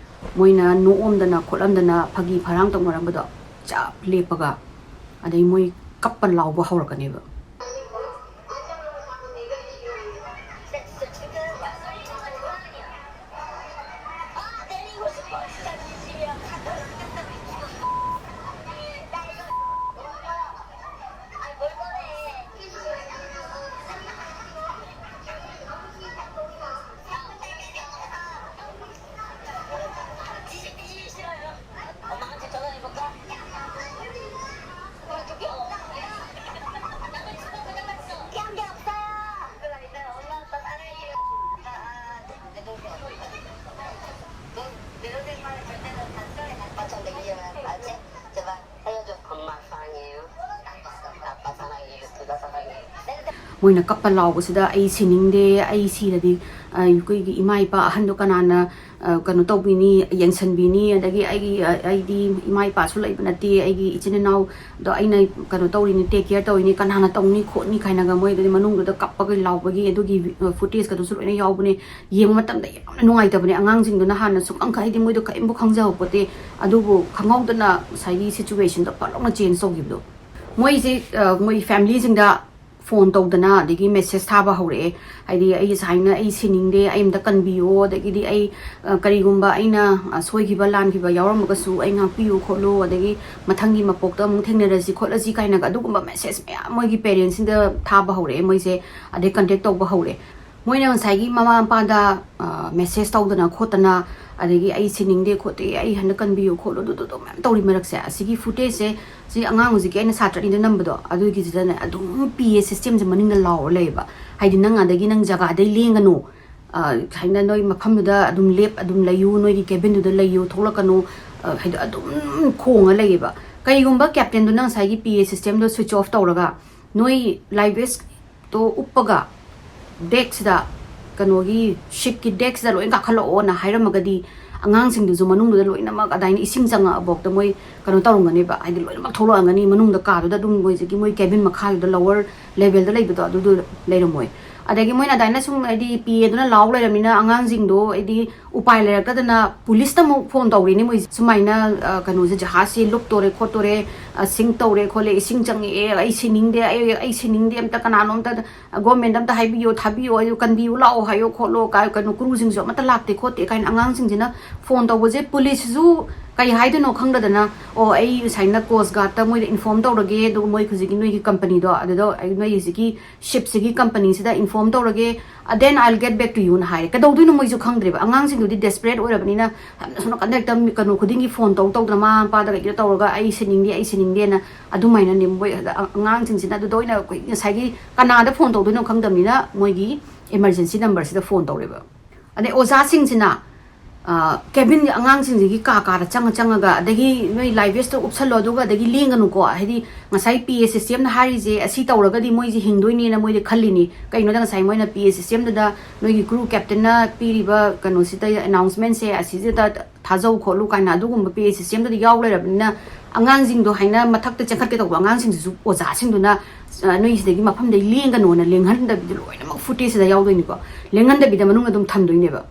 ꯃꯣꯏꯅ ꯅꯣꯛꯑꯝꯗꯅ ꯈꯣꯠꯂꯝꯗꯅ ꯐꯥꯒꯤ ꯐꯔꯥꯡ ꯇꯧꯅꯔꯝꯕꯗꯣ ꯆꯞ ꯂꯦꯞꯄꯒ, ꯑꯗꯩ ꯃꯣꯏ ꯀꯞꯄ ꯂꯥꯎꯕ ꯍꯧꯔꯛꯀꯅꯦꯕ꯫ ꯃꯣꯏꯅ ꯀꯞꯄ ꯂꯥꯎꯕꯁꯤꯗ ꯑꯩ ꯁꯤꯅꯤꯡꯗꯦ, ꯑꯩ ꯁꯤꯔꯗꯤ, ꯑ, ꯑꯩꯈꯣꯏꯒꯤ ꯏꯃꯥ ꯏꯄꯥ ꯑꯍꯟꯗꯣ ꯀꯅꯥꯅ, ꯑ, ꯀꯩꯅꯣ ꯇꯧꯕꯤꯅꯤ, ꯌꯦꯡꯁꯤꯟꯕꯤꯅꯤ, ꯑꯗꯒꯤ ꯑꯩꯒꯤ, ꯑ, ꯑꯩꯗꯤ ꯏꯃꯥ ꯏꯄꯥꯁꯨ ꯂꯩꯕ ꯅꯠꯇꯦ, ꯑꯩꯒꯤ ꯏꯆꯤꯟ ꯏꯅꯥꯎꯗꯣ ꯑꯩꯅ ꯀꯩꯅꯣ ꯇꯧꯔꯤꯅꯤ, ꯇꯦꯛ ꯀꯦꯌꯔ ꯇꯧꯔꯤꯅꯤ, ꯀꯅꯥꯅ ꯇꯧꯅꯤ ꯈꯣꯠꯅꯤ ꯀꯥꯏꯅꯒ ꯃꯣꯏꯗꯗꯤ ꯃꯅꯨꯡꯗꯨꯗ ꯀꯞꯄꯒ ꯂꯥꯎꯕꯒꯤ ꯑꯗꯨꯒꯤ, ꯑ, ꯐꯨꯇꯦꯖꯀꯗꯨꯁꯨ ꯂꯣꯏꯅ ꯌꯥꯎꯕꯅꯦ꯫ ꯌꯦꯡꯕ ꯃꯇꯝꯗ ꯌꯥꯝꯅ ꯅꯨꯡꯉꯥꯏꯇꯕꯅꯦ꯫ ꯑꯉꯥꯡꯁꯤꯡꯗꯨꯅ ꯍꯥꯟꯅ ꯁꯨꯛꯈꯪ ꯈꯪ-, ꯍꯥꯏꯗꯤ ꯃꯣꯏꯗꯣ ꯀꯔꯤꯝꯐꯥꯎ ꯈꯪꯖꯕ ꯄꯣꯠꯇꯦ, ꯑꯗꯨꯕꯨ ꯈꯪꯍꯧꯗꯅ ꯉꯁꯥꯏꯒꯤ ꯁꯤꯆꯨꯋꯦꯁꯟꯗꯣ ꯐꯠ ꯂꯥꯎꯅ ꯆꯦꯟꯖ ꯇꯧꯈꯤꯕꯗꯣ꯫ ꯃꯣꯏꯁꯦ, ꯑ, ꯃꯣꯏ ꯐꯦꯃꯤꯂꯤꯁꯤꯡꯗ ꯐꯣꯟ ꯇꯧꯗꯅ ꯑꯗꯒꯤ ꯃꯦꯁꯦꯖ ꯊꯥꯕ ꯍꯧꯔꯛꯑꯦ꯫ ꯍꯥꯏꯗꯤ "ꯑꯩ ꯁꯨꯃꯥꯏꯅ ꯑꯩ ꯁꯤꯅꯤꯡꯗꯦ, ꯑꯩ ꯑꯝꯇ ꯀꯟꯕꯤꯌꯣ, ꯑꯗꯒꯤꯗꯤ ꯑꯩ, ꯑ, ꯀꯔꯤꯒꯨꯝꯕ ꯑꯩꯅ, ꯑ, ꯁꯣꯏꯈꯤꯕ ꯂꯥꯟꯈꯤꯕ ꯌꯥꯎꯔꯝꯃꯒꯁꯨ ꯑꯩ ꯉꯥꯛꯄꯤꯌꯨ ꯈꯣꯠꯂꯨ, ꯑꯗꯒꯤ ꯃꯊꯪꯒꯤ ꯃꯄꯣꯛꯇ ꯑꯃꯨꯛ ꯊꯦꯡꯅꯔꯁꯤ ꯈꯣꯠꯂꯁꯤ" ꯀꯥꯏꯅꯒ ꯑꯗꯨꯒꯨꯝꯕ ꯃꯦꯁꯦꯖ ꯃꯌꯥꯝ ꯃꯣꯏꯒꯤ ꯄꯦꯔꯦꯟꯁꯁꯤꯡꯗ ꯊꯥꯕ ꯍꯧꯔꯛꯑꯦ ꯃꯣꯏꯁꯦ, ꯑꯗꯩ ꯀꯟꯇꯦꯛ ꯇꯧꯕ ꯍꯧꯔꯛꯑꯦ꯫ ꯃꯣꯏꯅ ꯉꯁꯥꯏꯒꯤ ꯃꯃꯥ ꯃꯄꯥꯗ, ꯑ, ꯃꯦꯁꯦꯖ ꯇꯧꯗꯅ ꯈꯣꯠꯇꯅ, ꯑꯗꯒꯤ "ꯑꯩ ꯁꯤꯅꯤꯡꯗꯦ ꯈꯣꯠꯇꯦ, ꯑꯩ ꯍꯟꯗꯛ ꯀꯟꯕꯤꯌꯨ ꯈꯣꯠꯂꯨ", ꯑꯗꯨꯗꯣ ꯃꯌꯥꯝ ꯇꯧꯔꯤ ꯃꯔꯛꯁꯦ, ꯑꯁꯤꯒꯤ footageꯁꯦ, ꯁꯤ ꯑꯉꯥꯡ ꯍꯧꯖꯤꯛꯀꯤ ꯑꯩꯅ ꯁꯥꯇ꯭ꯔ ꯑꯅꯤꯗ ꯅꯝꯕꯗꯣ, ꯑꯗꯨꯒꯤꯁꯤꯗꯅꯦ ꯑꯗꯨꯝ PA systemꯁꯦ ꯃꯅꯤꯡꯗ ꯂꯥꯎꯔ ꯂꯩꯌꯦꯕ꯫ ꯍꯥꯏꯗꯤ, "ꯅꯪ ꯑꯗꯒꯤ ꯅꯪ ꯖꯒꯥꯗꯩ ꯂꯦꯡꯒꯅꯨ, ꯑ, ꯍꯥꯏꯅ ꯅꯣꯏ ꯃꯐꯝꯗꯨꯗ ꯑꯗꯨꯝ ꯂꯦꯞ-, ꯑꯗꯨꯝ ꯂꯩꯌꯨ, ꯅꯣꯏꯒꯤ cabinꯗꯨꯗ ꯂꯩꯌꯨ, ꯊꯣꯛꯂꯛꯀꯅꯨ", ꯑ, ꯍꯥꯏꯗꯤ ꯑꯗꯨꯝ ꯈꯣꯡꯉ ꯂꯩꯌꯦꯕ꯫ ꯀꯩꯒꯨꯝꯕ captainꯗꯨꯅ ꯉꯁꯥꯏꯒꯤ PA systemꯗꯣ switch off ꯇꯧꯔꯒ ꯅꯣꯏ live vestꯇꯣ ꯎꯞꯄꯒ deckꯁꯤꯗ, ꯀꯩꯅꯣꯒꯤ shipꯀꯤ deckꯁꯤꯗ ꯂꯣꯏ ꯀꯥꯈꯠꯂꯛꯑꯣꯅ ꯍꯥꯏꯔꯝꯃꯒꯗꯤ, ꯑꯉꯥꯡꯁꯤꯡꯗꯨꯁꯨ ꯃꯅꯨꯡꯗꯨꯗ ꯂꯣꯏꯅꯃꯛ ꯑꯗꯥꯏꯅ ꯏꯁꯤꯡ ꯆꯪꯉꯛꯑꯐꯥꯎꯗ ꯃꯣꯏ ꯀꯩꯅꯣ ꯇꯧꯔꯝꯒꯅꯦꯕ, ꯍꯥꯏꯗꯤ ꯂꯣꯏꯅꯃꯛ ꯊꯣꯛꯂꯛꯑꯝꯒꯅꯤ ꯃꯅꯨꯡꯗ, ꯀꯥꯗꯨꯗ ꯑꯗꯨꯝ ꯃꯣꯏꯁꯤꯒꯤ ꯃꯣꯏ cabin ꯃꯈꯥꯗꯨꯗ lower levelꯗ ꯂꯩꯕꯗꯣ ꯑꯗꯨꯗꯣ ꯂꯩꯔꯝꯃꯣꯏ꯫ ꯑꯗꯒꯤ ꯃꯣꯏꯅ ꯑꯗꯥꯏꯅ ꯁꯨꯝ, ꯍꯥꯏꯗꯤ, PAꯗꯨꯅ ꯂꯥꯎ ꯂꯩꯔꯝꯅꯤꯅ ꯑꯉꯥꯡꯁꯤꯡꯗꯣ, ꯍꯥꯏꯗꯤ, ꯎꯄꯥꯏ ꯂꯩꯔꯛꯇꯗꯅ ꯄꯨꯂꯤꯁꯇ ꯑꯃꯨꯛ ꯐꯣꯟ ꯇꯧꯔꯤꯅꯤ ꯃꯣꯏ, ꯁꯨꯃꯥꯏꯅ, ꯑ, ꯀꯩꯅꯣꯁꯦ, ꯖꯍꯥꯖꯁꯦ ꯂꯨꯞꯇꯣꯔꯦ ꯈꯣꯠꯇꯣꯔꯦ, ꯑ, sink ꯇꯧꯔꯦ ꯈꯣꯠꯂꯦ, ꯏꯁꯤꯡ ꯆꯪꯉꯛꯑꯦ, ꯑꯩ ꯁꯤꯅꯤꯡꯗꯦ, ꯑꯩ, ꯑꯩ ꯁꯤꯅꯤꯡꯗꯦ, ꯑꯝꯇ ꯀꯅꯥꯅꯣ ꯑꯝꯇ governmentꯗ ꯑꯝꯇ ꯍꯥꯏꯕꯤꯌꯣ, ꯊꯥꯕꯤꯌꯣ, ꯑꯩ ꯀꯟꯕꯤꯌꯨ ꯂꯥꯛꯑꯣ ꯍꯥꯏꯌꯣ ꯈꯣꯠꯂꯣ, ꯀ-, ꯀꯩꯅꯣ, crew ꯁꯤꯡꯁꯨ ꯑꯃꯠꯇ ꯂꯥꯛꯇꯦ ꯈꯣꯠꯇꯦ ꯀꯥꯏꯅ ꯑꯉꯥꯡꯁꯤꯡꯁꯤꯅ ꯐꯣꯟ ꯇꯧꯕꯁꯦ, ꯄꯨꯂꯤꯁꯁꯤꯁꯨ ꯀꯩ ꯍꯥꯏꯗꯣꯏꯅꯣ ꯈꯪꯗꯗꯅ, "ꯑꯣ, ꯑꯩ ꯁꯨꯃꯥꯏꯅ Coast Guardꯇ ꯃꯣꯏꯗ inform ꯇꯧꯔꯒꯦ, ꯑꯗꯨꯒ ꯃꯣꯏ ꯍꯧꯖꯤꯛꯀꯤ ꯅꯣꯏꯒꯤ companyꯗꯣ, ꯑꯗꯨꯗ ꯑꯩ, ꯅꯣꯏ ꯍꯧꯖꯤꯛꯀꯤ shipꯁꯤꯒꯤ companyꯁꯤꯗ inform ꯇꯧꯔꯒꯦ, then I'll get back to youꯅ" ꯍꯥꯏꯔꯦ꯫ ꯀꯩꯗꯧꯗꯣꯏꯅꯣ ꯃꯣꯏꯁꯨ ꯈꯪꯗ꯭ꯔꯦꯕ꯫ ꯑꯉꯥꯡꯁꯤꯡꯗꯨꯗꯤ desperate ꯑꯣꯏꯔꯕꯅꯤꯅ, ꯁꯣꯝ ꯅꯥꯀꯟꯗ ꯍꯦꯛꯇ ꯀꯩꯅꯣ ꯈꯨꯗꯤꯡꯒꯤ ꯐꯣꯟ ꯇꯧ ꯇꯧꯗꯅ, ꯃꯃꯥ ꯃꯄꯥꯗ ꯀꯩꯗ ꯇꯧꯔꯒ, "ꯑꯩ ꯁꯤꯅꯤꯡꯗꯦ, ꯑꯩ ꯁꯤꯅꯤꯡꯗꯦꯅ", ꯑꯗꯨꯃꯥꯏꯅꯅꯦ ꯃꯣꯏ ꯑꯉꯥꯡꯁꯤꯡꯁꯤꯅ꯫ ꯑꯗꯨꯗ ꯑꯣꯏꯅ ꯑꯩꯈꯣꯏ ꯉꯁꯥꯏꯒꯤ ꯀꯅꯥꯗ ꯐꯣꯟ ꯇꯧꯗꯣꯏꯅꯣ ꯈꯪꯗꯕꯅꯤꯅ, ꯃꯣꯏꯒꯤ emergency numberꯁꯤꯗ ꯐꯣꯟ ꯇꯧꯔꯦꯕ꯫ ꯑꯗꯩ ꯑꯣꯖꯥꯁꯤꯡꯁꯤꯅ, ꯑ, cabin, ꯑꯉꯥꯡꯁꯤꯡꯁꯤꯒꯤ ꯀꯥ ꯀꯥꯗ ꯆꯪꯉ ꯆꯪꯉꯒ, ꯑꯗꯒꯤ "ꯅꯣꯏ live vestꯇꯣ ꯎꯞꯁꯜꯂꯣ, ꯑꯗꯨꯒ ꯑꯗꯒꯤ ꯂꯦꯡꯒꯅꯨꯀꯣ", ꯍꯥꯏꯗꯤ ꯉꯁꯥꯏ PA systemꯅ ꯍꯥꯏꯔꯤꯁꯦ, ꯑꯁꯤ ꯇꯧꯔꯒꯗꯤ ꯃꯣꯏꯁꯦ ꯍꯤꯡꯗꯣꯏꯅꯦꯅ ꯃꯣꯏꯗꯤ ꯈꯜꯂꯤꯅꯤ꯫ ꯀꯩꯒꯤꯅꯣꯗ ꯉꯁꯥꯏ ꯃꯣꯏꯅ PA systemꯗꯨꯗ ꯅꯣꯏꯒꯤ crew captainꯅ ꯄꯤꯔꯤꯕ ꯀꯩꯅꯣꯁꯤꯗ, announcementꯁꯦ, ꯑꯁꯤꯁꯤꯗ ꯊꯥꯖꯧ ꯈꯣꯠꯂꯨ ꯀꯥꯏꯅ ꯑꯗꯨꯒꯨꯝꯕ PA systemꯗꯨꯗ ꯌꯥꯎ ꯂꯩꯔꯕꯅꯤꯅ, ꯑꯉꯥꯡꯁꯤꯡꯗꯣ ꯍꯥꯏꯅ ꯃꯊꯛꯇ ꯆꯦꯟꯈꯠꯀꯦ ꯇꯧꯕ ꯑꯉꯥꯡꯁꯤꯡꯁꯤꯁꯨ ꯑꯣꯖꯥꯁꯤꯡꯗꯨꯅ, ꯑ, "ꯅꯣꯏ ꯁꯤꯗꯒꯤ ꯃꯐꯝꯗꯩ ꯂꯦꯡꯒꯅꯣꯅ" ꯂꯦꯡꯍꯟꯗꯕꯤꯗ ꯂꯣꯏꯅꯃꯛ footageꯁꯤꯗ ꯌꯥꯎꯗꯣꯏꯅꯤꯀꯣ꯫ ꯂꯦꯡꯍꯟꯗꯕꯤꯗ ꯃꯅꯨꯡꯗ ꯑꯗꯨꯝ ꯊꯝꯗꯣꯏꯅꯦꯕ꯫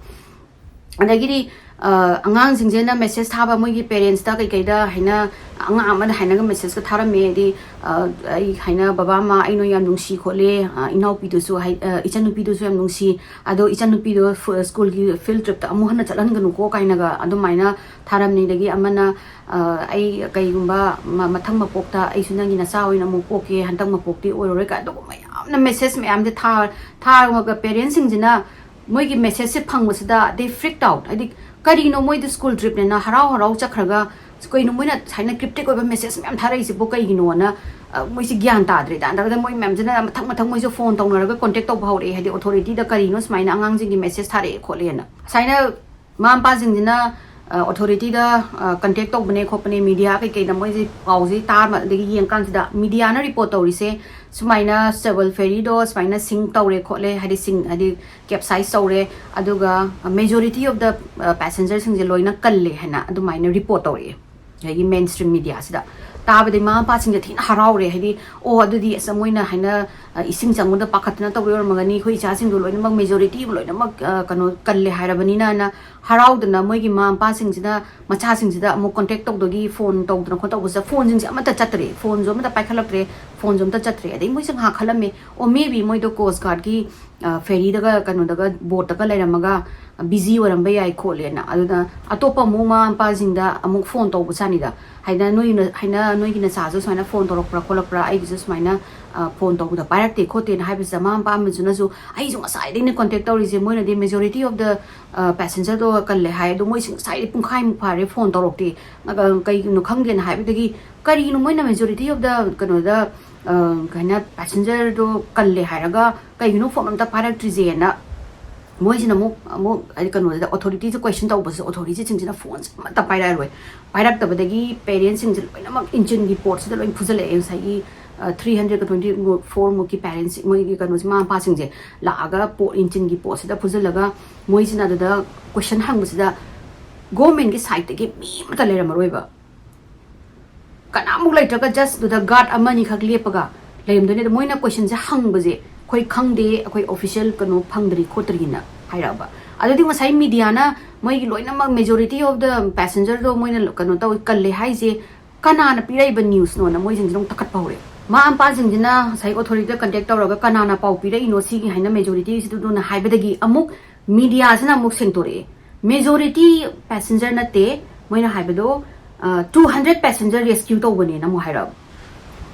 ꯑꯗꯒꯤꯗꯤ, ꯑ, ꯑꯉꯥꯡꯁꯤꯡꯁꯤꯅ message ꯊꯥꯕ, ꯃꯣꯏꯒꯤ parentsꯇ ꯀꯩꯀꯩꯗ ꯍꯥꯏꯅ, ꯑꯉꯥꯡ ꯑꯃꯗ ꯍꯥꯏꯅꯒ messageꯀ ꯊꯥꯔꯝꯃꯦ, ꯍꯥꯏꯗꯤ, ꯑ, "ꯑꯩ ꯍꯥꯏꯅ ꯕꯕꯥ ꯃꯃꯥ, ꯑꯩ ꯅꯣꯏ ꯌꯥꯝ ꯅꯨꯡꯁꯤ ꯈꯣꯠꯂꯦ, ꯑ, ꯏꯅꯥꯎꯄꯤꯗꯨꯁꯨ ꯍꯥꯏ-, ꯑ, ꯏꯆꯟꯅꯨꯄꯤꯗꯨꯁꯨ ꯌꯥꯝ ꯅꯨꯡꯁꯤ, ꯑꯗꯣ ꯏꯆꯟꯅꯨꯄꯤꯗꯣ ꯐꯨ-, schoolꯒꯤ field tripꯇ ꯑꯃꯨꯛ ꯍꯟꯅ ꯆꯠꯍꯟꯒꯅꯨꯀꯣ" ꯀꯥꯏꯅꯒ ꯑꯗꯨꯃꯥꯏꯅ ꯊꯥꯔꯝꯅꯤ꯫ ꯑꯗꯒꯤ ꯑꯃꯅ, ꯑ, "ꯑꯩ ꯀꯩꯒꯨꯝꯕ ꯃ-, ꯃꯊꯪ ꯃꯄꯣꯛꯇ ꯑꯩꯁꯨ ꯅꯪꯒꯤ ꯅꯆꯥ ꯑꯣꯏꯅ ꯑꯃꯨꯛ ꯄꯣꯛꯀꯦ, ꯍꯟꯗꯛ ꯃꯄꯣꯛꯇꯤ ꯑꯣꯏꯔꯔꯣꯏ" ꯀꯥꯏ, ꯑꯗꯨꯒꯨꯝꯕ ꯌꯥꯝꯅ message ꯃꯌꯥꯝꯁꯦ ꯊꯥ-, ꯊꯥꯔꯒ parentsꯁꯤꯡꯁꯤꯅ ꯃꯣꯏꯒꯤ messageꯁꯦ ꯐꯪꯕꯁꯤꯗ they freaked out, ꯍꯥꯏꯗꯤ ꯀꯔꯤꯅꯣ ꯃꯣꯏꯗ ꯁ꯭ꯀꯨꯜ ꯇ꯭ꯔꯤꯞꯅꯦꯅ ꯍꯔꯥꯎ ꯍꯔꯥꯎ ꯆꯠꯈ꯭ꯔꯒ, ꯀꯩꯅꯣ ꯃꯣꯏꯅ ꯁꯨꯃꯥꯏꯅ ꯀ꯭ꯔꯤꯞꯇꯤꯛ ꯑꯣꯏꯕ ꯃꯦꯁꯦꯖ ꯃꯌꯥꯝ ꯊꯥꯔꯛꯏꯁꯤꯕꯨ ꯀꯩꯒꯤꯅꯣꯅ, ꯑ, ꯃꯣꯏꯁꯤ ꯒ꯭ꯌꯥꯟ ꯇꯥꯗ꯭ꯔꯦ꯫ ꯇꯥꯟꯗ꯭ꯔꯒꯗ ꯃꯣꯏ ꯃꯌꯥꯝꯁꯤꯅ ꯃꯊꯪ ꯃꯊꯪ ꯃꯣꯏꯁꯨ ꯐꯣꯟ ꯇꯧꯅꯔꯒ ꯀꯣꯟꯇꯦꯛ ꯇꯧꯕ ꯍꯧꯔꯛꯑꯦ, ꯍꯥꯏꯗꯤ ꯑꯣꯊꯣꯔꯤꯇꯤꯗ ꯀꯔꯤꯅꯣ ꯁꯨꯃꯥꯏꯅ ꯑꯉꯥꯡꯁꯤꯡꯒꯤ ꯃꯦꯁꯦꯖ ꯊꯥꯔꯛꯑꯦ ꯈꯣꯠꯂꯦꯅ꯫ ꯁꯨꯃꯥꯏꯅ ꯃꯃꯥ ꯃꯄꯥꯁꯤꯡꯁꯤꯅ, ꯑ, ꯑꯣꯊꯣꯔꯤꯇꯤꯗ, ꯑ, ꯀꯟꯇꯦꯛ ꯇꯧꯕꯅꯦ ꯈꯣꯠꯄꯅꯦ, ꯃꯤꯗꯤꯌꯥ ꯀꯩꯀꯩꯗ ꯃꯣꯏꯁꯦ ꯄꯥꯎꯁꯦ ꯇꯥꯕ, ꯑꯗꯒꯤ ꯌꯦꯡꯀꯥꯟꯁꯤꯗ ꯃꯤꯗꯤꯌꯥꯅ ꯔꯤꯄꯣꯔꯠ ꯇꯧꯔꯤꯁꯦ ꯁꯨꯃꯥꯏꯅ ꯁꯦꯕꯜ ꯐꯦꯔꯤꯗꯣ ꯁꯨꯃꯥꯏꯅ ꯁꯤꯡ ꯇꯧꯔꯦ ꯈꯣꯠꯂꯦ, ꯍꯥꯏꯗꯤ ꯁꯤꯡ, ꯍꯥꯏꯗꯤ ꯀꯦꯞꯁꯥꯏꯁ ꯇꯧꯔꯦ, ꯑꯗꯨꯒ majority of the, ꯑ, passengerꯁꯤꯡꯁꯦ ꯂꯣꯏꯅ ꯀꯜꯂꯦ ꯍꯥꯏꯅ ꯑꯗꯨꯃꯥꯏꯅ ꯔꯤꯄꯣꯔꯠ ꯇꯧꯔꯛꯑꯦ꯫ ꯉꯁꯥꯏꯒꯤ ꯃꯦꯟ ꯁ꯭ꯇ꯭ꯔꯤꯝ ꯃꯤꯗꯤꯌꯥꯁꯤꯗ ꯇꯥꯕꯗꯩ ꯃꯃꯥ ꯃꯄꯥꯁꯤꯡꯁꯦ ꯊꯤꯅ ꯍꯔꯥꯎꯔꯦ꯫ ꯍꯥꯏꯗꯤ, ꯑꯣ, ꯑꯗꯨꯗꯤ ꯑꯁ, ꯃꯣꯏꯅ ꯍꯥꯏꯅ, ꯑ, ꯏꯁꯤꯡ ꯆꯪꯕꯗ ꯄꯥꯈꯠꯇꯅ ꯇꯧꯕ ꯑꯣꯏꯔꯝꯃꯒꯅꯤ, ꯑꯩꯈꯣꯏ ꯏꯆꯥꯁꯤꯡꯗꯣ ꯂꯣꯏꯅꯃꯛ, majority ꯑꯃ ꯂꯣꯏꯅꯃꯛ, ꯑ, ꯀꯩꯅꯣ, ꯀꯜꯂꯦ ꯍꯥꯏꯔꯕꯅꯤꯅ ꯍꯥꯏꯅ ꯍꯔꯥꯎꯗꯅ ꯃꯣꯏꯒꯤ ꯃꯃꯥ ꯃꯄꯥꯁꯤꯡꯁꯤꯅ ꯃꯆꯥꯁꯤꯡꯁꯤꯗ ꯑꯃꯨꯛ ꯀꯣꯟꯇꯦꯛ ꯇꯧꯗꯒꯤ ꯐꯣꯟ ꯇꯧꯗꯅ ꯈꯣꯠꯇꯧꯕꯁꯤꯗ ꯐꯣꯟꯁꯤꯡꯁꯦ ꯑꯃꯠꯇ ꯆꯠꯇ꯭ꯔꯦ, ꯐꯣꯟꯁꯨ ꯑꯃꯠꯇ ꯄꯥꯏꯈꯠꯂꯛꯇ꯭ꯔꯦ, ꯐꯣꯟꯁꯨ ꯑꯝꯇ ꯆꯠꯇ꯭ꯔꯦ꯫ ꯑꯗꯩ ꯃꯣꯏꯁꯦ ꯉꯥꯏꯍꯥꯛ ꯈꯜꯂꯝꯃꯦ, ꯑꯣ, maybe ꯃꯣꯏꯗꯣ ꯀꯣꯁ ꯒꯥꯔꯗꯀꯤ, ꯑ, ꯐꯦꯔꯤꯗꯒ, ꯀꯩꯅꯣꯗꯒ, ꯕꯣꯠꯇꯒ ꯂꯩꯔꯝꯃꯒ ꯕꯤꯖꯤ ꯑꯣꯏꯔꯝꯕ ꯌꯥꯏ ꯈꯣꯠꯂꯦꯅ꯫ ꯑꯗꯨꯅ ꯑꯇꯣꯞꯄ ꯑꯃꯨꯛ ꯃꯃꯥ ꯃꯄꯥꯁꯤꯡꯗ ꯑꯃꯨꯛ ꯐꯣꯟ ꯇꯧꯕ ꯖꯥꯠꯅꯤꯗ, ꯍꯥꯏꯅ ꯅꯣꯏꯅ, ꯍꯥꯏꯅ ꯅꯣꯏꯒꯤ ꯅꯆꯥꯁꯨ ꯁꯨꯃꯥꯏꯅ ꯐꯣꯟ ꯇꯧꯔꯛꯄ꯭ꯔꯥ ꯈꯣꯠꯂꯛꯄ꯭ꯔꯥ, ꯑꯩꯒꯤꯁꯨ ꯁꯨꯃꯥꯏꯅ, ꯑ, ꯐꯣꯟ ꯇꯧꯕꯗ ꯄꯥꯏꯔꯛꯇꯦ ꯈꯣꯠꯇꯦꯅ ꯍꯥꯏꯕꯁꯤꯗ ꯃꯃꯥ ꯃꯄꯥ ꯑꯃꯁꯤꯅꯁꯨ, "ꯑꯩꯁꯨ ꯉꯁꯥꯏꯗꯩꯅꯦ ꯀꯣꯟꯇꯦꯛ ꯇꯧꯔꯤꯁꯦ, ꯃꯣꯏꯅꯗꯤ majority of the, ꯑ, passengerꯗꯣ ꯀꯜꯂꯦ ꯍꯥꯏ, ꯑꯗꯣ ꯃꯣꯏꯁꯤ ꯉꯁꯥꯏꯗꯩ ꯄꯨꯡꯈꯥꯏꯃꯨꯛ ꯐꯥꯔꯦ ꯐꯣꯟ ꯇꯧꯔꯛꯇꯦ, ꯑ, ꯀꯩꯒꯤꯅꯣ ꯈꯪꯗꯦꯅ" ꯍꯥꯏꯕꯗꯒꯤ, "ꯀꯔꯤꯒꯤꯅꯣ ꯃꯣꯏꯅ majority of the ꯀꯩꯅꯣꯗ, ꯑ, ꯀꯩ ꯍꯥꯏꯅ, passengerꯗꯣ ꯀꯜꯂꯦ ꯍꯥꯏꯔꯒ ꯀꯩꯒꯤꯅꯣ ꯐꯣꯟ ꯑꯝꯇ ꯄꯥꯏꯔꯛꯇ꯭ꯔꯤꯁꯦꯅ?" ꯃꯣꯏꯁꯤꯅ ꯑꯃꯨꯛ, ꯑꯃꯨꯛ ꯍꯥꯏꯗꯤ ꯀꯩꯅꯣꯁꯤꯗ, ꯑꯣꯊꯣꯔꯤꯇꯤꯁꯦ ꯀꯣꯏꯁꯟ ꯇꯧꯕꯁꯤꯗ ꯑꯣꯊꯣꯔꯤꯇꯤꯁꯤꯡꯁꯤꯅ ꯐꯣꯟꯁꯦ ꯑꯃꯠꯇ ꯄꯥꯏꯔꯛꯑꯔꯣꯏ꯫ ꯄꯥꯏꯔꯛꯇꯕꯗꯒꯤ ꯄꯦꯔꯦꯟꯁꯁꯤꯡꯁꯦ ꯂꯣꯏꯅꯃꯛ ꯏꯟꯖꯤꯟꯒꯤ ꯄꯣꯠꯁꯤꯗ ꯂꯣꯏ ꯐꯨꯖꯜꯂꯛꯑꯦ꯫ ꯉꯁꯥꯏꯒꯤ, ꯑ, three hundred twenty four ꯃꯨꯛꯀꯤ ꯄꯦꯔꯦꯟꯠꯁ, ꯃꯣꯏꯒꯤ ꯀꯩꯅꯣꯁꯦ, ꯃꯃꯥ ꯃꯄꯥꯁꯤꯡꯁꯦ ꯂꯥꯛꯑꯒ ꯄꯣꯠ, ꯏꯟꯖꯤꯟꯒꯤ ꯄꯣꯠꯁꯤꯗ ꯐꯨꯖꯜꯂꯒ ꯃꯣꯏꯁꯤꯅ ꯑꯗꯨꯗ ꯀꯣꯏꯁꯟ ꯍꯪꯕꯁꯤꯗ ꯒꯣꯔꯃꯦꯟꯒꯤ ꯁꯥꯏꯠꯇꯒꯤ ꯃꯤ ꯑꯃꯠꯇ ꯂꯩꯔꯝꯃꯔꯣꯏꯕ꯫ ꯀꯅꯥꯃꯨꯛ ꯂꯩꯇ꯭ꯔꯒ just ꯑꯗꯨꯗ ꯒꯥꯔꯗ ꯑꯃꯅꯤꯈꯛ ꯂꯦꯞꯄꯒ ꯂꯩꯔꯝꯗꯣꯏꯅꯦ꯫ ꯑꯗꯣ ꯃꯣꯏꯅ ꯀꯣꯏꯁꯟꯁꯦ ꯍꯪꯕꯁꯦ, "ꯑꯩꯈꯣꯏ ꯈꯪꯗꯦ, ꯑꯩꯈꯣꯏ ꯑꯣꯐꯤꯁꯤꯌꯦꯜ ꯀꯩꯅꯣ ꯐꯪꯗ꯭ꯔꯤ ꯈꯣꯠꯇ꯭ꯔꯤꯅ" ꯍꯥꯏꯔꯛꯑꯕ꯫ ꯑꯗꯨꯗꯤ ꯉꯁꯥꯏ ꯃꯤꯗꯤꯌꯥꯅ ꯃꯣꯏꯒꯤ ꯂꯣꯏꯅꯃꯛ majority of the passengerꯗꯣ ꯃꯣꯏꯅ ꯀꯩꯅꯣ ꯇꯧ, ꯀꯜꯂꯦ ꯍꯥꯏꯁꯦ ꯀꯅꯥꯅ ꯄꯤꯔꯛꯏꯕ ꯅ꯭ꯌꯨꯁꯅꯣꯅ ꯃꯣꯏꯁꯤꯡꯁꯤꯅ ꯑꯃꯨꯛ ꯇꯛꯈꯠꯄ ꯍꯧꯔꯛꯑꯦ꯫ ꯃꯃꯥ ꯃꯄꯥꯁꯤꯡꯁꯤꯅ ꯉꯁꯥꯏ ꯑꯣꯊꯣꯔꯤꯇꯤꯗ ꯀꯟꯇꯦꯛ ꯇꯧꯔꯒ ꯀꯅꯥꯅ ꯄꯥꯎ ꯄꯤꯔꯛꯏꯅꯣ ꯁꯤꯒꯤ ꯍꯥꯏꯅ majorityꯁꯤꯗꯨꯅ ꯍꯥꯏꯕꯗꯒꯤ ꯑꯃꯨꯛ ꯃꯤꯗꯤꯌꯥꯁꯤꯅ ꯑꯃꯨꯛ ꯁꯦꯡꯗꯣꯔꯛꯑꯦ꯫ Majority passenger ꯅꯠꯇꯦ, ꯃꯣꯏꯅ ꯍꯥꯏꯕꯗꯣ, ꯑ, two hundred passenger rescue ꯇꯧꯕꯅꯦꯅ ꯑꯃꯨꯛ ꯍꯥꯏꯔꯛꯑꯕ꯫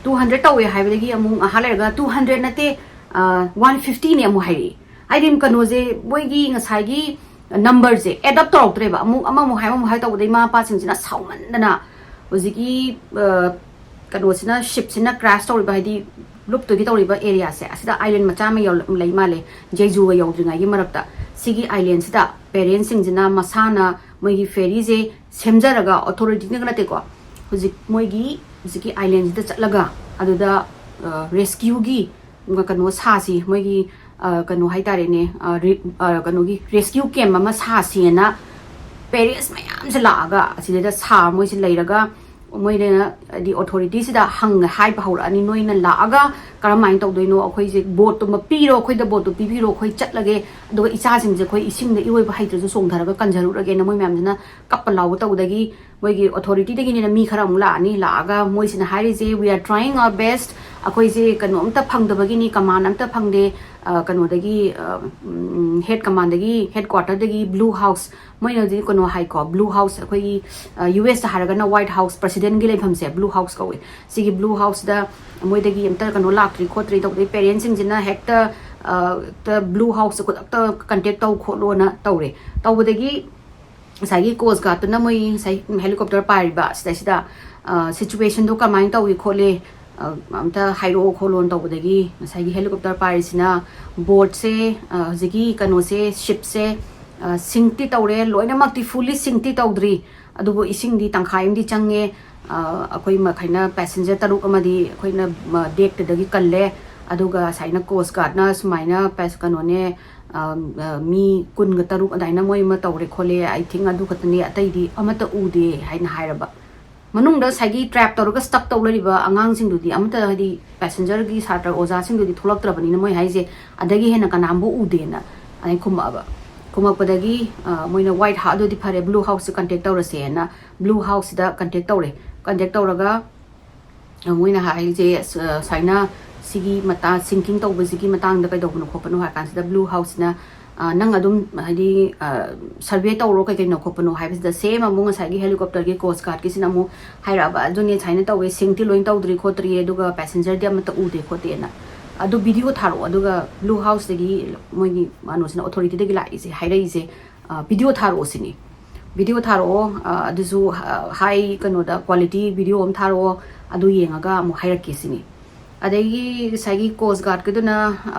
Two hundred ꯇꯧꯋꯦ ꯍꯥꯏꯕꯗꯒꯤ ꯑꯃꯨꯛ ꯉꯥꯏꯍꯥꯛ ꯂꯩꯔꯒ two hundred ꯅꯠꯇꯦ, ꯑ, one fiftyꯅꯦ ꯑꯃꯨꯛ ꯍꯥꯏꯔꯛꯑꯦ꯫ ꯍꯥꯏꯗꯤ ꯀꯩꯅꯣꯁꯦ, ꯃꯣꯏꯒꯤ ꯉꯁꯥꯏꯒꯤ ꯅꯝꯕꯔꯁꯦ ꯑꯦꯗꯞ ꯇꯧꯔꯛꯇ꯭ꯔꯦꯕ꯫ ꯑꯃꯨꯛ ꯑꯃꯃꯨꯛ ꯍꯥꯏ, ꯑꯃꯃꯨꯛ ꯍꯥꯏ ꯇꯧꯕꯗꯩ ꯃꯃꯥ ꯃꯄꯥꯁꯤꯡꯁꯤꯅ ꯁꯥꯎꯃꯟꯗꯅ ꯍꯧꯖꯤꯛꯀꯤ ꯑ, ꯀꯩꯅꯣꯁꯤꯅ, ꯁꯤꯞꯁꯤꯅ ꯀ꯭ꯔꯥꯁ ꯇꯧꯔꯤꯕ, ꯍꯥꯏꯗꯤ ꯂꯨꯞꯇꯨꯒꯤ ꯇꯧꯔꯤꯕ ꯑꯦꯔꯤꯌꯥꯁꯦ, ꯑꯁꯤꯗ ꯑꯥꯏꯂꯦꯟ ꯃꯆꯥ ꯑꯃ ꯌꯧ-, ꯂꯩ ꯃꯥꯜꯂꯦ, ꯖꯦꯖꯨꯒ ꯌꯧꯗ꯭ꯔꯤꯉꯩꯒꯤ ꯃꯔꯛꯇ꯫ ꯁꯤꯒꯤ ꯑꯥꯏꯂꯦꯟꯁꯤꯗ ꯄꯦꯔꯦꯟꯁꯁꯤꯡꯁꯤꯅ ꯃꯁꯥꯅ ꯃꯣꯏꯒꯤ ꯐꯦꯔꯤꯁꯦ ꯁꯦꯝꯖꯔꯒ, ꯑꯣꯊꯣꯔꯤꯇꯤꯅꯒ ꯅꯠꯇꯦꯀꯣ, ꯍꯧꯖꯤꯛ ꯃꯣꯏꯒꯤ ꯍꯧꯖꯤꯛꯀꯤ ꯑꯥꯏꯂꯦꯟꯁꯤꯗ ꯆꯠꯂꯒ ꯑꯗꯨꯗ ꯔꯦꯁꯀ꯭ꯌꯨꯒꯤ ꯀꯩꯅꯣ ꯁꯥꯁꯤ, ꯃꯣꯏꯒꯤ ꯑ, ꯀꯩꯅꯣ ꯍꯥꯏꯇꯥꯔꯦꯅꯦ, ꯑ, ꯔꯤ-, ꯑ, ꯀꯩꯅꯣꯒꯤ ꯔꯦꯁꯀ꯭ꯌꯨ ꯀꯦꯝ ꯑꯃ ꯁꯥꯁꯤꯅ ꯄꯦꯔꯦꯟꯁ ꯃꯌꯥꯝꯁꯦ ꯂꯥꯛꯑꯒ ꯑꯁꯤꯗꯩꯗ ꯁꯥ ꯃꯣꯏꯁꯦ ꯂꯩꯔꯒ ꯃꯣꯏꯅ ꯍꯥꯏꯗꯤ ꯑꯣꯊꯣꯔꯤꯇꯤꯁꯤꯗ ꯍꯪ ꯍꯥꯏꯕ ꯍꯧꯔꯛꯑꯅꯤ, "ꯅꯣꯏꯅ ꯂꯥꯛꯑꯒ ꯀꯔꯝꯍꯥꯏꯅ ꯇꯧꯗꯣꯏꯅꯣ? ꯑꯩꯈꯣꯏꯁꯦ ꯕꯣꯠꯇꯨꯃ ꯄꯤꯔꯣ, ꯑꯩꯈꯣꯏꯗ ꯕꯣꯠꯇꯨ ꯄꯤꯕꯤꯔꯣ, ꯑꯩꯈꯣꯏ ꯆꯠꯂꯒꯦ, ꯑꯗꯨꯒ ꯏꯆꯥꯁꯤꯡꯁꯦ ꯑꯩꯈꯣꯏ ꯏꯁꯤꯡꯗ ꯏꯔꯣꯏꯕ ꯍꯩꯇ꯭ꯔꯁꯨ ꯆꯣꯡꯊꯔꯒ ꯀꯟꯖꯔꯨꯔꯒꯦꯅ" ꯃꯣꯏ ꯃꯌꯥꯝꯁꯤꯅ ꯀꯞꯄ ꯂꯥꯎꯕ ꯇꯧꯕꯗꯒꯤ ꯃꯣꯏꯒꯤ ꯑꯣꯊꯣꯔꯤꯇꯤꯗꯒꯤꯅꯤꯅ ꯃꯤ ꯈꯔ ꯑꯃꯨꯛ ꯂꯥꯛꯑꯅꯤ꯫ ꯂꯥꯛꯑꯒ ꯃꯣꯏꯁꯤꯅ ꯍꯥꯏꯔꯤꯁꯦ, "We are trying our best, ꯑꯩꯈꯣꯏꯁꯦ ꯀꯩꯅꯣ ꯑꯝꯇ ꯐꯪꯗꯕꯒꯤꯅꯤ, ꯀꯃꯥꯟ ꯑꯝꯇ ꯐꯪꯗꯦ, ꯑ, ꯀꯩꯅꯣꯗꯒꯤ, ꯑ, ꯎꯝ, ꯍꯦꯠ ꯀꯃꯥꯟꯗꯒꯤ, ꯍꯦꯠ ꯀ꯭ꯋꯥꯇꯔꯗꯒꯤ ꯕ꯭ꯂꯨ ꯍꯥꯎꯁ", ꯃꯣꯏꯅꯗꯤ ꯀꯩꯅꯣ ꯍꯥꯏꯀꯣ, ꯕ꯭ꯂꯨ ꯍꯥꯎꯁ, ꯑꯩꯈꯣꯏꯒꯤ, ꯑ, ꯌꯨ ꯑꯦꯁꯇ ꯍꯥꯏꯔꯒꯅ ꯋꯥꯏꯠ ꯍꯥꯎꯁ, ꯄ꯭ꯔꯁꯤꯗꯦꯟꯒꯤ ꯂꯩꯐꯝꯁꯦ ꯕ꯭ꯂꯨ ꯍꯥꯎꯁ ꯀꯧꯏ꯫ ꯁꯤꯒꯤ ꯕ꯭ꯂꯨ ꯍꯥꯎꯁꯇ ꯃꯣꯏꯗꯒꯤ ꯑꯝꯇ ꯀꯩꯅꯣ ꯂꯥꯛꯇ꯭ꯔꯤ ꯈꯣꯠꯇ꯭ꯔꯤ ꯇꯧꯕꯗꯒꯤ ꯄꯦꯔꯦꯟꯁꯁꯤꯡꯁꯤꯅ ꯍꯦꯛꯇ, ꯑ, ꯍꯦꯛꯇ ꯕ꯭ꯂꯨ ꯍꯥꯎꯁꯇ ꯈꯨꯗꯛꯇ ꯀꯟꯇꯦꯛ ꯇꯧ ꯈꯣꯠꯂꯣꯅ ꯇꯧꯔꯦ꯫ ꯇꯧꯕꯗꯒꯤ ꯉꯁꯥꯏꯒꯤ ꯀꯣꯁ ꯒꯥꯔꯗꯇꯨꯅ ꯃꯣꯏ ꯉꯁꯥꯏ ꯍꯦꯂꯤꯀꯣꯞꯇꯔ ꯄꯥꯏꯔꯤꯕ ꯁꯤꯗꯩꯁꯤꯗ, ꯑ, ꯁꯤꯆꯨꯋꯦꯁꯟꯗꯣ ꯀꯃꯥꯏꯅ ꯇꯧꯏ ꯈꯣꯠꯂꯤ, ꯑ, ꯑꯝꯇ ꯍꯥꯏꯔꯛꯑꯣ ꯈꯣꯠꯂꯣꯅ ꯇꯧꯕꯗꯒꯤ ꯉꯁꯥꯏꯒꯤ ꯍꯦꯂꯤꯀꯣꯞꯇꯔ ꯄꯥꯏꯔꯤꯁꯤꯅ ꯕꯣꯠꯁꯦ, ꯑ, ꯍꯧꯖꯤꯛꯀꯤ ꯀꯩꯅꯣꯁꯦ, ꯁꯤꯞꯁꯦ, ꯑ, ꯁꯤꯡꯛꯇꯤ ꯇꯧꯔꯦ, ꯂꯣꯏꯅꯃꯛꯇꯤ ꯐꯨꯜꯂꯤ ꯁꯤꯡꯛꯇꯤ ꯇꯧꯗ꯭ꯔꯤ, ꯑꯗꯨꯕꯨ ꯏꯁꯤꯡꯗꯤ ꯇꯪꯈꯥꯏ ꯑꯃꯗꯤ ꯆꯪꯉꯦ꯫ ꯑ, ꯑꯩꯈꯣꯏ ꯃꯈꯩꯅ ꯄꯦꯁꯦꯟꯖꯔ ꯇꯔꯨꯛ ꯑꯃꯗꯤ ꯑꯩꯈꯣꯏꯅ, ꯃ, ꯗꯦꯛꯇꯨꯗꯒꯤ ꯀꯜꯂꯦ, ꯑꯗꯨꯒ ꯁꯨꯃꯥꯏꯅ ꯀꯣꯁ ꯒꯥꯔꯗꯅ ꯁꯨꯃꯥꯏꯅ ꯄꯦꯁ-, ꯀꯩꯅꯣꯅꯦ, ꯑ, ꯑ, ꯃꯤ ꯀꯨꯟꯒ ꯇꯔꯨꯛ ꯑꯗꯨꯃꯥꯏꯅ ꯃꯣꯏ ꯑꯃ ꯇꯧꯔꯦ ꯈꯣꯠꯂꯦ, ꯑꯥꯏ ꯊꯤꯡ ꯑꯗꯨ ꯈꯛꯇꯅꯦ, ꯑꯇꯩꯗꯤ ꯑꯃꯠꯇ ꯎꯗꯦ ꯍꯥꯏꯅ ꯍꯥꯏꯔꯕ꯫ ꯃꯅꯨꯡꯗ ꯉꯁꯥꯏꯒꯤ ꯇ꯭ꯔꯦꯞ ꯇꯧꯔꯒ ꯁ꯭ꯇꯛ ꯇꯧ ꯂꯩꯔꯤꯕ ꯑꯉꯥꯡꯁꯤꯡꯗꯨꯗꯤ ꯑꯃꯠꯇ, ꯍꯥꯏꯗꯤ ꯄꯦꯁꯦꯟꯖꯔꯒꯤ ꯁꯥꯇ꯭ꯔ ꯑꯣꯖꯥꯁꯤꯡꯗꯨꯗꯤ ꯊꯣꯛꯂꯛꯇ꯭ꯔꯕꯅꯤꯅ ꯃꯣꯏ ꯍꯥꯏꯁꯦ ꯑꯗꯒꯤ ꯍꯦꯟꯅ ꯀꯅꯥꯝꯕꯨ ꯎꯗꯦꯅ ꯑꯗꯩ ꯈꯨꯝꯃꯛꯑꯕ꯫ ꯈꯨꯝꯃꯛꯄꯗꯒꯤ, ꯑ, ꯃꯣꯏꯅ ꯋꯥꯏꯠ ꯍꯥꯎ-, ꯑꯗꯨꯗꯤ ꯐꯔꯦ, ꯕ꯭ꯂꯨ ꯍꯥꯎꯁꯁꯦ ꯀꯟꯇꯦꯛ ꯇꯧꯔꯁꯦꯅ ꯕ꯭ꯂꯨ ꯍꯥꯎꯁꯁꯤꯗ ꯀꯟꯇꯦꯛ ꯇꯧꯔꯦ꯫ ꯀꯟꯇꯦꯛ ꯇꯧꯔꯒ, ꯑ, ꯃꯣꯏꯅ ꯍꯥꯏꯁꯦ, ꯑ, ꯁꯨꯃꯥꯏꯅ ꯁꯤꯒꯤ ꯃꯇꯥ-, ꯁꯤꯡꯀꯤꯡ ꯇꯧꯕꯁꯤꯒꯤ ꯃꯇꯥꯡꯗ ꯀꯩꯗꯧꯕꯅꯣ ꯈꯣꯠꯄꯅꯣ ꯍꯥꯏ ꯀꯥꯟꯁꯤꯗ ꯕ꯭ꯂꯨ ꯍꯥꯎꯁꯁꯤꯅ, ꯑ, ꯅꯪ ꯑꯗꯨꯝ ꯍꯥꯏꯗꯤ, ꯑ, ꯁꯔꯚꯦ ꯇꯧꯔꯣ ꯀꯩ ꯀꯩꯅꯣ ꯈꯣꯠꯄꯅꯣ ꯍꯥꯏꯕꯁꯤꯗ ꯁꯦꯝ ꯑꯃꯨꯛ ꯉꯁꯥꯏꯒꯤ ꯍꯦꯂꯤꯀꯣꯞꯇꯔꯒꯤ ꯀꯣꯁ ꯒꯥꯔꯗꯀꯤꯁꯤꯅ ꯑꯃꯨꯛ ꯍꯥꯏꯔꯛꯑꯕ, "ꯑꯗꯨꯅꯦ ꯁꯨꯃꯥꯏꯅ ꯇꯧꯋꯦ, ꯁꯤꯡꯛꯇꯤ ꯂꯣꯏ ꯇꯧꯗ꯭ꯔꯤ ꯈꯣꯠꯇ꯭ꯔꯤ, ꯑꯗꯨꯒ ꯄꯦꯁꯦꯟꯖꯔꯗꯤ ꯑꯃꯠꯇ ꯎꯗꯦ ꯈꯣꯠꯇꯦꯅ꯫ ꯑꯗꯨ ꯚꯤꯗꯤꯑꯣ ꯊꯥꯔꯛꯑꯣ, ꯑꯗꯨꯒ ꯕ꯭ꯂꯨ ꯍꯥꯎꯁꯇꯒꯤ ꯃꯣꯏꯒꯤ ꯀꯩꯅꯣꯁꯤꯅ, ꯑꯣꯊꯣꯔꯤꯇꯤꯗꯒꯤ ꯂꯥꯛꯏꯁꯦ, ꯍꯥꯏꯔꯛꯏꯁꯦ, ꯚꯤꯗꯤꯑꯣ ꯊꯥꯔꯛꯑꯣ ꯁꯤꯅꯤ꯫ ꯚꯤꯗꯤꯑꯣ ꯊꯥꯔꯛꯑꯣ, ꯑ, ꯑꯗꯨꯁꯨ ꯍꯥꯏ ꯀꯩꯅꯣꯗ ꯀ꯭ꯋꯥꯂꯤꯇꯤ ꯚꯤꯗꯤꯑꯣ ꯑꯃ ꯊꯥꯔꯛꯑꯣ, ꯑꯗꯨ ꯌꯦꯡꯉꯒ ꯑꯃꯨꯛ ꯍꯥꯏꯔꯛꯀꯦ ꯁꯤꯅꯤ꯫ ꯑꯗꯒꯤ ꯉꯁꯥꯏꯒꯤ ꯀꯣꯁ ꯒꯥꯔꯗꯀꯤꯗꯨꯅ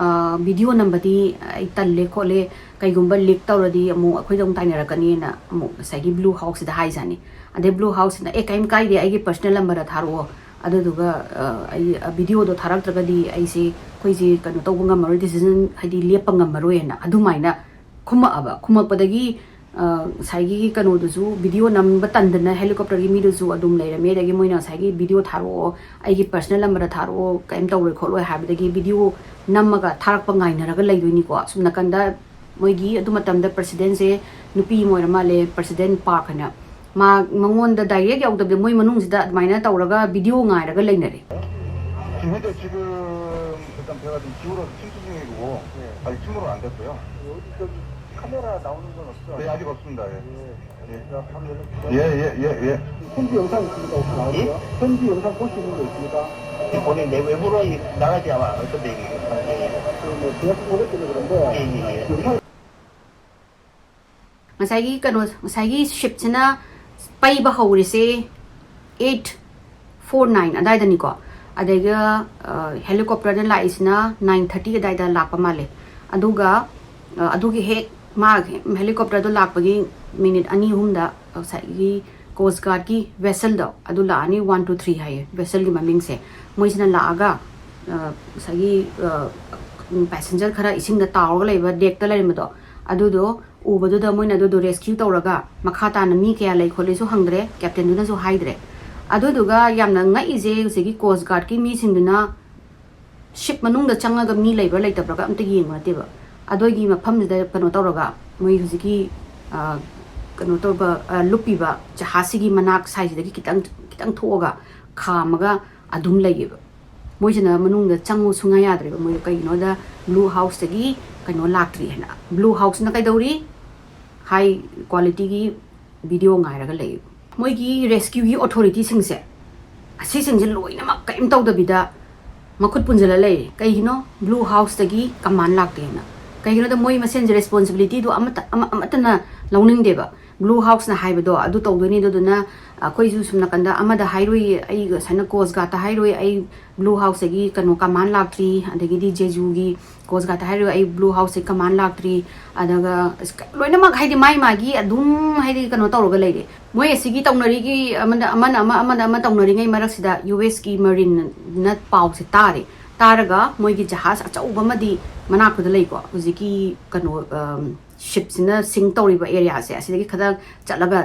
ꯚꯤꯗꯤꯑꯣ ꯅꯝꯕꯗꯤ ꯑꯩ ꯇꯜꯂꯦ ꯈꯣꯠꯂꯦ, ꯀꯩꯒꯨꯝꯕ ꯂꯤꯛ ꯇꯧꯔꯗꯤ ꯑꯃꯨꯛ ꯑꯩꯈꯣꯏꯗ ꯑꯃꯨꯛ ꯇꯥꯏꯅꯔꯛꯀꯅꯤꯅ ꯑꯃꯨꯛ ꯉꯁꯥꯏꯒꯤ ꯕ꯭ꯂꯨ ꯍꯥꯎꯁꯁꯤꯗ ꯍꯥꯏꯖꯥꯠꯅꯤ꯫ ꯑꯗꯩ ꯕ꯭ꯂꯨ ꯍꯥꯎꯁꯁꯤꯅ ꯑꯦ ꯀꯔꯤꯝ ꯀꯥꯏꯗꯦ, ꯑꯩꯒꯤ ꯄꯔꯁꯅꯦꯜ ꯅꯝꯕꯔꯗ ꯊꯥꯔꯛꯑꯣ, ꯑꯗꯨꯗꯨꯒ ꯑ, ꯑꯩ ꯚꯤꯗꯤꯑꯣꯗꯣ ꯊꯥꯔꯛꯇ꯭ꯔꯒꯗꯤ ꯑꯩꯁꯦ ꯑꯩꯈꯣꯏꯁꯦ ꯀꯩꯅꯣ ꯇꯧꯕ ꯉꯝꯃꯔꯣꯏ, ꯗꯤꯁꯤꯖꯟ ꯍꯥꯏꯗꯤ ꯂꯦꯞꯄ ꯉꯝꯃꯔꯣꯏꯅ ꯑꯗꯨꯃꯥꯏꯅ ꯈꯨꯝꯃꯛꯑꯕ꯫ ꯈꯨꯝꯃꯛꯄꯗꯒꯤ ꯑ, ꯉꯁꯥꯏꯒꯤ ꯀꯩꯅꯣꯗꯨꯁꯨ ꯚꯤꯗꯤꯑꯣ ꯅꯝꯕ ꯇꯟꯗꯅ ꯍꯦꯂꯤꯀꯣꯞꯇꯔꯒꯤ ꯃꯤꯗꯨꯁꯨ ꯑꯗꯨꯝ ꯂꯩꯔꯝꯃꯦ꯫ ꯑꯗꯒꯤ ꯃꯣꯏꯅ ꯉꯁꯥꯏꯒꯤ ꯚꯤꯗꯤꯑꯣ ꯊꯥꯔꯛꯑꯣ, ꯑꯩꯒꯤ ꯄꯔꯁꯅꯦꯜ ꯅꯝꯕꯔꯗ ꯊꯥꯔꯛꯑꯣ, ꯀꯔꯤꯝ ꯇꯧꯔꯣꯏ ꯈꯣꯠꯂꯣꯏ ꯍꯥꯏꯕꯗꯒꯤ ꯚꯤꯗꯤꯑꯣ ꯅꯝꯃꯒ ꯊꯥꯔꯛꯄ ꯉꯥꯏꯅꯔꯒ ꯂꯩꯗꯣꯏꯅꯤꯀꯣ꯫ ꯑꯁꯨꯝ ꯅꯥꯀꯟꯗ ꯃꯣꯏꯒꯤ ꯑꯗꯨ ꯃꯇꯝꯗ ꯄ꯭ꯔꯁꯤꯗꯦꯟꯁꯦ ꯅꯨꯄꯤ ꯑꯃ ꯑꯣꯏꯔ ꯃꯥꯜꯂꯦ, ꯄ꯭ꯔꯁꯤꯗꯦꯟ ꯄꯥꯔꯛ ꯍꯥꯏꯅ꯫ ꯃꯥ ꯃꯉꯣꯟꯗ ꯗꯥꯏꯔꯦꯛ ꯌꯧꯗꯕꯤꯗ ꯃꯣꯏ ꯃꯅꯨꯡꯁꯤꯗ ꯑꯗꯨꯃꯥꯏꯅ ꯇꯧꯔꯒ ꯚꯤꯗꯤꯑꯣ ꯉꯥꯏꯔꯒ ꯂꯩꯅꯔꯦ꯫ 지금 현재 지금 일단 배가 좀 기울어서 침수 중이고 아직 침으로 안 됐고요. 여기 저기 카메라 나오는 건 없죠? 네, 아직 없습니다. 예. 예. 제가 바로 연락 예, 예, 예, 예. 현지 영상 있습니까? 혹시 나오세요? 현지 영상 볼 수 있는 거 있습니까? 본인 내 외부로 나가지 않아 어떤 얘기 그 뭐 계약 보냈더니 그런데 예예예 영상 ꯉꯁꯥꯏꯒꯤ ꯀꯩꯅꯣ, ꯉꯁꯥꯏꯒꯤ ꯁꯤꯞꯁꯤꯅ ꯄꯩꯕ ꯍꯧꯔꯤꯁꯦ ꯑꯩꯠ ꯐꯣꯔ ꯅꯥꯏꯟ ꯑꯗꯥꯏꯗꯅꯤꯀꯣ꯫ ꯑꯗꯒꯤ ꯍꯦꯂꯤꯀꯣꯞꯇꯔꯗ ꯂꯥꯛꯏꯁꯤꯅ ꯅꯥꯏꯟ ꯊꯥꯔꯇꯤ ꯑꯗꯥꯏꯗ ꯂꯥꯛꯄ ꯃꯥꯜꯂꯦ꯫ ꯑꯗꯨꯒ ꯑ, ꯑꯗꯨꯒꯤ ꯍꯦꯛ ꯃꯥ ꯍꯦꯂꯤꯀꯣꯞꯇꯔꯗꯣ ꯂꯥꯛꯄꯒꯤ ꯃꯤꯅꯤꯠ ꯑꯅꯤ ꯑꯍꯨꯝꯗ ꯉꯁꯥꯏꯒꯤ ꯀꯣꯁ ꯒꯥꯔꯗꯀꯤ ꯚꯦꯁꯦꯜꯗꯣ ꯑꯗꯨ ꯂꯥꯛꯑꯅꯤ, ꯋꯥꯟ ꯇꯨ ꯊ꯭ꯔꯤ ꯍꯥꯏꯌꯦ ꯚꯦꯁꯦꯜꯒꯤ ꯃꯃꯤꯡꯁꯦ꯫ ꯃꯣꯏꯁꯤꯅ ꯂꯥꯛꯑꯒ ꯑ, ꯉꯁꯥꯏꯒꯤ ꯄꯦꯁꯦꯟꯖꯔ ꯈꯔ ꯏꯁꯤꯡꯗ ꯇꯥꯎꯔꯒ ꯂꯩꯕ ꯗꯦꯛꯇ ꯂꯩꯔꯝꯕꯗꯣ, ꯑꯗꯨꯗꯣ ꯎꯕꯗꯨꯗ ꯃꯣꯏꯅ ꯑꯗꯨꯗꯣ ꯔꯦꯁꯀ꯭ꯌꯨ ꯇꯧꯔꯒ ꯃꯈꯥ ꯇꯥꯅ ꯃꯤ ꯀꯌꯥ ꯂꯩ ꯈꯣꯠꯂꯤꯁꯨ ꯍꯪꯗ꯭ꯔꯦ, ꯀꯦꯞꯇꯦꯟꯗꯨꯅꯁꯨ ꯍꯥꯏꯗ꯭ꯔꯦ꯫ ꯑꯗꯨꯗꯨꯒ ꯌꯥꯝꯅ ꯉꯛꯏꯁꯦ ꯍꯧꯖꯤꯛꯀꯤ ꯀꯣꯁ ꯒꯥꯔꯗꯀꯤ ꯃꯤꯁꯤꯡꯗꯨꯅ ꯁꯤꯞ ꯃꯅꯨꯡꯗ ꯆꯪꯉꯒ ꯃꯤ ꯂꯩꯕ꯭ꯔꯥ ꯂꯩꯇꯕ꯭ꯔꯥꯒ ꯑꯝꯇ ꯌꯦꯡꯕ ꯅꯠꯇꯦꯕ꯫ ꯑꯗꯨꯒꯤ ꯃꯐꯝꯗꯨꯗ ꯀꯩꯅꯣ ꯇꯧꯔꯒ ꯃꯣꯏ ꯍꯧꯖꯤꯛꯀꯤ ꯑ, ꯀꯩꯅꯣ ꯇꯧꯕ ꯑ, ꯂꯨꯞꯄꯤꯕ ꯖꯍꯥꯖꯁꯤꯒꯤ ꯃꯅꯥꯛ ꯁꯥꯏꯁꯤꯗꯒꯤ ꯈꯤꯇꯪ ꯈꯤꯇꯪ ꯊꯣꯛꯑꯒ ꯈꯥꯝꯃꯒ ꯑꯗꯨꯝ ꯂꯩꯌꯦꯕ꯫ ꯃꯣꯏꯁꯤꯅ ꯃꯅꯨꯡꯗ ꯆꯪꯉꯨ ꯁꯨꯡꯌꯥ ꯌꯥꯗ꯭ꯔꯦꯕ꯫ ꯃꯣꯏ ꯀꯩꯒꯤꯅꯣꯗ ꯕ꯭ꯂꯨ ꯍꯥꯎꯁꯇꯒꯤ ꯀꯩꯅꯣ ꯂꯥꯛꯇ꯭ꯔꯤ ꯍꯥꯏꯅ꯫ ꯕ꯭ꯂꯨ ꯍꯥꯎꯁꯅ ꯀꯩꯗꯧꯔꯤ? ꯍꯥꯏ ꯀ꯭ꯋꯥꯂꯤꯇꯤꯒꯤ ꯚꯤꯗꯤꯑꯣ ꯉꯥꯏꯔꯒ ꯂꯩ꯫ ꯃꯣꯏꯒꯤ ꯔꯦꯁꯀ꯭ꯌꯨꯒꯤ ꯑꯣꯊꯣꯔꯤꯇꯤꯁꯤꯡꯁꯦ, ꯑꯁꯤꯁꯤꯡꯁꯦ ꯂꯣꯏꯅꯃꯛ ꯀꯔꯤꯝ ꯇꯧꯗꯕꯤꯗ ꯃꯈꯨꯠ ꯄꯨꯟꯁꯤꯜꯂ ꯂꯩꯔꯦ꯫ ꯀꯩꯒꯤꯅꯣ? Blue ꯍꯥꯎꯁꯇꯒꯤ common ꯂꯥꯛꯇꯦꯅ꯫ ꯀꯩꯒꯤꯅꯣꯗ ꯃꯣꯏ ꯃꯁꯦꯟꯁꯦ ꯔꯦꯁꯄꯣꯟꯁꯤꯕꯤꯂꯤꯇꯤꯗꯣ ꯑꯃꯠꯇ ꯑꯃ ꯑꯃꯠꯇꯅ ꯂꯧꯅꯤꯡꯗꯦꯕ꯫ ꯕ꯭ꯂꯨ ꯍꯥꯎꯁꯅ ꯍꯥꯏꯕꯗꯣ ꯑꯗꯨ ꯇꯧꯗꯣꯏꯅꯤ꯫ ꯑꯗꯨꯗꯨꯅ ꯑꯩꯈꯣꯏꯁꯨ ꯁꯨꯝ ꯅꯥꯀꯟꯗ ꯑꯃꯗ ꯍꯥꯏꯔꯨꯏ, ꯑꯩ ꯁꯨꯃꯥꯏꯅ ꯀꯣꯁ ꯒꯥꯔꯗꯇ ꯍꯥꯏꯔꯨꯏ, ꯑꯩ ꯕ꯭ꯂꯨ ꯍꯥꯎꯁꯇꯒꯤ ꯀꯩꯅꯣ ꯀꯃꯥꯟ ꯂꯥꯛꯇ꯭ꯔꯤ, ꯑꯗꯒꯤꯗꯤ ꯖꯦꯖꯨꯒꯤ ꯀꯣꯁ ꯒꯥꯔꯗꯇ ꯍꯥꯏꯔꯨꯏ, ꯑꯩ ꯕ꯭ꯂꯨ ꯍꯥꯎꯁꯇꯒꯤ ꯀꯃꯥꯟ ꯂꯥꯛꯇ꯭ꯔꯤ꯫ ꯑꯗꯨꯒ ꯑꯁ, ꯂꯣꯏꯅꯃꯛ ꯍꯥꯏꯗꯤ ꯃꯥꯏ ꯃꯥꯒꯤ ꯑꯗꯨꯝ ꯍꯥꯏꯗꯤ ꯀꯩꯅꯣ ꯇꯧꯔꯒ ꯂꯩꯔꯦ꯫ ꯃꯣꯏ ꯑꯁꯤꯒꯤ ꯇꯧꯅꯔꯤꯒꯤ ꯑꯃꯅ ꯑꯃꯅ ꯑꯃ ꯑꯃꯅ ꯑꯃ ꯇꯧꯅꯔꯤꯉꯩ ꯃꯔꯛꯁꯤꯗ ꯌꯨ ꯑꯦꯁꯀꯤ ꯃꯔꯤꯟꯅ ꯄꯥꯎꯁꯦ ꯇꯥꯔꯦ꯫ ꯇꯥꯔꯒ ꯃꯣꯏꯒꯤ ꯖꯍꯥꯖ ꯑꯆꯧꯕ ꯑꯃꯗꯤ ꯃꯅꯥꯛꯇꯨꯗ ꯂꯩꯀꯣ, ꯍꯧꯖꯤꯛꯀꯤ ꯀꯩꯅꯣ, ꯑꯝ, ꯁꯤꯞꯁꯤꯅ ꯁꯤꯡ ꯇꯧꯔꯤꯕ ꯑꯦꯔꯤꯌꯥꯁꯦ ꯑꯁꯤꯗꯒꯤ ꯈꯔ ꯆꯠꯂꯒ,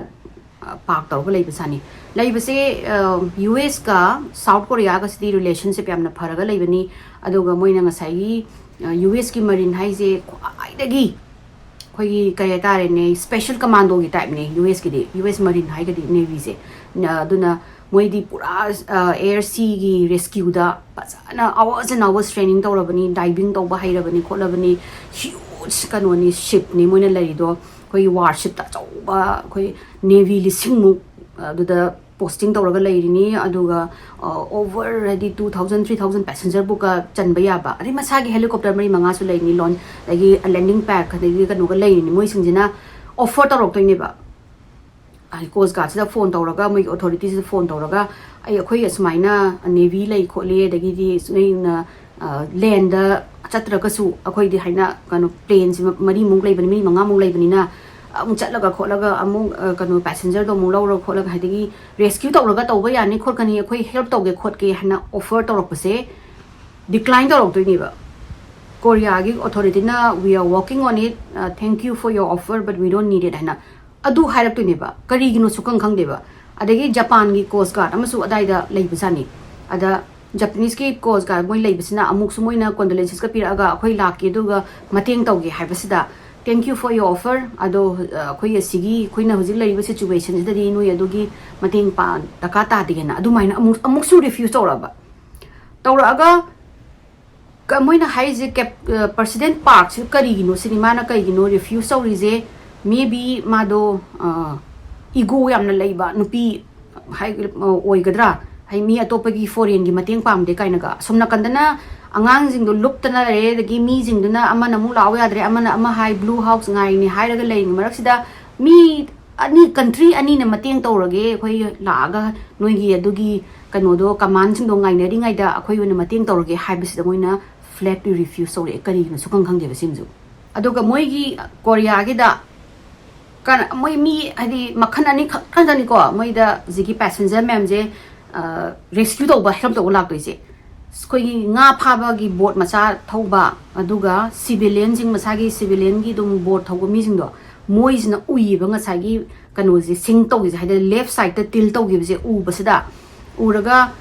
ꯑ, ꯄꯥꯔꯛ ꯇꯧꯔꯒ ꯂꯩꯕꯖꯥꯠꯅꯤ꯫ ꯂꯩꯕꯁꯦ, ꯑ, ꯌꯨ ꯑꯦꯁꯀ ꯁꯥꯎꯠ ꯀꯣꯔꯤꯌꯥꯒꯁꯤꯗꯤ ꯔꯤꯂꯦꯁꯟꯁꯤꯞ ꯌꯥꯝꯅ ꯐꯔꯒ ꯂꯩꯕꯅꯤ꯫ ꯑꯗꯨꯒ ꯃꯣꯏꯅ ꯉꯁꯥꯏꯒꯤ, ꯑ, ꯌꯨ ꯑꯦꯁꯀꯤ ꯃꯔꯤꯟ ꯍꯥꯏꯁꯦ ꯈ꯭ꯋꯥꯏꯗꯒꯤ ꯑꯩꯈꯣꯏꯒꯤ ꯀꯔꯤ ꯍꯥꯏꯇꯥꯔꯦꯅꯦ, ꯁ꯭ꯄꯦꯁꯦꯜ ꯀꯃꯥꯟꯗꯣꯒꯤ ꯇꯥꯏꯞꯅꯦ ꯌꯨ ꯑꯦꯁꯀꯤꯗꯤ, ꯌꯨ ꯑꯦꯁ ꯃꯔꯤꯟ ꯍꯥꯏꯒꯗꯤ ꯅꯦꯚꯤꯁꯦ꯫ ꯅ-, ꯑꯗꯨꯅ ꯃꯣꯏꯗꯤ ꯄꯨꯔꯥ, ꯑ, ꯑꯦꯌꯔ ꯁꯤꯒꯤ ꯔꯦꯁꯀ꯭ꯌꯨꯗ ꯐꯖꯅ ꯑꯋꯔꯁ ꯑꯦꯟ ꯑꯋꯔꯁ ꯇ꯭ꯔꯦꯅꯤꯡ ꯇꯧꯔꯕꯅꯤ, ꯗꯥꯏꯚꯤꯡ ꯇꯧꯕ ꯍꯩꯔꯕꯅꯤ ꯈꯣꯠꯂꯕꯅꯤ, ꯍ꯭ꯌꯨꯖ ꯀꯩꯅꯣꯅꯤ, ꯁꯤꯞꯅꯤ ꯃꯣꯏꯅ ꯂꯩꯔꯤꯗꯣ꯫ ꯑꯩꯈꯣꯏꯒꯤ ꯋꯥꯔꯁꯤꯞꯇ ꯑꯆꯧꯕ ꯑꯩꯈꯣꯏ ꯅꯦꯚꯤ ꯂꯤꯁꯤꯡꯃꯨꯛ ꯑꯗꯨꯗ ꯄꯣꯁꯇꯤꯡ ꯇꯧꯔꯒ ꯂꯩꯔꯤꯅꯤ꯫ ꯑꯗꯨꯒ, ꯑ, ꯑꯣꯚꯔ ꯍꯥꯏꯗꯤ two thousand, three thousand passenger ꯕꯨꯛꯀ ꯆꯟꯕ ꯌꯥꯕ, ꯑꯗꯩ ꯃꯁꯥꯒꯤ ꯍꯦꯂꯤꯀꯣꯞꯇꯔ ꯃꯔꯤ ꯃꯉꯥꯁꯨ ꯂꯩꯔꯤꯅꯤ, ꯂꯣꯟ, ꯑꯗꯒꯤ ꯂꯦꯟꯗꯤꯡ ꯄꯦꯗ, ꯑꯗꯒꯤ ꯀꯩꯅꯣꯒ ꯂꯩꯔꯤꯅꯤ꯫ ꯃꯣꯏꯁꯤꯡꯁꯤꯅ ꯑꯣꯐꯔ ꯇꯧꯔꯛꯇꯣꯏꯅꯦꯕ꯫ ꯍꯥꯏꯗꯤ ꯀꯣꯁ ꯒꯥꯔꯗꯁꯤꯗ ꯐꯣꯟ ꯇꯧꯔꯒ, ꯃꯣꯏꯒꯤ ꯑꯣꯊꯣꯔꯤꯇꯤꯁꯤꯗ ꯐꯣꯟ ꯇꯧꯔꯒ, "ꯑꯩ, ꯑꯩꯈꯣꯏ ꯑꯁꯨꯃꯥꯏꯅ ꯅꯦꯚꯤ ꯂꯩ ꯈꯣꯠꯂꯤ, ꯑꯗꯒꯤꯗꯤ ꯅꯣꯏꯅ, ꯑ, ꯂꯦꯟꯗ ꯆꯠꯇ꯭ꯔꯒꯁꯨ ꯑꯩꯈꯣꯏꯗꯤ ꯍꯥꯏꯅ ꯀꯩꯅꯣ ꯄ꯭ꯂꯦꯟꯁꯤ ꯃꯔꯤꯃꯨꯛ ꯂꯩꯕꯅꯤ, ꯃꯔꯤ ꯃꯉꯥꯃꯨꯛ ꯂꯩꯕꯅꯤꯅ ꯑꯃꯨꯛ ꯆꯠꯂꯒ ꯈꯣꯠꯂꯒ ꯑꯃꯨꯛ, ꯑ, ꯀꯩꯅꯣ ꯄꯦꯁꯦꯟꯖꯔꯗꯣ ꯑꯃꯨꯛ ꯂꯧꯔ ꯈꯣꯠꯂꯒ ꯍꯥꯏꯗꯒꯤ ꯔꯦꯁꯀ꯭ꯌꯨ ꯇꯧꯔꯒ ꯇꯧꯕ ꯌꯥꯅꯤ ꯈꯣꯠꯀꯅꯤ, ꯑꯩꯈꯣꯏ ꯍꯦꯜꯞ ꯇꯧꯒꯦ ꯈꯣꯠꯀꯦ" ꯍꯥꯏꯅ ꯑꯣꯐꯔ ꯇꯧꯔꯛꯄꯁꯦ ꯗꯤꯀ꯭ꯂꯥꯏꯟ ꯇꯧꯔꯛꯇꯣꯏꯅꯦꯕ꯫ ꯀꯣꯔꯤꯌꯥꯒꯤ ꯑꯣꯊꯣꯔꯤꯇꯤꯅ, "We are working on it, uh, thank you for your offer, but we don't need it" ꯍꯥꯏꯅ ꯑꯗꯨ ꯍꯥꯏꯔꯛꯇꯣꯏꯅꯦꯕ꯫ ꯀꯔꯤꯒꯤꯅꯣ ꯁꯨꯈꯪ ꯈꯪꯗꯦꯕ꯫ ꯑꯗꯒꯤ ꯖꯄꯥꯟꯒꯤ ꯀꯣꯁ ꯒꯥꯔꯗ ꯑꯃꯁꯨ ꯑꯗꯥꯏꯗ ꯂꯩꯕꯖꯥꯠꯅꯤ꯫ ꯑꯗ ꯖꯄꯅꯤꯁꯀꯤ ꯀꯣꯁ ꯒꯥꯔꯗ ꯃꯣꯏ ꯂꯩꯕꯁꯤꯅ ꯑꯃꯨꯛꯁꯨ ꯃꯣꯏꯅ ꯀꯣꯟꯗꯣꯂꯦꯟꯁꯦꯁꯀ ꯄꯤꯔꯛꯑꯒ, "ꯑꯩꯈꯣꯏ ꯂꯥꯛꯀꯦ ꯑꯗꯨꯒ ꯃꯇꯦꯡ ꯇꯧꯒꯦ" ꯍꯥꯏꯕꯁꯤꯗ, "Thank you for your offer, ꯑꯗꯣ, ꯑ, ꯑꯩꯈꯣꯏ ꯑꯁꯤꯒꯤ, ꯑꯩꯈꯣꯏꯅ ꯍꯧꯖꯤꯛ ꯂꯩꯔꯤꯕ ꯁꯤꯆꯨꯋꯦꯁꯟꯁꯤꯗꯗꯤ ꯅꯣꯏ ꯑꯗꯨꯒꯤ ꯃꯇꯦꯡ ꯄꯥꯡ-, ꯗꯔꯀꯥꯔ ꯇꯥꯗꯦꯅ" ꯑꯗꯨꯃꯥꯏꯅ ꯑꯃꯨꯛ, ꯑꯃꯨꯛꯁꯨ ꯔꯤꯐ꯭ꯌꯨꯁ ꯇꯧꯔꯛꯑꯕ꯫ ꯇꯧꯔꯛꯑꯒ ꯀ-, ꯃꯣꯏꯅ ꯍꯥꯏꯔꯤꯁꯦ ꯀꯦꯞ-, ꯑ, ꯄ꯭ꯔꯦꯁꯤꯗꯦꯟ ꯄꯥꯔꯛꯁꯤ ꯀꯔꯤꯒꯤꯅꯣ ꯁꯤꯅꯤ, ꯃꯥꯅ ꯀꯩꯒꯤꯅꯣ ꯔꯤꯐ꯭ꯌꯨꯁ ꯇꯧꯔꯤꯁꯦ? ꯃꯦ ꯕꯤ ꯃꯥꯗꯣ, ꯑ, ꯏꯒꯣ ꯌꯥꯝꯅ ꯂꯩꯕ ꯅꯨꯄꯤ ꯍꯥꯏ-, ꯑ, ꯑꯣꯏꯒꯗ꯭ꯔꯥ? ꯃꯤ ꯑꯇꯣꯞꯄꯒꯤ ꯐꯣꯔꯦꯟꯒꯤ ꯃꯇꯦꯡ ꯄꯥꯝꯗꯦ ꯀꯥꯏꯅꯒ ꯑꯁꯣꯝ ꯅꯥꯀꯟꯗꯅ ꯑꯉꯥꯡꯁꯤꯡꯗꯣ ꯂꯨꯞꯇꯅ ꯂꯩꯔꯦ, ꯑꯗꯒꯤ ꯃꯤꯁꯤꯡꯗꯨꯅ ꯑꯃꯅ ꯑꯃꯨꯛ ꯂꯥꯛꯑꯣ ꯌꯥꯗ꯭ꯔꯦ, ꯑꯃꯅ ꯑꯃ ꯍꯥꯏ, ꯕ꯭ꯂꯨ ꯍꯥꯎꯁ ꯉꯥꯏꯔꯤꯅꯤ ꯍꯥꯏꯔꯒ ꯂꯩꯔꯤꯉꯩ ꯃꯔꯛꯁꯤꯗ ꯃꯤ ꯑꯅꯤ, ꯀꯟꯇ꯭ꯔꯤ ꯑꯅꯤꯅ ꯃꯇꯦꯡ ꯇꯧꯔꯒꯦ, ꯑꯩꯈꯣꯏ ꯂꯥꯛꯑꯒ ꯅꯣꯏꯒꯤ ꯑꯗꯨꯒꯤ ꯀꯩꯅꯣꯗꯣ, ꯀꯃꯥꯟꯁꯤꯡꯗꯣ ꯉꯥꯏꯅꯔꯤꯉꯩꯗ ꯑꯩꯈꯣꯏ ꯑꯣꯏꯅ ꯃꯇꯦꯡ ꯇꯧꯔꯒꯦ ꯍꯥꯏꯕꯁꯤꯗ ꯃꯣꯏꯅ ꯐ꯭ꯂꯦꯠꯂꯤ ꯔꯤꯐ꯭ꯌꯨꯁ ꯇꯧꯔꯛꯑꯦ꯫ ꯀꯔꯤꯒꯤꯅꯣ ꯁꯨꯈꯪ ꯈꯪꯗꯦꯕ ꯁꯤꯃꯁꯨ꯫ ꯑꯗꯨꯒ ꯃꯣꯏꯒꯤ ꯀꯣꯔꯤꯌꯥꯒꯤꯗ ꯀ-, ꯃꯣꯏ ꯃꯤ ꯍꯥꯏꯗꯤ ꯃꯈꯜ ꯑꯅꯤꯈꯛ ꯈꯛꯇꯅꯤꯀꯣ ꯃꯣꯏꯗ ꯍꯧꯖꯤꯛꯀꯤ ꯄꯦꯁꯦꯟꯖꯔ ꯃꯌꯥꯝꯁꯦ ꯔꯦꯁꯀ꯭ꯌꯨ ꯇꯧꯕ, ꯍꯦꯜꯞ ꯇꯧꯕ ꯂꯥꯛꯇꯣꯏꯁꯦ꯫ ꯑꯩꯈꯣꯏꯒꯤ ꯉꯥ ꯐꯥꯕꯒꯤ ꯕꯣꯠ ꯃꯆꯥ ꯊꯧꯕ, ꯑꯗꯨꯒ ꯁꯤꯚꯤꯂꯤꯌꯟꯁꯤꯡ, ꯃꯁꯥꯒꯤ ꯁꯤꯚꯤꯂꯤꯌꯟꯒꯤ ꯑꯗꯨꯝ ꯕꯣꯠ ꯊꯧꯕ ꯃꯤꯁꯤꯡꯗꯣ, ꯃꯣꯏꯁꯤꯅ ꯎꯏꯌꯦꯕ ꯉꯁꯥꯏꯒꯤ ꯀꯩꯅꯣꯁꯦ, ꯁꯤꯡ ꯇꯧꯈꯤꯕꯁꯦ, ꯍꯥꯏꯗꯤ ꯂꯦꯐ ꯁꯥꯏꯗꯠꯇ ꯇꯤꯜ ꯇꯧꯈꯤꯕꯁꯦ ꯎꯕꯁꯤꯗ, ꯎꯔꯒ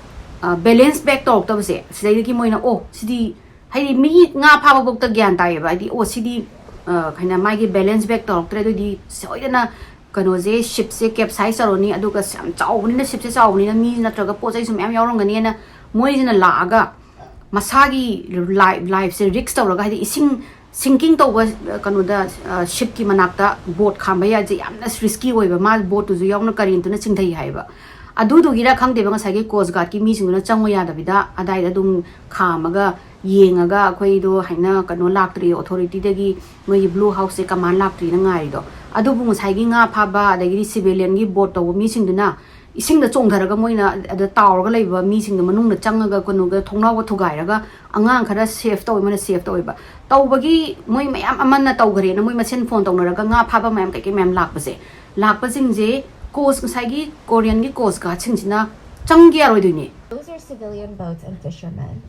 ꯕꯦꯂꯦꯟꯁ ꯕꯦꯛ ꯇꯧꯔꯛꯇꯕꯁꯦ, ꯁꯤꯗꯩꯗꯒꯤ ꯃꯣꯏꯅ, "ꯑꯣ, ꯁꯤꯗꯤ", ꯍꯥꯏꯗꯤ ꯃꯤ ꯉꯥ ꯐꯥꯕꯐꯧꯗ ꯒ꯭ꯌꯥꯟ ꯇꯥꯏꯌꯦꯕ, ꯍꯥꯏꯗꯤ, "ꯑꯣ, ꯁꯤꯗꯤ ꯀꯩꯅꯣ, ꯃꯥꯒꯤ ꯕꯦꯂꯦꯟꯁ ꯕꯦꯛ ꯇꯧꯔꯛꯇ꯭ꯔꯦ, ꯑꯗꯨꯗꯤ ꯁꯣꯏꯗꯅ ꯀꯩꯅꯣꯁꯦ, ꯁꯤꯞꯁꯦ ꯀꯦꯞꯁꯥꯏꯁ ꯇꯧꯔꯅꯤ", ꯑꯗꯨꯒ ꯌꯥꯝ ꯆꯥꯎꯕꯅꯤꯅ, ꯁꯤꯞꯁꯦ ꯆꯥꯎꯕꯅꯤꯅ ꯃꯤ ꯅꯠꯇ꯭ꯔꯒ ꯄꯣꯠ ꯆꯩꯁꯨ ꯃꯌꯥꯝ ꯌꯥꯎꯔꯝꯒꯅꯤꯅ ꯃꯣꯏꯁꯤꯅ ꯂꯥꯛꯑꯒ ꯃꯁꯥꯒꯤ ꯂꯥꯏꯐ, ꯂꯥꯏꯐꯁꯦ ꯔꯤꯛꯁ ꯇꯧꯔꯒ, ꯍꯥꯏꯗꯤ ꯏꯁꯤꯡ ꯁꯤꯡꯀꯤꯡ ꯇꯧꯕ, ꯑ, ꯀꯩꯅꯣꯗ, ꯑ, ꯁꯤꯞꯀꯤ ꯃꯅꯥꯛꯇ ꯕꯣꯠ ꯈꯥꯝꯕ ꯌꯥꯏꯁꯦ ꯌꯥꯝꯅ ꯔꯤꯁꯀꯤ ꯑꯣꯏꯕ, ꯃꯥ ꯕꯣꯠꯇꯨꯁꯨ ꯌꯥꯎꯅ ꯀꯔꯦꯟꯇꯨꯅ ꯆꯤꯡꯊꯩ ꯍꯥꯏꯌꯦꯕ꯫ ꯑꯗꯨꯗꯨꯒꯤꯔ ꯈꯪꯗꯦꯕ, ꯉꯁꯥꯏꯒꯤ ꯀꯣꯁ ꯒꯥꯔꯗꯀꯤ ꯃꯤꯁꯤꯡꯗꯨꯅ ꯆꯪꯉꯨ ꯌꯥꯗꯕꯤꯗ ꯑꯗꯥꯏꯗ ꯑꯗꯨꯝ ꯈꯥꯝꯃꯒ ꯌꯦꯡꯉꯒ ꯑꯩꯈꯣꯏꯗꯣ ꯍꯥꯏꯅ ꯀꯩꯅꯣ ꯂꯥꯛꯇ꯭ꯔꯤ, ꯑꯣꯊꯣꯔꯤꯇꯤꯗꯒꯤ ꯃꯣꯏꯒꯤ ꯕ꯭ꯂꯨ ꯍꯥꯎꯁꯁꯦ ꯀꯃꯥꯟ ꯂꯥꯛꯇ꯭ꯔꯤꯅ ꯉꯥꯏꯔꯤꯗꯣ꯫ ꯑꯗꯨꯕꯨ ꯉꯁꯥꯏꯒꯤ ꯉꯥ ꯐꯥꯕ ꯑꯗꯒꯤꯗꯤ ꯁꯤꯚꯤꯂꯤꯌꯟꯒꯤ ꯕꯣꯠ ꯇꯧꯕ ꯃꯤꯁꯤꯡꯗꯨꯅ ꯏꯁꯤꯡꯗ ꯆꯣꯡꯊꯔꯒ ꯃꯣꯏꯅ ꯑꯗ ꯇꯥꯎꯔꯒ ꯂꯩꯕ ꯃꯤꯁꯤꯡꯗꯣ ꯃꯅꯨꯡꯗ ꯆꯪꯉꯒ ꯀꯩꯅꯣꯒ ꯊꯣꯡꯅꯥꯎꯒ ꯊꯨꯒꯥꯏꯔꯒ ꯑꯉꯥꯡ ꯈꯔ ꯁꯦꯐ ꯇꯧꯋꯤ, ꯃꯣꯏꯅ ꯁꯦꯐ ꯇꯧꯋꯦꯕ꯫ ꯇꯧꯕꯒꯤ ꯃꯣꯏ ꯃꯌꯥꯝ ꯑꯃꯅ ꯇꯧꯈ꯭ꯔꯦꯅ ꯃꯣꯏ ꯃꯁꯦꯟ ꯐꯣꯟ ꯇꯧꯅꯔꯒ ꯉꯥ ꯐꯥꯕ ꯃꯌꯥꯝ ꯀꯩꯀꯩ ꯃꯌꯥꯝ ꯂꯥꯛꯄꯁꯦ, ꯂꯥꯛꯄꯁꯤꯡꯁꯦ ꯀꯣꯁ, ꯉꯁꯥꯏꯒꯤ ꯀꯣꯔꯤꯌꯟꯒꯤ ꯀꯣꯁ ꯒꯥꯔꯗꯁꯤꯡꯁꯤꯅ ꯆꯪꯒꯦ ꯌꯥꯔꯣꯏꯗꯣꯏꯅꯦ꯫ Those are civilian boats and fishermen.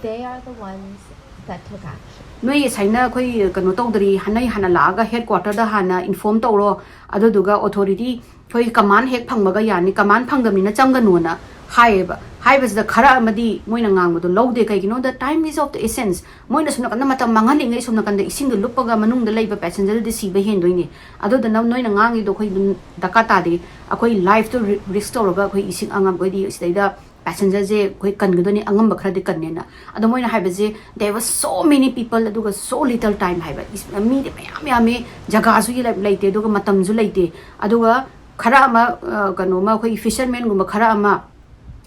They are the ones that took action. ꯅꯣꯏ ꯁꯥꯏꯅ ꯑꯩꯈꯣꯏ ꯀꯩꯅꯣ ꯇꯧꯗ꯭ꯔꯤ, ꯅꯣꯏ ꯍꯥꯟꯅ ꯂꯥꯛꯑꯒ ꯍꯦꯗ ꯀ꯭ꯋꯥꯇꯔꯗ ꯍꯥꯟꯅ ꯏꯟꯐꯣꯔꯝ ꯇꯧꯔꯣ, ꯑꯗꯨꯗꯨꯒ ꯑꯣꯊꯣꯔꯤꯇꯤ ꯑꯩꯈꯣꯏ ꯀꯃꯥꯟ ꯍꯦꯛ ꯐꯪꯕꯒ ꯌꯥꯅꯤ꯫ ꯀꯃꯥꯟ ꯐꯪꯗꯕꯅꯤꯅ ꯆꯪꯒꯅꯨꯅ ꯍꯥꯏꯌꯦꯕ꯫ ꯍꯥꯏꯕꯁꯤꯗ ꯈꯔ ꯑꯃꯗꯤ ꯃꯣꯏꯅ ꯉꯥꯡꯕꯗꯣ ꯂꯧꯗꯦ꯫ ꯀꯩꯒꯤꯅꯣꯗ time is of the essence꯫ ꯃꯣꯏꯅ ꯁꯣꯝ ꯅꯥꯀꯟꯗ ꯃꯇꯝ ꯃꯥꯡꯍꯜꯂꯤꯉꯩ ꯁꯣꯝ ꯅꯥꯀꯟꯗ ꯏꯁꯤꯡꯗꯣ ꯂꯨꯞꯄꯒ ꯃꯅꯨꯡꯗ ꯂꯩꯕ ꯄꯦꯁꯦꯟꯖꯔꯗꯨꯗꯤ ꯁꯤꯕ ꯍꯦꯟꯗꯣꯏꯅꯦ꯫ ꯑꯗꯨꯗꯨꯅ ꯅꯣꯏꯅ ꯉꯥꯡꯉꯤꯗꯣ ꯑꯩꯈꯣꯏ ꯑꯗꯨꯝ ꯗꯔꯀꯥꯔ ꯇꯥꯗꯦ꯫ ꯑꯩꯈꯣꯏ ꯂꯥꯏꯐꯇꯣ ꯔꯤ-, ꯔꯤꯁꯛ ꯇꯧꯔꯒ ꯑꯩꯈꯣꯏ ꯏꯁꯤꯡ ꯑꯉꯝ, ꯑꯩꯈꯣꯏꯗꯤ ꯁꯤꯗꯩꯗ ꯄꯦꯁꯦꯟꯖꯔꯁꯦ ꯑꯩꯈꯣꯏ ꯀꯟꯒꯗꯣꯏꯅꯤ, ꯑꯉꯝꯕ ꯈꯔꯗꯤ ꯀꯟꯅꯦꯅ꯫ ꯑꯗꯣ ꯃꯣꯏꯅ ꯍꯥꯏꯕꯁꯦ, "There were so many people, ꯑꯗꯨꯒ so little time" ꯍꯥꯏꯕ꯫ ꯏꯁ-, ꯃꯤꯗꯤ ꯃꯌꯥꯝ ꯌꯥꯝꯃꯤ, ꯖꯒꯥꯁꯨ ꯂꯩ-, ꯂꯩꯇꯦ, ꯑꯗꯨꯒ ꯃꯇꯝꯁꯨ ꯂꯩꯇꯦ꯫ ꯑꯗꯨꯒ ꯈꯔ ꯑꯃ, ꯑ, ꯀꯩꯅꯣꯃ, ꯑꯩꯈꯣꯏꯒꯤ fishermanꯒꯨꯝꯕ ꯈꯔ ꯑꯃ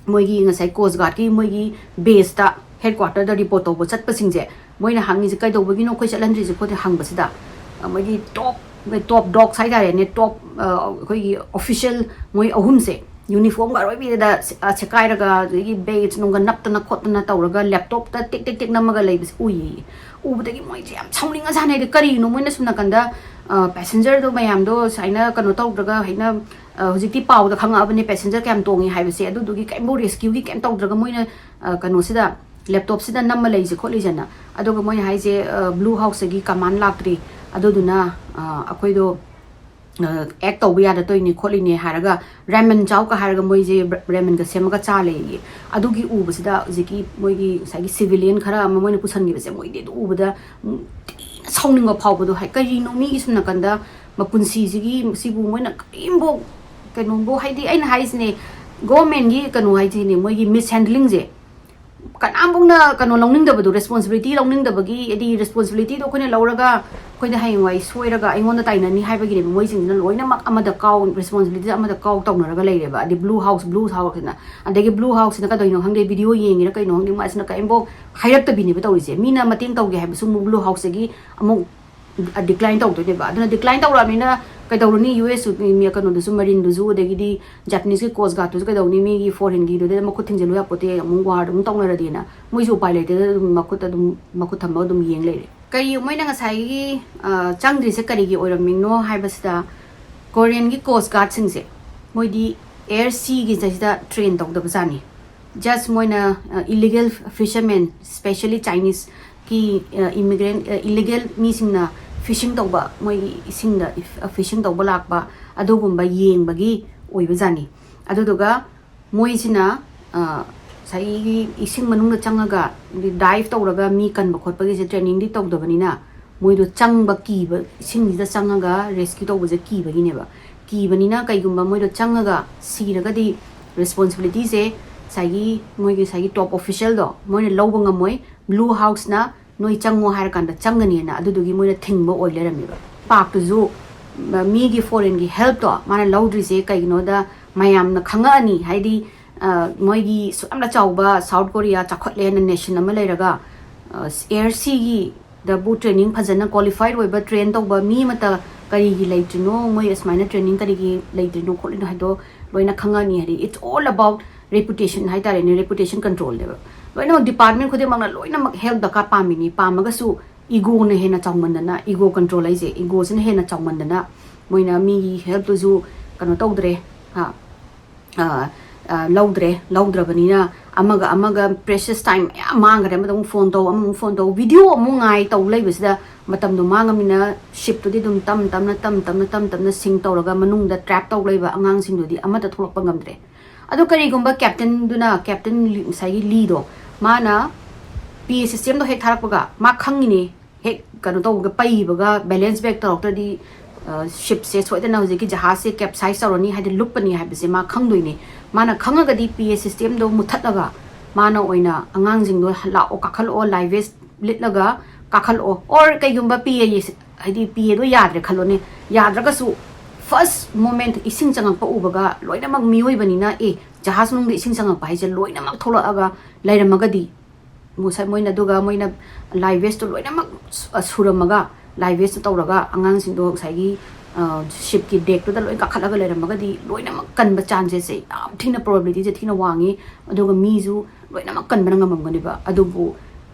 ꯃꯣꯏꯒꯤ ꯉꯁꯥꯏ Coast Guardꯀꯤ ꯃꯣꯏꯒꯤ baseꯇ, headquarterꯗ report ꯇꯧꯕ ꯆꯠꯄꯁꯤꯡꯁꯦ, ꯃꯣꯏꯅ ꯍꯪꯉꯤꯁꯦ, "ꯀꯩꯗꯧꯕꯒꯤꯅꯣ ꯑꯩꯈꯣꯏ ꯆꯠꯍꯟꯗ꯭ꯔꯤꯁꯦ?" ꯈꯣꯠꯇꯦ ꯍꯪꯕꯁꯤꯗ, ꯑ, ꯃꯣꯏꯒꯤ top, top dogs ꯍꯥꯏꯇꯥꯔꯦꯅꯦ, top, ꯑ, ꯑꯩꯈꯣꯏꯒꯤ official ꯃꯣꯏ ꯑꯍꯨꯝꯁꯦ uniformꯒ ꯑꯔꯣꯏꯕꯤꯗ ꯁꯦ-, ꯑ, ꯁꯦꯠꯀꯥꯏꯔꯒ, ꯑꯗꯒꯤ badge ꯅꯨꯡꯒ ꯅꯞꯇꯅ ꯈꯣꯠꯇꯅ ꯇꯧꯔꯒ laptopꯇ ꯇꯦꯛ ꯇꯦꯛ ꯇꯦꯛ ꯅꯝꯃꯒ ꯂꯩꯕꯁꯦ ꯎꯏꯌꯦ꯫ ꯎꯕꯗꯒꯤ ꯃꯣꯏꯁꯦ ꯌꯥꯝ ꯁꯥꯎꯅꯤꯡꯉꯖꯥꯠꯅꯦ꯫ ꯍꯥꯏꯗꯤ ꯀꯔꯤꯅꯣ ꯃꯣꯏꯅ ꯁꯨꯝ ꯅꯥꯀꯟꯗ, ꯑ, passengerꯗꯣ ꯃꯌꯥꯝꯗꯣ ꯁꯨꯃꯥꯏꯅ ꯀꯩꯅꯣ ꯇꯧꯗ꯭ꯔꯒ, ꯍꯥꯏꯅ, ꯑ, ꯍꯧꯖꯤꯛꯇꯤ ꯄꯥꯎꯗ ꯈꯪꯉꯛꯑꯕꯅꯦ passenger ꯀꯌꯥꯝ ꯇꯣꯡꯉꯤ ꯍꯥꯏꯕꯁꯦ, ꯑꯗꯨꯗꯨꯒꯤ ꯀꯩꯝꯕꯨ rescueꯒꯤ ꯀꯩꯝ ꯇꯧꯗ꯭ꯔꯒ ꯃꯣꯏꯅ, ꯑ, ꯀꯩꯅꯣꯁꯤꯗ, laptopꯁꯤꯗ ꯅꯝꯃ ꯂꯩꯁꯦ ꯈꯣꯠꯂꯤꯁꯦꯅ꯫ ꯑꯗꯨꯒ ꯃꯣꯏꯅ ꯍꯥꯏꯁꯦ, ꯑ, Blue Houseꯇꯒꯤ command ꯂꯥꯛꯇ꯭ꯔꯤ, ꯑꯗꯨꯗꯨꯅ, ꯑ, ꯑꯩꯈꯣꯏꯗꯣ, ꯑ, act ꯇꯧꯕ ꯌꯥꯗ ꯇꯧꯔꯤꯅꯦ ꯈꯣꯠꯂꯤꯅꯦ ꯍꯥꯏꯔꯒ, ramen ꯆꯥꯎꯒ ꯍꯥꯏꯔꯒ ꯃꯣꯏꯁꯦ ꯕ꯭ꯔ-, ramenꯒ ꯁꯦꯝꯃꯒ ꯆꯥ ꯂꯩꯌꯦ꯫ ꯑꯗꯨꯒꯤ ꯎꯕꯁꯤꯗ ꯍꯧꯖꯤꯛꯀꯤ ꯃꯣꯏꯒꯤ ꯉꯁꯥꯏꯒꯤ civilian ꯈꯔ ꯑꯃ ꯃꯣꯏꯅ ꯄꯨꯁꯟꯈꯤꯕꯁꯦ, ꯃꯣꯏꯗꯤ ꯑꯗꯨ ꯎꯕꯗ, ꯎꯝ, ꯊꯤꯅ ꯁꯥꯎꯅꯤꯡꯕ ꯐꯥꯎꯕꯗꯣ, ꯍꯥꯏ, ꯀꯔꯤꯅꯣ ꯃꯤꯒꯤ ꯁꯨꯝ ꯅꯥꯀꯟꯗ ꯃꯄꯨꯟꯁꯤꯁꯤꯒꯤ, ꯁꯤꯕꯨ ꯃꯣꯏꯅ ꯀꯔꯤꯝꯐꯥꯎ, ꯀꯩꯅꯣꯝꯐꯥꯎ, ꯍꯥꯏꯗꯤ ꯑꯩꯅ ꯍꯥꯏꯁꯤꯅꯦ, governmentꯒꯤ ꯀꯩꯅꯣ ꯍꯥꯏꯁꯤꯅꯦ, ꯃꯣꯏꯒꯤ mishandlingꯁꯦ, ꯀꯅꯥꯝꯐꯥꯎꯅ ꯀꯩꯅꯣ ꯂꯧꯅꯤꯡꯗꯕꯗꯣ, responsibility ꯂꯧꯅꯤꯡꯗꯕꯒꯤ, ꯍꯥꯏꯗꯤ responsibilityꯗꯣ ꯑꯩꯈꯣꯏꯅ ꯂꯧꯔꯒ ꯑꯩꯈꯣꯏꯗ ꯍꯌꯦꯡꯋꯥꯏ ꯁꯣꯏꯔꯒ ꯑꯩꯉꯣꯟꯗ ꯇꯥꯏꯅꯅꯤ ꯍꯥꯏꯕꯒꯤꯅꯦꯕ ꯃꯣꯏꯁꯤꯡꯁꯤꯅ ꯂꯣꯏꯅꯃꯛ ꯑꯃꯗ ꯀꯥꯎ, responsibilityꯁꯦ ꯑꯃꯗ ꯀꯥꯎ ꯇꯧꯅꯔꯒ ꯂꯩꯔꯦꯕ꯫ ꯑꯗꯩ Blue House, Blue Houseꯅ, ꯑꯗꯒꯤ Blue Houseꯁꯤꯅ ꯀꯩꯗꯧꯔꯤꯅꯣ ꯈꯪꯗꯦ, video ꯌꯦꯡꯉꯤꯔ ꯀꯩꯅꯣ ꯈꯪꯗꯦ, ꯃꯥꯁꯤꯅ ꯀꯔꯤꯝꯐꯥꯎ ꯍꯥꯏꯔꯛꯇꯕꯤꯅꯦꯕ ꯇꯧꯔꯤꯁꯦ꯫ ꯃꯤꯅ ꯃꯇꯦꯡ ꯇꯧꯒꯦ ꯍꯥꯏꯕꯁꯨ ꯑꯃꯨꯛ Blue Houseꯇꯒꯤ ꯑꯃꯨꯛ decline ꯇꯧꯗꯣꯏꯅꯦꯕ꯫ ꯑꯗꯨꯅ decline ꯇꯧꯔꯛꯑꯕꯅꯤꯅ ꯀꯩꯗꯧꯔꯨꯅꯤ? ꯌꯨ ꯑꯦꯁ ꯃꯤ ꯀꯩꯅꯣꯗꯨꯁꯨ, Marineꯗꯨꯁꯨ, ꯑꯗꯒꯤꯗꯤ Japaneseꯀꯤ Coast Guardꯇꯨꯁꯨ ꯀꯩꯗꯧꯅꯤ? ꯃꯤꯒꯤ foreignꯒꯤꯗꯨꯗ ꯃꯈꯨꯠ ꯊꯤꯡꯖꯤꯜꯂꯨ ꯌꯥꯄꯣꯠꯇꯦ, ꯑꯃꯨꯛ war ꯑꯗꯨꯝ ꯇꯧꯅꯔꯗꯤꯅ ꯃꯣꯏꯁꯨ ꯎꯄꯥꯏ ꯂꯩꯇꯦꯗ, ꯑꯗꯨꯝ ꯃꯈꯨꯠꯇ ꯑꯗꯨꯝ, ꯃꯈꯨꯠ ꯊꯝꯃꯒ ꯑꯗꯨꯝ ꯌꯦꯡ ꯂꯩꯔꯦ꯫ ꯀꯔꯤ ꯃꯣꯏꯅ ꯉꯁꯥꯏꯒꯤ, ꯑ, ꯆꯪꯗ꯭ꯔꯤꯁꯦ ꯀꯔꯤꯒꯤ ꯑꯣꯏꯔꯝꯃꯤꯅꯣ ꯍꯥꯏꯕꯁꯤꯗ, Koreanꯒꯤ Coast Guardꯁꯤꯡꯁꯦ ꯃꯣꯏꯗꯤ air seaꯒꯤ ꯁꯤꯗ train ꯇꯧꯗꯕꯖꯥꯠꯅꯤ꯫ Just ꯃꯣꯏꯅ, ꯑ, illegal fishermen, specially Chineseꯀꯤ, ꯑ, immigrant, ꯑ, illegal ꯃꯤꯁꯤꯡꯅ fishing ꯇꯧꯕ, ꯃꯣꯏꯒꯤ ꯏꯁꯤꯡꯗ ꯏꯐ-, ꯑ, fishing ꯇꯧꯕ ꯂꯥꯛꯄ, ꯑꯗꯨꯒꯨꯝꯕ ꯌꯦꯡꯕꯒꯤ ꯑꯣꯏꯕꯖꯥꯠꯅꯤ꯫ ꯑꯗꯨꯗꯨꯒ ꯃꯣꯏꯁꯤꯅ, ꯑ, ꯉꯁꯥꯏꯒꯤ ꯏꯁꯤꯡ ꯃꯅꯨꯡꯗ ꯆꯪꯉꯒ dive ꯇꯧꯔꯒ ꯃꯤ ꯀꯟꯕ ꯈꯣꯠꯄꯒꯤꯁꯦ trainingꯗꯤ ꯇꯧꯗꯕꯅꯤꯅ, ꯃꯣꯏꯗꯣ ꯆꯪꯕ ꯀꯤꯕ, ꯏꯁꯤꯡꯁꯤꯗ ꯆꯪꯉꯒ rescue ꯇꯧꯕꯁꯦ ꯀꯤꯕꯒꯤꯅꯦꯕ꯫ ꯀꯤꯕꯅꯤꯅ ꯀꯩꯒꯨꯝꯕ ꯃꯣꯏꯗꯣ ꯆꯪꯉꯒ ꯁꯤꯔꯒꯗꯤ responsibilityꯁꯦ ꯉꯁꯥꯏꯒꯤ ꯃꯣꯏꯒꯤ ꯉꯁꯥꯏꯒꯤ top officialꯗꯣ ꯃꯣꯏꯅ ꯂꯧꯕ ꯉꯝꯃꯣꯏ꯫ Blue Houseꯅ ꯅꯣꯏ ꯆꯪꯉꯣ ꯍꯥꯏꯔꯀꯥꯟꯗ ꯆꯪꯒꯅꯤꯅ ꯑꯗꯨꯗꯨꯒꯤ ꯃꯣꯏꯅ ꯊꯤꯡꯕ ꯑꯣꯏ ꯂꯩꯔꯝꯃꯦꯕ꯫ Parkꯇꯨꯁꯨ ꯃꯤꯒꯤ ꯐꯣꯔꯦꯟꯒꯤ ꯍꯦꯜꯞꯇꯣ ꯃꯥꯅ ꯂꯧꯗ꯭ꯔꯤꯁꯦ ꯀꯩꯒꯤꯅꯣꯗ ꯃꯌꯥꯝꯅ ꯈꯪꯉꯛꯑꯅꯤ꯫ ꯍꯥꯏꯗꯤ ꯃꯣꯏꯒꯤ ꯁꯨꯛ ꯌꯥꯝꯅ ꯆꯥꯎꯕ ꯁꯥꯎꯠ ꯀꯣꯔꯤꯌꯥ ꯆꯥꯎꯈꯠꯂꯦꯅ ꯅꯦꯁꯟ ꯑꯃ ꯂꯩꯔꯒ ꯑꯦꯌꯔ ꯁꯤꯒꯤꯗꯕꯨ ꯇ꯭ꯔꯦꯅꯤꯡ ꯐꯖꯅ ꯀ꯭ꯋꯥꯂꯤꯐꯥꯏꯠ ꯑꯣꯏꯕ ꯇ꯭ꯔꯦꯟ ꯇꯧꯕ ꯃꯤ ꯑꯃꯠꯇ ꯀꯔꯤꯒꯤ ꯂꯩꯇ꯭ꯔꯤꯅꯣ, ꯃꯣꯏ ꯑꯁꯨꯃꯥꯏꯅ ꯇ꯭ꯔꯦꯅꯤꯡ ꯀꯔꯤꯒꯤ ꯂꯩꯇ꯭ꯔꯤꯅꯣ ꯈꯣꯠꯂꯤꯅꯣ ꯍꯥꯏꯗꯣ ꯂꯣꯏꯅ ꯈꯪꯉꯛꯑꯅꯤ꯫ ꯍꯥꯏꯗꯤ it's all about reputation ꯍꯥꯏꯇꯥꯔꯦꯅꯦ, ꯔꯦꯄꯨꯇꯦꯁꯟ ꯀꯟꯇ꯭ꯔꯣꯜꯅꯦꯕ꯫ ꯂꯣꯏꯅꯃꯛ ꯗꯤꯄꯥꯔꯠꯃꯦꯟ ꯈꯨꯗꯤꯡꯃꯛꯅ ꯂꯣꯏꯅꯃꯛ ꯍꯦꯜꯞ ꯗꯔꯀꯥꯔ ꯄꯥꯝꯃꯤꯅꯤ, ꯄꯥꯝꯃꯒꯁꯨ ꯏꯒꯣꯅ ꯍꯦꯟꯅ ꯆꯥꯎꯃꯟꯗꯅ, ꯏꯒꯣ ꯀꯟꯇ꯭ꯔꯣꯜ ꯍꯥꯏꯁꯦ ꯏꯒꯣꯁꯤꯅ ꯍꯦꯟꯅ ꯆꯥꯎꯃꯟꯗꯅ ꯃꯣꯏꯅ ꯃꯤꯒꯤ ꯍꯦꯜꯞꯇꯨꯁꯨ ꯀꯩꯅꯣ ꯇꯧꯗ꯭ꯔꯦ, ꯂꯧꯗ꯭ꯔꯦ꯫ ꯂꯧꯗ꯭ꯔꯕꯅꯤꯅ ꯑꯃꯒ ꯑꯃꯒ ꯄ꯭ꯔꯦꯁꯤꯌꯁ ꯇꯥꯏꯝ ꯃꯌꯥꯝ ꯃꯥꯡꯈ꯭ꯔꯦ꯫ ꯑꯃꯗ ꯑꯃꯨꯛ ꯐꯣꯟ ꯇꯧ, ꯑꯃꯃꯨꯛ ꯐꯣꯟ ꯇꯧ, ꯚꯤꯗꯤꯑꯣ ꯑꯃꯨꯛ ꯉꯥꯏ ꯇꯧ ꯂꯩꯕꯁꯤꯗ ꯃꯇꯝꯗꯣ ꯃꯥꯡꯉꯕꯅꯤꯅ ꯁꯤꯞꯇꯨꯗꯤ ꯑꯗꯨꯝ ꯇꯞ ꯇꯞꯅ ꯇꯞ ꯇꯞꯅ ꯇꯞ ꯇꯞꯅ ꯁꯤꯡ ꯇꯧꯔꯒ ꯃꯅꯨꯡꯗ ꯇ꯭ꯔꯦꯞ ꯇꯧ ꯂꯩꯕ ꯑꯉꯥꯡꯁꯤꯡꯗꯨꯗꯤ ꯑꯃꯠꯇ ꯊꯣꯛꯂꯛꯄ ꯉꯝꯗ꯭ꯔꯦ꯫ ꯑꯗꯣ ꯀꯔꯤꯒꯨꯝꯕ ꯀꯦꯞꯇꯦꯟꯗꯨꯅ, ꯀꯦꯞꯇꯦꯟ ꯉꯁꯥꯏꯒꯤ ꯂꯤꯗꯣ, ꯃꯥꯅ ꯄꯤ ꯑꯦ ꯁꯤꯁꯇꯦꯝꯗꯣ ꯍꯦꯛ ꯊꯥꯔꯛꯄꯒ ꯃꯥ ꯈꯪꯉꯤꯅꯦ, ꯍꯦꯛ ꯀꯩꯅꯣ ꯇꯧꯕꯒ ꯄꯩꯈꯤꯕꯒ ꯕꯦꯂꯦꯟꯁ ꯕꯦꯛ ꯇꯧꯔꯛꯇ꯭ꯔꯗꯤ ꯁꯤꯞꯁꯦ ꯁꯣꯏꯗꯅ ꯍꯧꯖꯤꯛꯀꯤ ꯖꯍꯥꯖꯁꯦ ꯀꯦꯞꯁꯥꯏꯁ ꯇꯧꯔꯅꯤ, ꯍꯥꯏꯗꯤ ꯂꯨꯞꯄꯅꯤ ꯍꯥꯏꯕꯁꯦ ꯃꯥ ꯈꯪꯗꯣꯏꯅꯦ꯫ ꯃꯥꯅ ꯈꯪꯉꯒꯗꯤ ꯄꯤ ꯑꯦ ꯁꯤꯁꯇꯦꯝꯗꯣ ꯃꯨꯠꯊꯠꯂꯒ ꯃꯥꯅ ꯑꯣꯏꯅ ꯑꯉꯥꯡꯁꯤꯡꯗꯣ ꯂꯥꯛꯑꯣ, ꯀꯥꯈꯠꯂꯛꯑꯣ, ꯂꯥꯏꯐ ꯚꯦꯁ ꯂꯤꯠꯂꯒ ꯀꯥꯈꯠꯂꯛꯑꯣ꯫ ꯑꯣꯔ ꯀꯩꯒꯨꯝꯕ ꯄꯤ ꯑꯦ ꯍꯥꯏꯗꯤ ꯄꯤ ꯑꯦꯗꯣ ꯌꯥꯗ꯭ꯔꯦ ꯈꯜꯂꯣꯅꯦ, ꯌꯥꯗ꯭ꯔꯒꯁꯨ ꯐꯥꯔꯁ ꯃꯣꯃꯦꯟ ꯏꯁꯤꯡ ꯆꯪꯉꯛꯄ ꯎꯕꯒ ꯂꯣꯏꯅꯃꯛ ꯃꯤꯑꯣꯏꯕꯅꯤꯅ ꯑꯦ ꯖꯍꯥꯖ ꯃꯅꯨꯡꯗ ꯏꯁꯤꯡ ꯆꯪꯉꯛꯄ ꯍꯥꯏꯁꯦ ꯂꯣꯏꯅꯃꯛ ꯊꯣꯛꯂꯛꯑꯒ ꯂꯩꯔꯝꯃꯒꯗꯤ ꯃꯣꯏꯅ ꯑꯗꯨꯒ ꯃꯣꯏꯅ ꯂꯥꯏꯐ ꯚꯦꯁꯇꯣ ꯂꯣꯏꯅꯃꯛ ꯁꯨꯔꯝꯃꯒ ꯂꯥꯏꯐ ꯚꯦꯁꯇꯣ ꯇꯧꯔꯒ ꯑꯉꯥꯡꯁꯤꯡꯗꯣ ꯉꯁꯥꯏꯒꯤ ꯁꯤꯞꯀꯤ ꯗꯦꯛꯇꯨꯗ ꯂꯣꯏ ꯀꯥꯈꯠꯂꯒ ꯂꯩꯔꯝꯃꯒꯗꯤ ꯂꯣꯏꯅꯃꯛ ꯀꯟꯕ ꯆꯥꯟꯁꯦꯁꯁꯦ ꯌꯥꯝ ꯊꯤꯅ ꯄ꯭ꯔꯣꯕꯦꯕꯤꯂꯤꯇꯤꯁꯦ ꯊꯤꯅ ꯋꯥꯡꯉꯤ꯫ ꯑꯗꯨꯒ ꯃꯤꯁꯨ ꯂꯣꯏꯅꯃꯛ ꯀꯟꯕꯅ ꯉꯝꯃꯝꯒꯅꯦꯕ꯫ ꯑꯗꯨꯕꯨ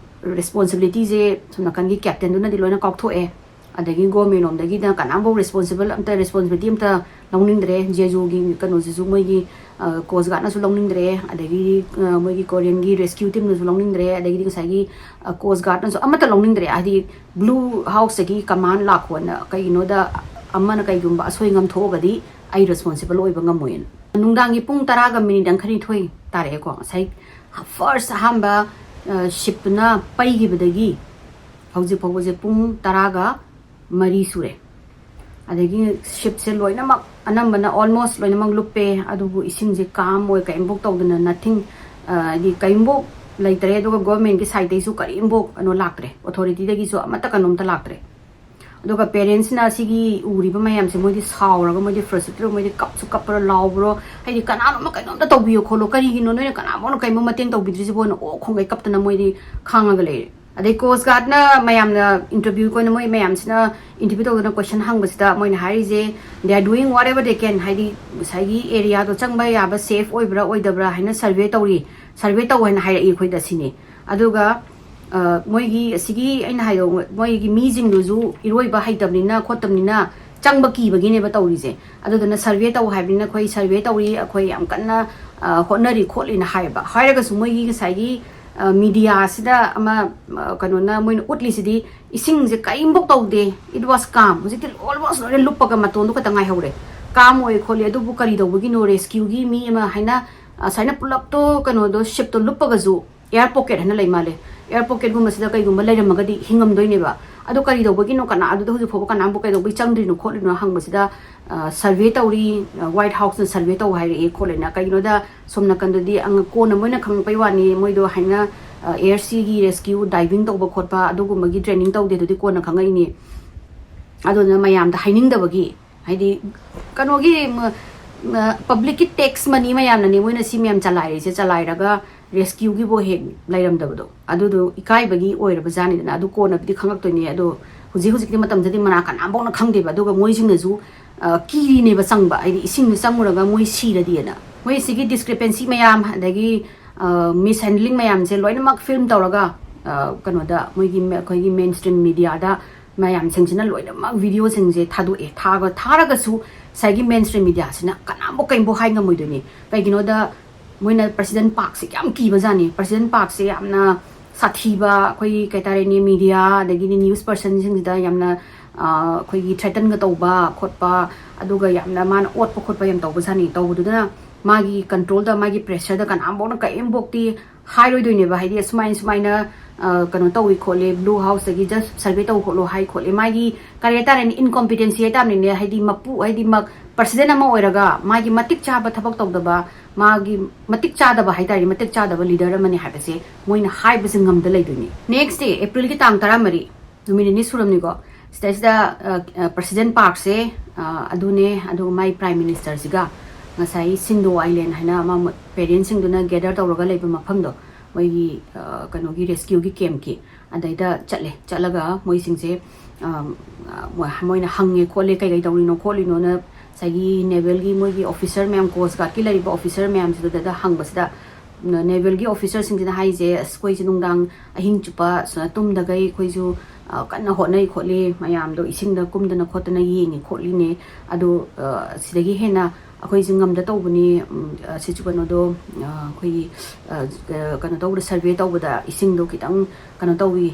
ꯔꯦꯁꯄꯣꯟꯁꯤꯕꯤꯂꯤꯇꯤꯁꯦ ꯁꯣꯝ ꯅꯥꯀꯟꯒꯤ ꯀꯦꯞꯇꯦꯟꯗꯨꯅꯗꯤ ꯂꯣꯏꯅ ꯀꯥꯎꯊꯣꯛꯑꯦ꯫ ꯑꯗꯒꯤ ꯒꯣꯔꯃꯦꯟ ꯂꯣꯝꯗꯒꯤꯅ ꯀꯅꯥꯝꯐꯥꯎ ꯔꯦꯁꯄꯣꯟꯁꯤꯕꯜ ꯑꯝꯇ, ꯔꯦꯁꯄꯣꯟꯁꯤꯕꯤꯂꯤꯇꯤ ꯑꯝꯇ ꯂꯧꯅꯤꯡꯗ꯭ꯔꯦ꯫ ꯖꯦꯖꯨꯒꯤ ꯀꯩꯅꯣꯁꯤꯁꯨ ꯃꯣꯏꯒꯤ ꯀꯣꯁ ꯒꯥꯔꯗꯅꯁꯨ ꯂꯧꯅꯤꯡꯗ꯭ꯔꯦ, ꯑꯗꯒꯤ ꯃꯣꯏꯒꯤ ꯀꯣꯔꯤꯌꯟꯒꯤ ꯔꯦꯁꯀ꯭ꯌꯨ ꯇꯤꯝꯅꯁꯨ ꯂꯧꯅꯤꯡꯗ꯭ꯔꯦ, ꯑꯗꯒꯤꯗꯤ ꯉꯁꯥꯏꯒꯤ ꯀꯣꯁ ꯒꯥꯔꯗꯅꯁꯨ ꯑꯃꯠꯇ ꯂꯧꯅꯤꯡꯗ꯭ꯔꯦ꯫ ꯍꯥꯏꯗꯤ ꯕ꯭ꯂꯨ ꯍꯥꯎꯁꯇꯒꯤ ꯀꯃꯥꯟ ꯂꯥꯛꯈꯣꯅ, ꯀꯩꯒꯤꯅꯣꯗ ꯑꯃꯅ ꯀꯩꯒꯨꯝꯕ ꯑꯁꯣꯏ ꯉꯝ ꯊꯣꯛꯑꯒꯗꯤ ꯑꯩ ꯔꯦꯁꯄꯣꯟꯁꯤꯕꯜ ꯑꯣꯏꯕ ꯉꯝꯃꯣꯏꯅ꯫ ꯅꯨꯡꯗꯥꯡꯒꯤ ꯄꯨꯡ ꯇꯔꯥꯒ ꯃꯤꯅꯤꯠ ꯌꯥꯡꯈꯩꯅꯤꯊꯣꯏ ꯇꯥꯔꯛꯑꯦꯀꯣ꯫ ꯉꯁꯥꯏ ꯐꯥꯔꯁ ꯑꯍꯥꯟꯕ ꯁꯤꯞꯇꯨꯅ ꯄꯩꯈꯤꯕꯗꯒꯤ ꯍꯧꯖꯤꯛ ꯐꯥꯎꯕꯁꯦ ꯄꯨꯡ ꯇꯔꯥꯒ ꯃꯔꯤ ꯁꯨꯔꯦ꯫ ꯑꯗꯒꯤ ꯁꯤꯞꯁꯦ ꯂꯣꯏꯅꯃꯛ, ꯑꯅꯝꯕꯅ ꯑꯣꯜꯃꯣꯁ ꯂꯣꯏꯅꯃꯛ ꯂꯨꯞꯄꯦ, ꯑꯗꯨꯕꯨ ꯏꯁꯤꯡꯁꯦ ꯀꯥꯝ ꯑꯣꯏ, ꯀꯔꯤꯝꯐꯧ ꯇꯧꯗꯅ, ꯅꯊꯤꯡ, ꯍꯥꯏꯗꯤ ꯀꯔꯤꯝꯐꯧ ꯂꯩꯇ꯭ꯔꯦ꯫ ꯑꯗꯨꯒ ꯒꯣꯔꯃꯦꯟꯒꯤ ꯁꯥꯏꯠꯇꯩꯁꯨ ꯀꯔꯤꯝꯐꯧ ꯀꯩꯅꯣ ꯂꯥꯛꯇ꯭ꯔꯦ, ꯑꯣꯊꯣꯔꯤꯇꯤꯗꯒꯤꯁꯨ ꯑꯃꯠꯇ ꯀꯩꯅꯣꯝꯇ ꯂꯥꯛꯇ꯭ꯔꯦ꯫ ꯑꯗꯨꯒ ꯄꯦꯔꯦꯟꯁꯅ ꯁꯤꯒꯤ ꯎꯔꯤꯕ ꯃꯌꯥꯝꯁꯦ ꯃꯣꯏꯗꯤ ꯁꯥꯎꯔꯒ, ꯃꯣꯏꯗꯤ ꯐ꯭ꯔꯁꯇ꯭ꯔꯦꯠ, ꯃꯣꯏꯗꯤ ꯀꯞꯁꯨ ꯀꯞꯄ꯭ꯔꯥ, ꯂꯥꯎꯕ꯭ꯔꯣ, ꯍꯥꯏꯗꯤ ꯀꯅꯥꯅꯣꯝꯅ ꯀꯩꯅꯣꯝꯇ ꯇꯧꯕꯤꯌꯣ ꯈꯣꯠꯂꯣ, ꯀꯔꯤꯒꯤꯅꯣ ꯅꯣꯏꯅ ꯀꯅꯥꯝꯃꯅ ꯀꯩꯝꯇ ꯃꯇꯦꯡ ꯇꯧꯕꯤꯗ꯭ꯔꯤꯁꯤꯕꯣꯅ ꯑꯣꯛ ꯈꯣꯡꯒꯩ ꯀꯞꯇꯅ ꯃꯣꯏꯗꯤ ꯈꯥꯡꯉꯒ ꯂꯩꯔꯦ꯫ ꯑꯗꯩ ꯀꯣꯁ ꯒꯥꯔꯗꯅ ꯃꯌꯥꯝꯅ ꯏꯟꯇꯔꯚ꯭ꯌꯨ ꯑꯩꯈꯣꯏꯅ, ꯃꯣꯏ ꯃꯌꯥꯝꯁꯤꯅ ꯏꯟꯇꯔꯚ꯭ꯌꯨ ꯇꯧꯗꯅ ꯀꯣꯏꯁꯟ ꯍꯪꯕꯁꯤꯗ ꯃꯣꯏꯅ ꯍꯥꯏꯔꯤꯁꯦ, they are doing whatever they can, ꯍꯥꯏꯗꯤ ꯉꯁꯥꯏꯒꯤ ꯑꯦꯔꯤꯌꯥꯗꯣ ꯆꯪꯕ ꯌꯥꯕ ꯁꯦꯐ ꯑꯣꯏꯕ꯭ꯔꯥ ꯑꯣꯏꯗꯕ꯭ꯔꯥ ꯍꯥꯏꯅ ꯁꯔꯚꯦ ꯇꯧꯔꯤ, ꯁꯔꯚꯦ ꯇꯧ ꯍꯥꯏꯅ ꯍꯥꯏꯔꯛꯏ ꯑꯩꯈꯣꯏꯗ ꯁꯤꯅꯤ꯫ ꯑꯗꯨꯒ ꯑ, ꯃꯣꯏꯒꯤ ꯑꯁꯤꯒꯤ ꯑꯩꯅ ꯍꯥꯏꯗꯣ, ꯃꯣꯏꯒꯤ ꯃꯤꯁꯤꯡꯗꯨꯁꯨ ꯏꯔꯣꯏꯕ ꯍꯩꯇꯕꯅꯤꯅ ꯈꯣꯠꯇꯕꯅꯤꯅ ꯆꯪꯕ ꯀꯤꯕꯒꯤꯅꯦꯕ ꯇꯧꯔꯤꯁꯦ꯫ ꯑꯗꯨꯗꯨꯅ ꯁꯔꯚꯦ ꯇꯧ ꯍꯥꯏꯕꯅꯤꯅ ꯑꯩꯈꯣꯏ ꯁꯔꯚꯦ ꯇꯧꯔꯤ, ꯑꯩꯈꯣꯏ ꯌꯥꯝ ꯀꯟꯅ, ꯑ, ꯍꯣꯠꯅꯔꯤ ꯈꯣꯠꯂꯤꯅ ꯍꯥꯏꯌꯦꯕ꯫ ꯍꯥꯏꯔꯒꯁꯨ ꯃꯣꯏꯒꯤ ꯉꯁꯥꯏꯒꯤ, ꯑ, ꯃꯤꯗꯤꯌꯥꯁꯤꯗ ꯑꯃ, ꯑ, ꯀꯩꯅꯣꯅ ꯃꯣꯏꯅ ꯎꯠꯂꯤꯁꯤꯗꯤ ꯏꯁꯤꯡꯁꯦ ꯀꯔꯤꯝꯐꯥꯎ ꯇꯧꯗꯦ, it was calm, ꯍꯧꯖꯤꯛꯇꯤ almost ꯂꯣꯏꯅ ꯂꯨꯞꯄꯒ ꯃꯇꯣꯟꯗꯣ ꯈꯛꯇ ꯉꯥꯏꯍꯧꯔꯦ, ꯀꯥꯝ ꯑꯣꯏ ꯈꯣꯠꯂꯤ꯫ ꯑꯗꯨꯕꯨ ꯀꯔꯤ ꯇꯧꯕꯒꯤꯅꯣ, ꯔꯦꯁꯀ꯭ꯌꯨꯒꯤ ꯃꯤ ꯑꯃ ꯍꯥꯏꯅ, ꯑ, ꯁꯨꯃꯥꯏꯅ ꯄꯨꯂꯞꯇꯣ ꯀꯩꯅꯣꯗꯣ, ꯁꯤꯞꯇꯣ ꯂꯨꯞꯄꯒꯁꯨ ꯑꯦꯌꯔ ꯄꯣꯀꯦꯠ ꯍꯥꯏꯅ ꯂꯩ ꯃꯥꯜꯂꯦ, ꯑꯦꯌꯔ ꯄꯣꯀꯦꯠꯀꯨꯝꯕꯁꯤꯗ ꯀꯩꯒꯨꯝꯕ ꯂꯩꯔꯝꯃꯒꯗꯤ ꯍꯤꯡꯉꯝꯗꯣꯏꯅꯦꯕ꯫ ꯑꯗꯣ ꯀꯔꯤ ꯇꯧꯕꯒꯤꯅꯣ, ꯀꯅꯥ ꯑꯗꯨꯗ ꯍꯧꯖꯤꯛ ꯐꯥꯎꯕ ꯀꯅꯥꯝꯕꯨ ꯀꯩꯗꯧꯕꯒꯤ ꯆꯪꯗ꯭ꯔꯤꯅꯣ ꯈꯣꯠꯂꯤꯅꯣ ꯍꯪꯕꯁꯤꯗ, ꯑ, ꯁꯔꯚꯦ ꯇꯧꯔꯤ, ꯑ, ꯋꯥꯏꯠ ꯍꯥꯎꯁꯅ ꯁꯔꯚꯦ ꯇꯧ ꯍꯥꯏꯔꯛꯑꯦ ꯈꯣꯠꯂꯦꯅ꯫ ꯀꯩꯒꯤꯅꯣꯗ ꯁꯣꯝ ꯅꯥꯀꯟꯗꯗꯤ ꯑꯉ-, ꯀꯣꯟꯅ ꯃꯣꯏꯅ ꯈꯪꯉꯛꯄꯩ ꯋꯥꯅꯤ, ꯃꯣꯏꯗꯣ ꯍꯥꯏꯅ, ꯑ, ꯑꯦꯌꯔ ꯁꯤꯒꯤ ꯔꯦꯁꯀ꯭ꯌꯨ, ꯗꯥꯏꯚꯤꯡ ꯇꯧꯕ ꯈꯣꯠꯄ ꯑꯗꯨꯒꯨꯝꯕꯒꯤ ꯇ꯭ꯔꯦꯅꯤꯡ ꯇꯧꯗꯦ, ꯑꯗꯨꯗꯤ ꯀꯣꯟꯅ ꯈꯪꯉꯛꯏꯅꯤ꯫ ꯑꯗꯨꯅ ꯃꯌꯥꯝꯗ ꯍꯥꯏꯅꯤꯡꯗꯕꯒꯤ, ꯍꯥꯏꯗꯤ ꯀꯩꯅꯣꯒꯤ, ꯃ-, ꯃ-, ꯄꯕ꯭ꯂꯤꯛꯀꯤ ꯇꯦꯛꯁ ꯃꯅꯤ ꯃꯌꯥꯝꯅꯅꯦ ꯃꯣꯏꯅ ꯁꯤ ꯃꯌꯥꯝ ꯆꯂꯥꯏꯔꯤꯁꯦ, ꯆꯂꯥꯏꯔꯒ ꯔꯦꯁꯀ꯭ꯌꯨꯒꯤꯕꯨ ꯍꯦꯛ ꯂꯩꯔꯝꯗꯕꯗꯣ, ꯑꯗꯨꯗꯣ ꯏꯀꯥꯏꯕꯒꯤ ꯑꯣꯏꯔꯕ ꯖꯥꯠꯅꯤꯗꯅ꯫ ꯑꯗꯨ ꯀꯣꯟꯅꯕꯨꯗꯤ ꯈꯪꯉꯛꯇꯣꯏꯅꯦ꯫ ꯑꯗꯣ ꯍꯧꯖꯤꯛ ꯍꯧꯖꯤꯛꯀꯤ ꯃꯇꯝꯗꯗꯤ ꯃꯅꯥ ꯀꯅꯥꯝꯐꯥꯎꯅ ꯈꯪꯗꯦꯕ꯫ ꯑꯗꯨꯒ ꯃꯣꯏꯁꯤꯡꯅꯁꯨ, ꯑ, ꯀꯤꯔꯤꯅꯦꯕ ꯆꯪꯕ, ꯍꯥꯏꯗꯤ ꯏꯁꯤꯡꯗ ꯆꯪꯉꯨꯔꯒ ꯃꯣꯏ ꯁꯤꯔꯗꯤꯅ꯫ ꯃꯣꯏ ꯁꯤꯒꯤ ꯗꯤꯁꯀ꯭ꯔꯦꯄꯦꯟꯁꯤ ꯃꯌꯥꯝ, ꯑꯗꯒꯤ, ꯑ, ꯃꯤꯁꯍꯦꯟꯗꯂꯤꯡ ꯃꯌꯥꯝꯁꯦ ꯂꯣꯏꯅꯃꯛ ꯐꯤꯜꯝ ꯇꯧꯔꯒ, ꯑ, ꯀꯩꯅꯣꯗ, ꯃꯣꯏꯒꯤ ꯃ-, ꯑꯩꯈꯣꯏꯒꯤ ꯃꯦꯟ ꯁ꯭ꯇ꯭ꯔꯤꯝ ꯃꯤꯗꯤꯌꯥꯗ ꯃꯌꯥꯝꯁꯤꯡꯁꯤꯅ ꯂꯣꯏꯅꯃꯛ ꯚꯤꯗꯤꯑꯣꯁꯤꯡꯁꯦ ꯊꯥꯗꯣꯛꯑꯦ꯫ ꯊꯥꯒ-, ꯊꯥꯔꯒꯁꯨ ꯉꯁꯥꯏꯒꯤ ꯃꯦꯟ ꯁ꯭ꯇ꯭ꯔꯤꯝ ꯃꯤꯗꯤꯌꯥꯁꯤꯅ ꯀꯅꯥꯝꯐꯥꯎ ꯀꯩꯝꯐꯥꯎ ꯍꯥꯏ ꯉꯝꯃꯣꯏꯗꯣꯏꯅꯤ꯫ ꯀꯩꯒꯤꯅꯣꯗ ꯃꯣꯏꯅ ꯄ꯭ꯔꯦꯁꯤꯗꯦꯟ ꯄꯥꯛꯁꯦ ꯌꯥꯝ ꯀꯤꯕꯖꯥꯠꯅꯤ꯫ ꯄ꯭ꯔꯦꯁꯤꯗꯦꯟ ꯄꯥꯛꯁꯦ ꯌꯥꯝꯅ ꯁꯥꯊꯤꯕ, ꯑꯩꯈꯣꯏꯒꯤ ꯀꯩ ꯍꯥꯏꯇꯥꯔꯦꯅꯦ, ꯃꯤꯗꯤꯌꯥ ꯑꯗꯒꯤꯗꯤ ꯅ꯭ꯌꯨꯁ ꯄꯔꯁꯟꯁꯤꯡꯁꯤꯗ ꯌꯥꯝꯅ, ꯑ, ꯑꯩꯈꯣꯏꯒꯤ ꯊ꯭ꯔꯦꯇꯟꯒ ꯇꯧꯕ ꯈꯣꯠꯄ, ꯑꯗꯨꯒ ꯌꯥꯝꯅ ꯃꯥꯅ ꯑꯣꯠꯄ ꯈꯣꯠꯄ ꯌꯥꯝ ꯇꯧꯕꯖꯥꯠꯅꯤ꯫ ꯇꯧꯕꯗꯨꯗꯅ ꯃꯥꯒꯤ ꯀꯟꯇ꯭ꯔꯣꯜꯗ, ꯃꯥꯒꯤ ꯄ꯭ꯔꯦꯁꯔꯗ ꯀꯅꯥꯝꯐꯥꯎꯅ ꯀꯔꯤꯝꯐꯥꯎꯇꯤ ꯍꯥꯏꯔꯣꯏꯗꯣꯏꯅꯦꯕ꯫ ꯍꯥꯏꯗꯤ ꯑꯁꯨꯃꯥꯏꯅ, ꯁꯨꯃꯥꯏꯅ, ꯑ, ꯀꯩꯅꯣ ꯇꯧꯏ ꯈꯣꯠꯂꯤ, ꯕ꯭ꯂꯨ ꯍꯥꯎꯁꯇꯒꯤ just ꯁꯔꯚꯦ ꯇꯧ ꯈꯣꯠꯂꯣ ꯍꯥꯏ ꯈꯣꯠꯂꯤ꯫ ꯃꯥꯒꯤ ꯀꯔꯤ ꯍꯥꯏꯇꯥꯔꯦꯅꯦ, ꯏꯟꯀꯣꯝꯄꯤꯇꯦꯟꯁꯤ ꯍꯥꯏꯇꯥꯔꯦꯅꯦ, ꯍꯥꯏꯗꯤ ꯃꯄꯨ, ꯍꯥꯏꯗꯤ ꯃ-, ꯄ꯭ꯔꯁꯤꯗꯦꯟ ꯑꯃ ꯑꯣꯏꯔꯒ ꯃꯥꯒꯤ ꯃꯇꯤꯛ ꯆꯥꯕ ꯊꯕꯛ ꯇꯧꯗꯕ, ꯃꯥꯒꯤ ꯃꯇꯤꯛ ꯆꯥꯗꯕ ꯍꯥꯏꯇꯥꯔꯦ, ꯃꯇꯤꯛ ꯆꯥꯗꯕ ꯂꯤꯗꯔ ꯑꯃꯅꯤ ꯍꯥꯏꯕꯁꯦ ꯃꯣꯏꯅ ꯍꯥꯏꯕꯁꯦ ꯉꯝꯗ ꯂꯩꯗꯣꯏꯅꯤ꯫ ꯅꯦꯛꯁ ꯗꯦ, ꯑꯦꯄ꯭ꯔꯤꯜꯒꯤ ꯇꯥꯡ ꯇꯔꯥꯃꯔꯤ, ꯅꯨꯃꯤꯠ ꯅꯤꯅꯤ ꯁꯨꯔꯝꯅꯤꯀꯣ꯫ ꯁꯤꯗꯩꯁꯤꯗ ꯄ꯭ꯔꯁꯤꯗꯦꯟ ꯄꯥꯔꯛꯁꯦ ꯑꯗꯨꯅꯦ, ꯑꯗꯨꯒ ꯃꯥꯏ ꯄ꯭ꯔꯥꯏꯝ ꯃꯤꯅꯤꯁꯇꯔꯁꯤꯒ ꯉꯁꯥꯏ ꯁꯤꯟꯗꯣ ꯑꯥꯏꯂꯦꯟ ꯍꯥꯏꯅ ꯑꯃ ꯄꯦꯔꯦꯟꯁꯁꯤꯡꯗꯨꯅ ꯒꯦꯗꯔ ꯇꯧꯔꯒ ꯂꯩꯕ ꯃꯐꯝꯗꯣ, ꯃꯣꯏꯒꯤ ꯀꯩꯅꯣꯒꯤ ꯔꯦꯁꯀ꯭ꯌꯨꯒꯤ ꯀꯦꯝꯞꯀꯤ, ꯑꯗꯩꯗ ꯆꯠꯂꯦ꯫ ꯆꯠꯂꯒ ꯃꯣꯏꯁꯤꯡꯁꯦ ꯃꯣꯏꯅ ꯍꯪꯉꯦ ꯈꯣꯠꯂꯦ, ꯀꯩ ꯀꯩ ꯇꯧꯔꯤꯅꯣ ꯈꯣꯠꯂꯤꯅꯣꯅ ꯉꯁꯥꯏꯒꯤ ꯅꯦꯚꯦꯜꯒꯤ ꯃꯣꯏꯒꯤ ꯑꯣꯐꯤꯁꯔ ꯃꯌꯥꯝ, ꯀꯣꯁ ꯒꯥꯔꯗꯀꯤ ꯂꯩꯔꯤꯕ ꯑꯣꯐꯤꯁꯔ ꯃꯌꯥꯝꯁꯤꯗ ꯍꯪꯕꯁꯤꯗ, ꯅꯦꯚꯦꯜꯒꯤ ꯑꯣꯐꯤꯁꯔꯁꯤꯡꯁꯤꯅ ꯍꯥꯏꯁꯦ, "ꯑꯁ, ꯑꯩꯈꯣꯏꯁꯦ ꯅꯨꯡꯗꯥꯡ ꯑꯍꯤꯡ ꯆꯨꯞꯄ ꯁꯨꯃꯥꯏꯅ ꯇꯨꯝꯗꯈꯩ ꯑꯩꯈꯣꯏꯁꯨ ꯀꯟꯅ ꯍꯣꯠꯅꯩ ꯈꯣꯠꯂꯤ, ꯃꯌꯥꯝꯗꯣ ꯏꯁꯤꯡꯗ ꯀꯨꯝꯗꯅ ꯈꯣꯠꯇꯅ ꯌꯦꯡꯉꯤ ꯈꯣꯠꯂꯤꯅꯦ꯫ ꯑꯗꯣ ꯁꯤꯗꯒꯤ ꯍꯦꯟꯅ ꯑꯩꯈꯣꯏꯁꯦ ꯉꯝꯗ ꯇꯧꯕꯅꯤ꯫ ꯁꯤꯁꯨ ꯀꯩꯅꯣꯗꯣ, ꯑꯩꯈꯣꯏꯒꯤ ꯀꯩꯅꯣ ꯇꯧꯕꯗ, ꯁꯔꯚꯦ ꯇꯧꯕꯗ ꯏꯁꯤꯡꯗꯣ ꯈꯤꯇꯪ ꯀꯩꯅꯣ ꯇꯧꯋꯤ,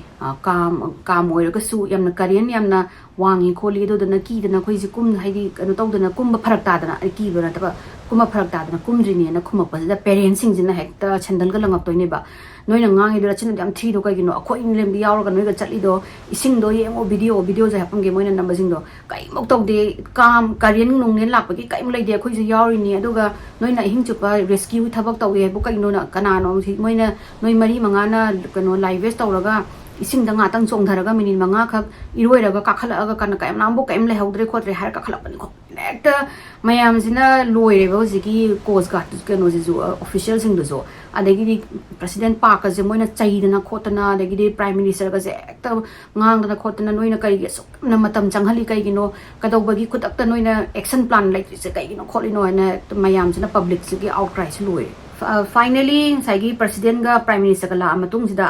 ꯀꯥꯝ ꯀꯥꯝ ꯑꯣꯏꯔꯒꯁꯨ ꯌꯥꯝꯅ ꯀꯔꯦꯟ ꯌꯥꯝꯅ ꯋꯥꯡꯉꯤ ꯈꯣꯠꯂꯤ, ꯑꯗꯨꯗꯨꯅ ꯀꯤꯗꯅ ꯑꯩꯈꯣꯏꯁꯦ ꯀꯨꯝ ꯍꯥꯏꯗꯤ ꯀꯩꯅꯣ ꯇꯧꯗꯅ ꯀꯨꯝꯕ ꯐꯔꯛ ꯇꯥꯗꯅ", ꯑꯩ ꯀꯤꯕ ꯅꯠꯇꯕ, "ꯀꯨꯝꯕ ꯐꯔꯛ ꯇꯥꯗꯅ ꯀꯨꯝꯗ꯭ꯔꯤꯅꯦꯅ" ꯈꯨꯝꯃꯛꯄꯁꯤꯗ ꯄꯦꯔꯦꯟꯁꯁꯤꯡꯁꯤꯅ ꯍꯦꯛꯇ ꯁꯦꯟꯗꯜꯒ ꯂꯪꯉꯛꯇꯣꯏꯅꯦꯕ꯫ "ꯅꯣꯏꯅ ꯉꯥꯡꯉꯤꯗꯣ ꯅꯆꯤꯟ ꯌꯥꯝ ꯊꯤꯗꯣ ꯀꯩꯒꯤꯅꯣ? ꯑꯩꯈꯣꯏ ꯂꯝꯕꯤ ꯌꯥꯎꯔꯒ ꯅꯣꯏꯒ ꯆꯠꯂꯤꯗꯣ, ꯏꯁꯤꯡꯗꯣ ꯌꯦꯡꯉꯣ, ꯚꯤꯗꯤꯑꯣ, ꯚꯤꯗꯤꯑꯣꯁꯦ ꯍꯥꯞꯄꯝꯒꯦ ꯃꯣꯏꯅ ꯅꯝꯕꯁꯤꯡꯗꯣ, ꯀꯔꯤꯃꯨꯛ ꯇꯧꯗꯦ, ꯀꯥꯝ ꯀꯔꯦꯟ ꯅꯨꯡꯂꯦꯟ ꯂꯥꯛꯄꯒꯤ ꯀꯔꯤꯃꯨꯛ ꯂꯩꯇꯦ, ꯑꯩꯈꯣꯏꯁꯨ ꯌꯥꯎꯔꯤꯅꯤ꯫ ꯑꯗꯨꯒ ꯅꯣꯏꯅ ꯑꯍꯤꯡ ꯆꯨꯞꯄ ꯔꯦꯁꯀ꯭ꯌꯨ ꯊꯕꯛ ꯇꯧꯏ ꯍꯥꯏꯕꯨ ꯀꯩꯅꯣꯅ, ꯀꯅꯥꯅꯣ ꯁꯤ? ꯃꯣꯏꯅ ꯅꯣꯏ ꯃꯔꯤ ꯃꯉꯥꯅ ꯀꯩꯅꯣ ꯂꯥꯏꯚꯦꯁ ꯇꯧꯔꯒ ꯏꯁꯤꯡꯗ ꯉꯥꯛꯇꯪ ꯆꯣꯡꯊꯔꯒ ꯃꯤꯅꯤꯠ ꯃꯉꯥꯈꯛ ꯏꯔꯣꯏꯔꯒ ꯀꯥꯈꯠꯂꯛꯑꯒ ꯀꯅꯥ ꯀꯌꯥꯝ ꯂꯥꯝꯕꯨ ꯀꯔꯤꯝ ꯂꯩꯍꯧꯗ꯭ꯔꯦ ꯈꯣꯠꯇ꯭ꯔꯦ ꯍꯥꯏꯔ ꯀꯥꯈꯠꯂꯛꯄꯅꯤꯀꯣ꯫ ꯍꯦꯛꯇ ꯃꯌꯥꯝꯁꯤꯅ ꯂꯣꯏꯔꯦꯕ ꯍꯧꯖꯤꯛꯀꯤ ꯀꯣꯁ ꯒꯥꯔꯗ ꯀꯩꯅꯣꯁꯤꯁꯨ, ꯑ, ꯑꯣꯐꯤꯁꯤꯌꯦꯜꯁꯤꯡꯗꯨꯁꯨ꯫ ꯑꯗꯒꯤꯗꯤ ꯄ꯭ꯔꯁꯤꯗꯦꯟ ꯄꯥꯔꯛꯀꯁꯦ ꯃꯣꯏꯅ ꯆꯩꯗꯅ ꯈꯣꯠꯇꯅ, ꯑꯗꯒꯤꯗꯤ ꯄ꯭ꯔꯥꯏꯝ ꯃꯤꯅꯤꯁꯇꯔꯒꯁꯦ ꯍꯦꯛꯇ ꯉꯥꯡꯗꯅ ꯈꯣꯠꯇꯅ, "ꯅꯣꯏꯅ ꯀꯔꯤꯒꯤ ꯑꯁꯨꯛ ꯌꯥꯝꯅ ꯃꯇꯝ ꯆꯪꯍꯜꯂꯤ? ꯀꯩꯒꯤꯅꯣ? ꯀꯩꯗꯧꯕꯒꯤ ꯈꯨꯗꯛꯇ ꯅꯣꯏꯅ ꯑꯦꯛꯁꯟ ꯄ꯭ꯂꯥꯟ ꯂꯩꯇ꯭ꯔꯤꯁꯦ ꯀꯩꯒꯤꯅꯣ ꯈꯣꯠꯂꯤꯅꯣ?" ꯍꯥꯏꯅ ꯃꯌꯥꯝꯁꯤꯅ, ꯄꯕ꯭ꯂꯤꯛꯁꯤꯒꯤ ꯑꯥꯎꯠꯀ꯭ꯔꯥꯏꯁꯦ ꯂꯣꯏꯔꯦ꯫ ꯐ-, ꯐꯥꯏꯅꯦꯂꯤ ꯉꯁꯥꯏꯒꯤ ꯄ꯭ꯔꯁꯤꯗꯦꯟꯒ ꯄ꯭ꯔꯥꯏꯝ ꯃꯤꯅꯤꯁꯇꯔꯒ ꯂꯥꯛꯑ ꯃꯇꯨꯡꯁꯤꯗ,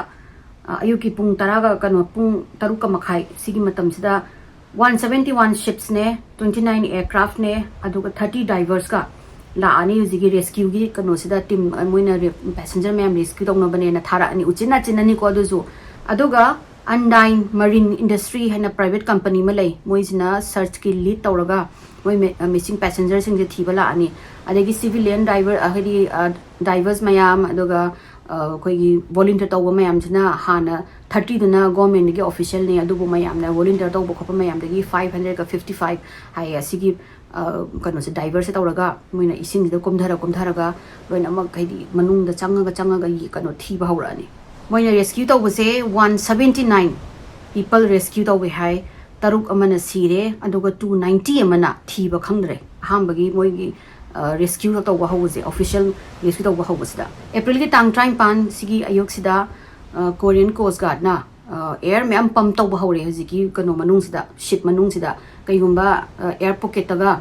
ꯑ, ꯑꯌꯨꯛꯀꯤ ꯄꯨꯡ ꯇꯔꯥꯒ, ꯀꯩꯅꯣ, ꯄꯨꯡ ꯇꯔꯨꯛꯀ ꯃꯈꯥꯏ ꯁꯤꯒꯤ ꯃꯇꯝꯁꯤꯗ one seventy one shipsꯅꯦ, twenty nine aircraftꯅꯦ, ꯑꯗꯨꯒ thirty diversꯀ ꯂꯥꯛꯑꯅꯤ꯫ ꯍꯧꯖꯤꯛꯀꯤ ꯔꯦꯁꯀ꯭ꯌꯨꯒꯤ ꯀꯩꯅꯣꯁꯤꯗ ꯇꯤꯝ, ꯑ, ꯃꯣꯏꯅ ꯔꯦ-, ꯄꯦꯁꯦꯟꯖꯔ ꯃꯌꯥꯝ ꯔꯦꯁꯀ꯭ꯌꯨ ꯇꯧꯅꯕꯅꯦꯅ ꯊꯥꯔꯛꯑꯅꯤ꯫ ꯎꯆꯤꯟ ꯅꯥꯆꯤꯟꯅꯅꯤꯀꯣ ꯑꯗꯨꯁꯨ꯫ ꯑꯗꯨꯒ Undyne Marine Industry ꯍꯥꯏꯅ ꯄ꯭ꯔꯥꯏꯚꯦꯠ ꯀꯝꯄꯅꯤ ꯑꯃ ꯂꯩ, ꯃꯣꯏꯁꯤꯅ ꯁꯔꯆꯀꯤ ꯂꯤꯗ ꯇꯧꯔꯒ ꯃꯣꯏ ꯃꯦ-, ꯑ, ꯃꯤꯁꯤꯡ ꯄꯦꯁꯦꯟꯖꯔꯁꯤꯡꯁꯦ ꯊꯤꯕ ꯂꯥꯛꯑꯅꯤ꯫ ꯑꯗꯒꯤ ꯁꯤꯚꯤꯂꯤꯌꯟ ꯗ꯭ꯔꯥꯏꯚꯔ, ꯑ, ꯍꯥꯏꯗꯤ, ꯑ, ꯗ꯭ꯔꯥꯏꯚꯔꯁ ꯃꯌꯥꯝ, ꯑꯗꯨꯒ, ꯑ, ꯑꯩꯈꯣꯏꯒꯤ ꯚꯣꯂꯨꯟꯇꯤꯌꯔ ꯇꯧꯕ ꯃꯌꯥꯝꯁꯤꯅ, ꯍꯥꯟꯅ thirtyꯗꯨꯅ ꯒꯣꯔꯃꯦꯟꯒꯤ ꯑꯣꯐꯤꯁꯤꯌꯦꯜꯅꯤ, ꯑꯗꯨꯕꯨ ꯃꯌꯥꯝꯅ ꯚꯣꯂꯨꯟꯇꯤꯌꯔ ꯇꯧꯕ ꯈꯣꯠꯄ ꯃꯌꯥꯝꯗꯒꯤ five hundredꯀ fifty five ꯍꯥꯏꯌꯦ꯫ ꯑꯁꯤꯒꯤ, ꯑ, ꯀꯩꯅꯣꯁꯦ, ꯗ꯭ꯔꯥꯏꯚꯔꯁꯦ ꯇꯧꯔꯒ ꯃꯣꯏꯅ ꯏꯁꯤꯡꯁꯤꯗ ꯀꯨꯝꯊꯔ ꯀꯨꯝꯊꯔꯒ ꯂꯣꯏꯅꯃꯛ, ꯍꯥꯏꯗꯤ, ꯃꯅꯨꯡꯗ ꯆꯪꯉꯒ ꯆꯪꯉꯒ ꯌꯦ-, ꯀꯩꯅꯣ ꯊꯤꯕ ꯍꯧꯔꯛꯑꯅꯤ꯫ ꯃꯣꯏꯅ ꯔꯦꯁꯀ꯭ꯌꯨ ꯇꯧꯕꯁꯦ one seventy nine people rescue ꯇꯧꯋꯦ ꯍꯥꯏ꯫ ꯇꯔꯨꯛ ꯑꯃꯅ ꯁꯤꯔꯦ, ꯑꯗꯨꯒ ꯇꯨ ꯅꯥꯏꯟꯇꯤ ꯑꯃꯅ ꯊꯤꯕ ꯈꯪꯗ꯭ꯔꯦ꯫ ꯑꯍꯥꯟꯕꯒꯤ ꯃꯣꯏꯒꯤ ꯔꯦꯁꯀ꯭ꯌꯨ ꯇꯧꯕ ꯍꯧꯕꯁꯦ, ꯑꯣꯐꯤꯁꯤꯌꯦꯜ ꯔꯦꯁꯀ꯭ꯌꯨ ꯇꯧꯕ ꯍꯧꯕꯁꯤꯗ ꯑꯦꯄ꯭ꯔꯤꯜꯒꯤ ꯇꯥꯡ ꯇꯔꯥꯅꯤꯄꯥꯟ ꯁꯤꯒꯤ ꯑꯌꯨꯛꯁꯤꯗ ꯀꯣꯔꯤꯌꯟ ꯀꯣꯁ ꯒꯥꯔꯗꯅ ꯑꯦꯌꯔ ꯃꯌꯥꯝ ꯄꯝ ꯇꯧꯕ ꯍꯧꯔꯦ ꯍꯧꯖꯤꯛꯀꯤ ꯀꯩꯅꯣ ꯃꯅꯨꯡꯁꯤꯗ, ꯁꯤꯞ ꯃꯅꯨꯡꯁꯤꯗ꯫ ꯀꯩꯒꯨꯝꯕ ꯑꯦꯌꯔ ꯄꯣꯀꯦꯠꯇꯒ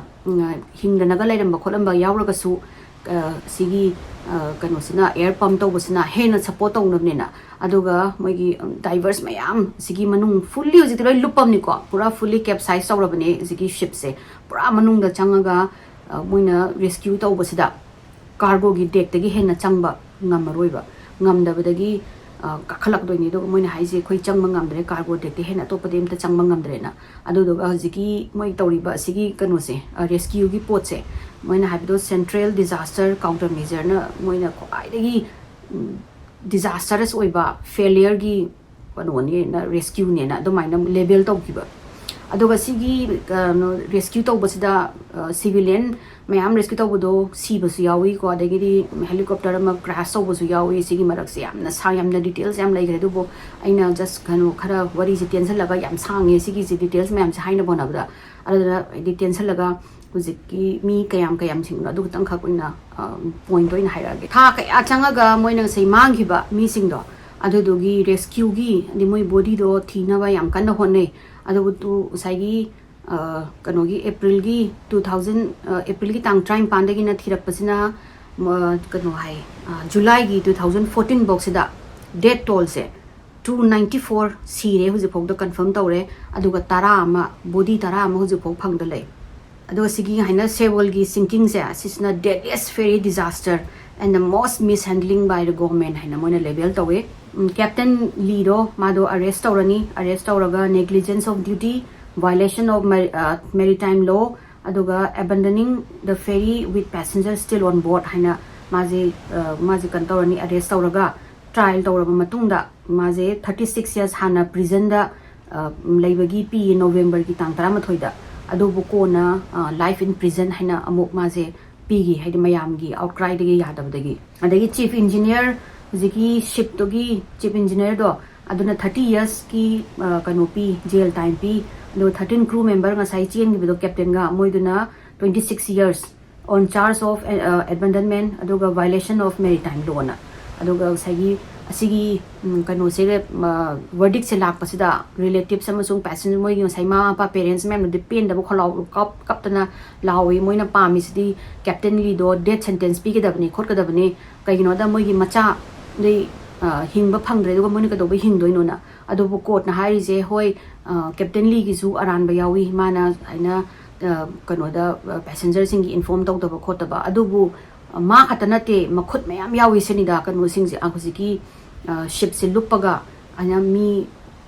ꯍꯤꯡꯗꯅꯒ ꯂꯩꯔꯝꯕ ꯈꯣꯠꯂꯝꯕ ꯌꯥꯎꯔꯒꯁꯨ, ꯁꯤꯒꯤ ꯀꯩꯅꯣꯁꯤꯅ, ꯑꯦꯌꯔ ꯄꯝ ꯇꯧꯕꯁꯤꯅ ꯍꯦꯟꯅ ꯁꯞꯄꯣꯔꯠ ꯇꯧꯅꯕꯅꯦꯅ꯫ ꯑꯗꯨꯒ ꯃꯣꯏꯒꯤ ꯗꯥꯏꯚꯔꯁ ꯃꯌꯥꯝ ꯁꯤꯒꯤ ꯃꯅꯨꯡ ꯐꯨꯜꯂꯤ ꯍꯧꯖꯤꯛꯇꯤ ꯂꯣꯏ ꯂꯨꯞꯄꯝꯅꯤꯀꯣ, ꯄꯨꯔꯥ ꯐꯨꯜꯂꯤ ꯀꯦꯞꯁꯥꯏꯁ ꯇꯧꯔꯕꯅꯦ ꯍꯧꯖꯤꯛꯀꯤ ꯁꯤꯞꯁꯦ꯫ ꯄꯨꯔꯥ ꯃꯅꯨꯡꯗ ꯆꯪꯉꯒ ꯃꯣꯏꯅ ꯔꯦꯁꯀ꯭ꯌꯨ ꯇꯧꯕꯁꯤꯗ ꯀꯥꯔꯒꯣꯒꯤ ꯗꯦꯛꯇꯒꯤ ꯍꯦꯟꯅ ꯆꯪꯕ ꯉꯝꯃꯔꯣꯏꯕ꯫ ꯉꯝꯗꯕꯗꯒꯤ ꯀꯥꯈꯠꯂꯛꯇꯣꯏꯅꯤ꯫ ꯑꯗꯨꯒ ꯃꯣꯏꯅ ꯍꯥꯏꯁꯦ, "ꯑꯩꯈꯣꯏ ꯆꯪꯕ ꯉꯝꯗ꯭ꯔꯦ, ꯀꯥꯔꯒꯣ ꯗꯦꯛꯇꯤ ꯍꯦꯟꯅ ꯑꯇꯣꯞꯄꯗꯤ ꯑꯝꯇ ꯆꯪꯕ ꯉꯝꯗ꯭ꯔꯦꯅ"꯫ ꯑꯗꯨꯗꯨꯒ ꯍꯧꯖꯤꯛꯀꯤ ꯃꯣꯏ ꯇꯧꯔꯤꯕ ꯑꯁꯤꯒꯤ ꯀꯩꯅꯣꯁꯦ, ꯔꯦꯁꯀ꯭ꯌꯨꯒꯤ ꯄꯣꯠꯁꯦ, ꯃꯣꯏꯅ ꯍꯥꯏꯕꯗꯣ ꯁꯦꯟꯇ꯭ꯔꯦꯜ ꯗꯤꯖꯥꯁꯇꯔ ꯀꯥꯎꯟꯇꯔ ꯃꯦꯖꯔꯅ ꯃꯣꯏꯅ ꯈ꯭ꯋꯥꯏꯗꯒꯤ ꯗꯤꯖꯥꯁꯇꯔꯁ ꯑꯣꯏꯕ ꯐꯦꯂꯤꯌꯔꯒꯤ ꯀꯩꯅꯣꯅꯦꯅ, ꯔꯦꯁꯀ꯭ꯌꯨꯅꯦꯅ ꯑꯗꯨꯃꯥꯏꯅ ꯂꯦꯕꯦꯜ ꯇꯧꯈꯤꯕ꯫ ꯑꯗꯨꯒ ꯁꯤꯒꯤ ꯀꯩꯅꯣ ꯔꯦꯁꯀ꯭ꯌꯨ ꯇꯧꯕꯁꯤꯗ ꯁꯤꯚꯤꯂꯤꯌꯟ ꯃꯌꯥꯝ ꯔꯦꯁꯀ꯭ꯌꯨ ꯇꯧꯕꯗꯣ ꯁꯤꯕꯁꯨ ꯌꯥꯎꯏꯀꯣ, ꯑꯗꯒꯤꯗꯤ ꯍꯦꯂꯤꯀꯣꯞꯇꯔ ꯑꯃ ꯀ꯭ꯔꯥꯁ ꯇꯧꯕꯁꯨ ꯌꯥꯎꯏ꯫ ꯁꯤꯒꯤ ꯃꯔꯛꯁꯦ ꯌꯥꯝꯅ ꯁꯥꯡ, ꯌꯥꯝꯅ ꯗꯤꯇꯦꯜꯁ ꯌꯥꯝ ꯂꯩꯈ꯭ꯔꯦ꯫ ꯑꯗꯨꯕꯨ ꯑꯩꯅ ꯖꯁ ꯀꯩꯅꯣ ꯈꯔ ꯋꯥꯔꯤꯁꯦ ꯇꯦꯟꯁꯤꯜꯂꯒ, ꯌꯥꯝ ꯁꯥꯡꯉꯦ ꯁꯤꯒꯤꯁꯦ ꯗꯤꯇꯦꯜꯁ ꯃꯌꯥꯝꯁꯦ ꯍꯥꯏꯅꯕ ꯍꯣꯠꯅꯕꯗ, ꯑꯗꯨꯅ ꯍꯥꯏꯗꯤ ꯇꯦꯟꯁꯤꯜꯂꯒ ꯍꯧꯖꯤꯛꯀꯤ ꯃꯤ ꯀꯌꯥꯝ ꯀꯌꯥꯝ ꯁꯤꯡꯕꯅꯣ ꯑꯗꯨ ꯈꯛꯇꯪꯈꯛ ꯑꯣꯏꯅ ꯄꯣꯏꯟꯠ ꯑꯣꯏꯅ ꯍꯥꯏꯔꯛꯑꯒꯦ꯫ ꯊꯥ ꯀꯌꯥ ꯆꯪꯉꯒ ꯃꯣꯏꯅ ꯉꯁꯥꯏ ꯃꯥꯡꯈꯤꯕ ꯃꯤꯁꯤꯡꯗꯣ, ꯑꯗꯨꯗꯨꯒꯤ ꯔꯦꯁꯀ꯭ꯌꯨꯒꯤ, ꯍꯥꯏꯗꯤ ꯃꯣꯏ ꯕꯣꯗꯤꯗꯣ ꯊꯤꯅꯕ ꯌꯥꯝ ꯀꯟꯅ ꯍꯣꯠꯅꯩ꯫ ꯑꯗꯨꯕꯨ ꯇꯨ-, ꯉꯁꯥꯏꯒꯤ ꯀꯩꯅꯣꯒꯤ ꯑꯦꯄ꯭ꯔꯤꯜꯒꯤ ꯇꯨ ꯊꯥꯎꯖꯟ, ꯑꯦꯄ꯭ꯔꯤꯜꯒꯤ ꯇꯥꯡ ꯇꯔꯥꯅꯤꯄꯥꯟꯗꯒꯤꯅ ꯊꯤꯔꯛꯄꯁꯤꯅ ꯀꯩꯅꯣ ꯍꯥꯏ, ꯖꯨꯂꯥꯏꯒꯤ ꯇꯨ ꯊꯥꯎꯖꯟ ꯐꯣꯔꯇꯤꯟ ꯐꯥꯎꯁꯤꯗ ꯗꯦꯠ ꯇꯣꯜꯁꯦ ꯇꯨ ꯅꯥꯏꯟꯇꯤ ꯐꯣꯔ ꯁꯤꯔꯦ ꯍꯧꯖꯤꯛꯐꯥꯎꯗ ꯀꯟꯐꯥꯔꯝ ꯇꯧꯔꯦ꯫ ꯑꯗꯨꯒ ꯇꯔꯥ ꯑꯃ, ꯕꯣꯗꯤ ꯇꯔꯥ ꯑꯃ ꯍꯧꯖꯤꯛꯐꯥꯎ ꯐꯪꯗ ꯂꯩ꯫ ꯑꯗꯨꯒ ꯁꯤꯒꯤ ꯍꯥꯏꯅ ꯁꯦꯋꯜꯒꯤ ꯁꯤꯡꯀꯤꯡꯁꯦ, ꯁꯤꯁꯤꯅ deadliest ferry disaster and the most mishandling by the government ꯍꯥꯏꯅ ꯃꯣꯏꯅ ꯂꯦꯕꯦꯜ ꯇꯧꯋꯦ꯫ ꯀꯦꯞꯇꯟ ꯂꯤꯗꯣ ꯃꯥꯗꯣ ꯑꯔꯦꯁ ꯇꯧꯔꯅꯤ꯫ ꯑꯔꯦꯁ ꯇꯧꯔꯒ negligence of duty, violation of maritime law, ꯑꯗꯨꯒ abandoning the ferry with passengers still on board ꯍꯥꯏꯅ ꯃꯥꯁꯦ, ꯃꯥꯁꯦ ꯀꯩꯅꯣ ꯇꯧꯔꯅꯤ, ꯑꯔꯦꯁ ꯇꯧꯔꯒ ꯇ꯭ꯔꯥꯏꯜ ꯇꯧꯔꯕ ꯃꯇꯨꯡꯗ ꯃꯥꯁꯦ ꯊꯥꯔꯇꯤ ꯁꯤꯛꯁ ꯌꯔꯁ ꯍꯥꯟꯅ ꯄ꯭ꯔꯤꯖꯟꯗ ꯂꯩꯕꯒꯤ ꯄꯤꯌꯦ, ꯅꯣꯕꯦꯝꯕꯔꯒꯤ ꯇꯥꯡ ꯇꯔꯥꯃꯥꯊꯣꯏꯗ꯫ ꯑꯗꯨꯕꯨ ꯀꯣꯟꯅ ꯂꯥꯏꯐ ꯏꯟ ꯄ꯭ꯔꯤꯖꯟ ꯍꯥꯏꯅ ꯑꯃꯨꯛ ꯃꯥꯁꯦ ꯄꯤꯈꯤ, ꯍꯥꯏꯗꯤ ꯃꯌꯥꯝꯒꯤ ꯑꯥꯎꯠꯀ꯭ꯔꯥꯏꯗꯒꯤ ꯌꯥꯗꯕꯗꯒꯤ꯫ ꯑꯗꯒꯤ ꯆꯤꯐ ꯏꯟꯖꯤꯅꯤꯌꯔ, ꯍꯧꯖꯤꯛꯀꯤ ꯁꯤꯞꯇꯨꯒꯤ ꯆꯤꯐ ꯏꯟꯖꯤꯅꯤꯌꯔꯗꯣ, ꯑꯗꯨꯅ ꯊꯥꯔꯇꯤ ꯌꯔꯁꯀꯤ ꯀꯩꯅꯣ ꯄꯤ, ꯖꯦꯜ ꯇꯥꯏꯝ ꯄꯤ꯫ ꯑꯗꯨꯒ ꯊꯥꯔꯇꯤꯟ ꯀ꯭ꯔꯨ ꯃꯦꯝꯕꯔ ꯉꯁꯥꯏ ꯆꯦꯟꯈꯤꯕꯗꯣ ꯀꯦꯞꯇꯦꯟꯒ, ꯃꯣꯏꯗꯨꯅ twenty six years on charge of abandonment ꯑꯗꯨꯒ violation of maritime lawꯅ꯫ ꯑꯗꯨꯒ ꯉꯁꯥꯏꯒꯤ ꯑꯁꯤꯒꯤ ꯎꯝ, ꯀꯩꯅꯣꯁꯦ, ꯎꯝ, ꯋꯥꯔꯗꯤꯛꯁꯦ ꯂꯥꯛꯄꯁꯤꯗ ꯔꯤꯂꯦꯇꯤꯚꯁ ꯑꯃꯁꯨꯡ ꯄꯦꯁꯦꯟ, ꯃꯣꯏꯒꯤ ꯉꯁꯥꯏ ꯃꯃꯥ ꯃꯄꯥ, ꯄꯦꯔꯦꯟꯁ ꯃꯌꯥꯝꯅꯗꯤ ꯄꯦꯟꯗꯕ ꯈꯣꯜꯂꯥꯎ ꯀꯞ ꯀꯞꯇꯅ ꯂꯥꯎꯏ꯫ ꯃꯣꯏꯅ ꯄꯥꯝꯃꯤꯁꯤꯗꯤ ꯀꯦꯞꯇꯦꯟ ꯂꯤꯗꯣ ꯗꯦꯠ ꯁꯦꯟꯇꯦꯟꯁ ꯄꯤꯒꯗꯕꯅꯤ, ꯈꯣꯠꯀꯗꯕꯅꯤ꯫ ꯀꯩꯒꯤꯅꯣꯗ ꯃꯣꯏꯒꯤ ꯃꯆꯥꯗꯤ, ꯑ, ꯍꯤꯡꯕ ꯐꯪꯗ꯭ꯔꯦ, ꯑꯗꯨꯒ ꯃꯣꯏꯅ ꯀꯩꯗꯧꯕꯩ ꯍꯤꯡꯗꯣꯏꯅꯣꯅ꯫ ꯑꯗꯨꯕꯨ ꯀꯣꯔꯠꯅ ꯍꯥꯏꯔꯤꯁꯦ, ꯍꯣꯏ, ꯑ, ꯀꯦꯞꯇꯦꯟ ꯂꯤꯒꯤꯁꯨ ꯑꯔꯥꯟꯕ ꯌꯥꯎꯏ, ꯃꯥꯅ ꯍꯥꯏꯅ, ꯑ, ꯀꯩꯅꯣꯗ, ꯑ, ꯄꯦꯁꯦꯟꯖꯔꯁꯤꯡꯒꯤ ꯏꯟꯐꯣꯔꯝ ꯇꯧꯗꯕ ꯈꯣꯠꯇꯕ, ꯑꯗꯨꯕꯨ ꯃꯥ ꯈꯛꯇ ꯅꯠꯇꯦ, ꯃꯈꯨꯠ ꯃꯌꯥꯝ ꯌꯥꯎꯏ ꯁꯤꯅꯤꯗ ꯀꯩꯅꯣꯁꯤꯡꯁꯦ, ꯑ, ꯍꯧꯖꯤꯛꯀꯤ, ꯑ, ꯁꯤꯞꯁꯦ ꯂꯨꯞꯄꯒ ꯑꯩꯅ ꯃꯤ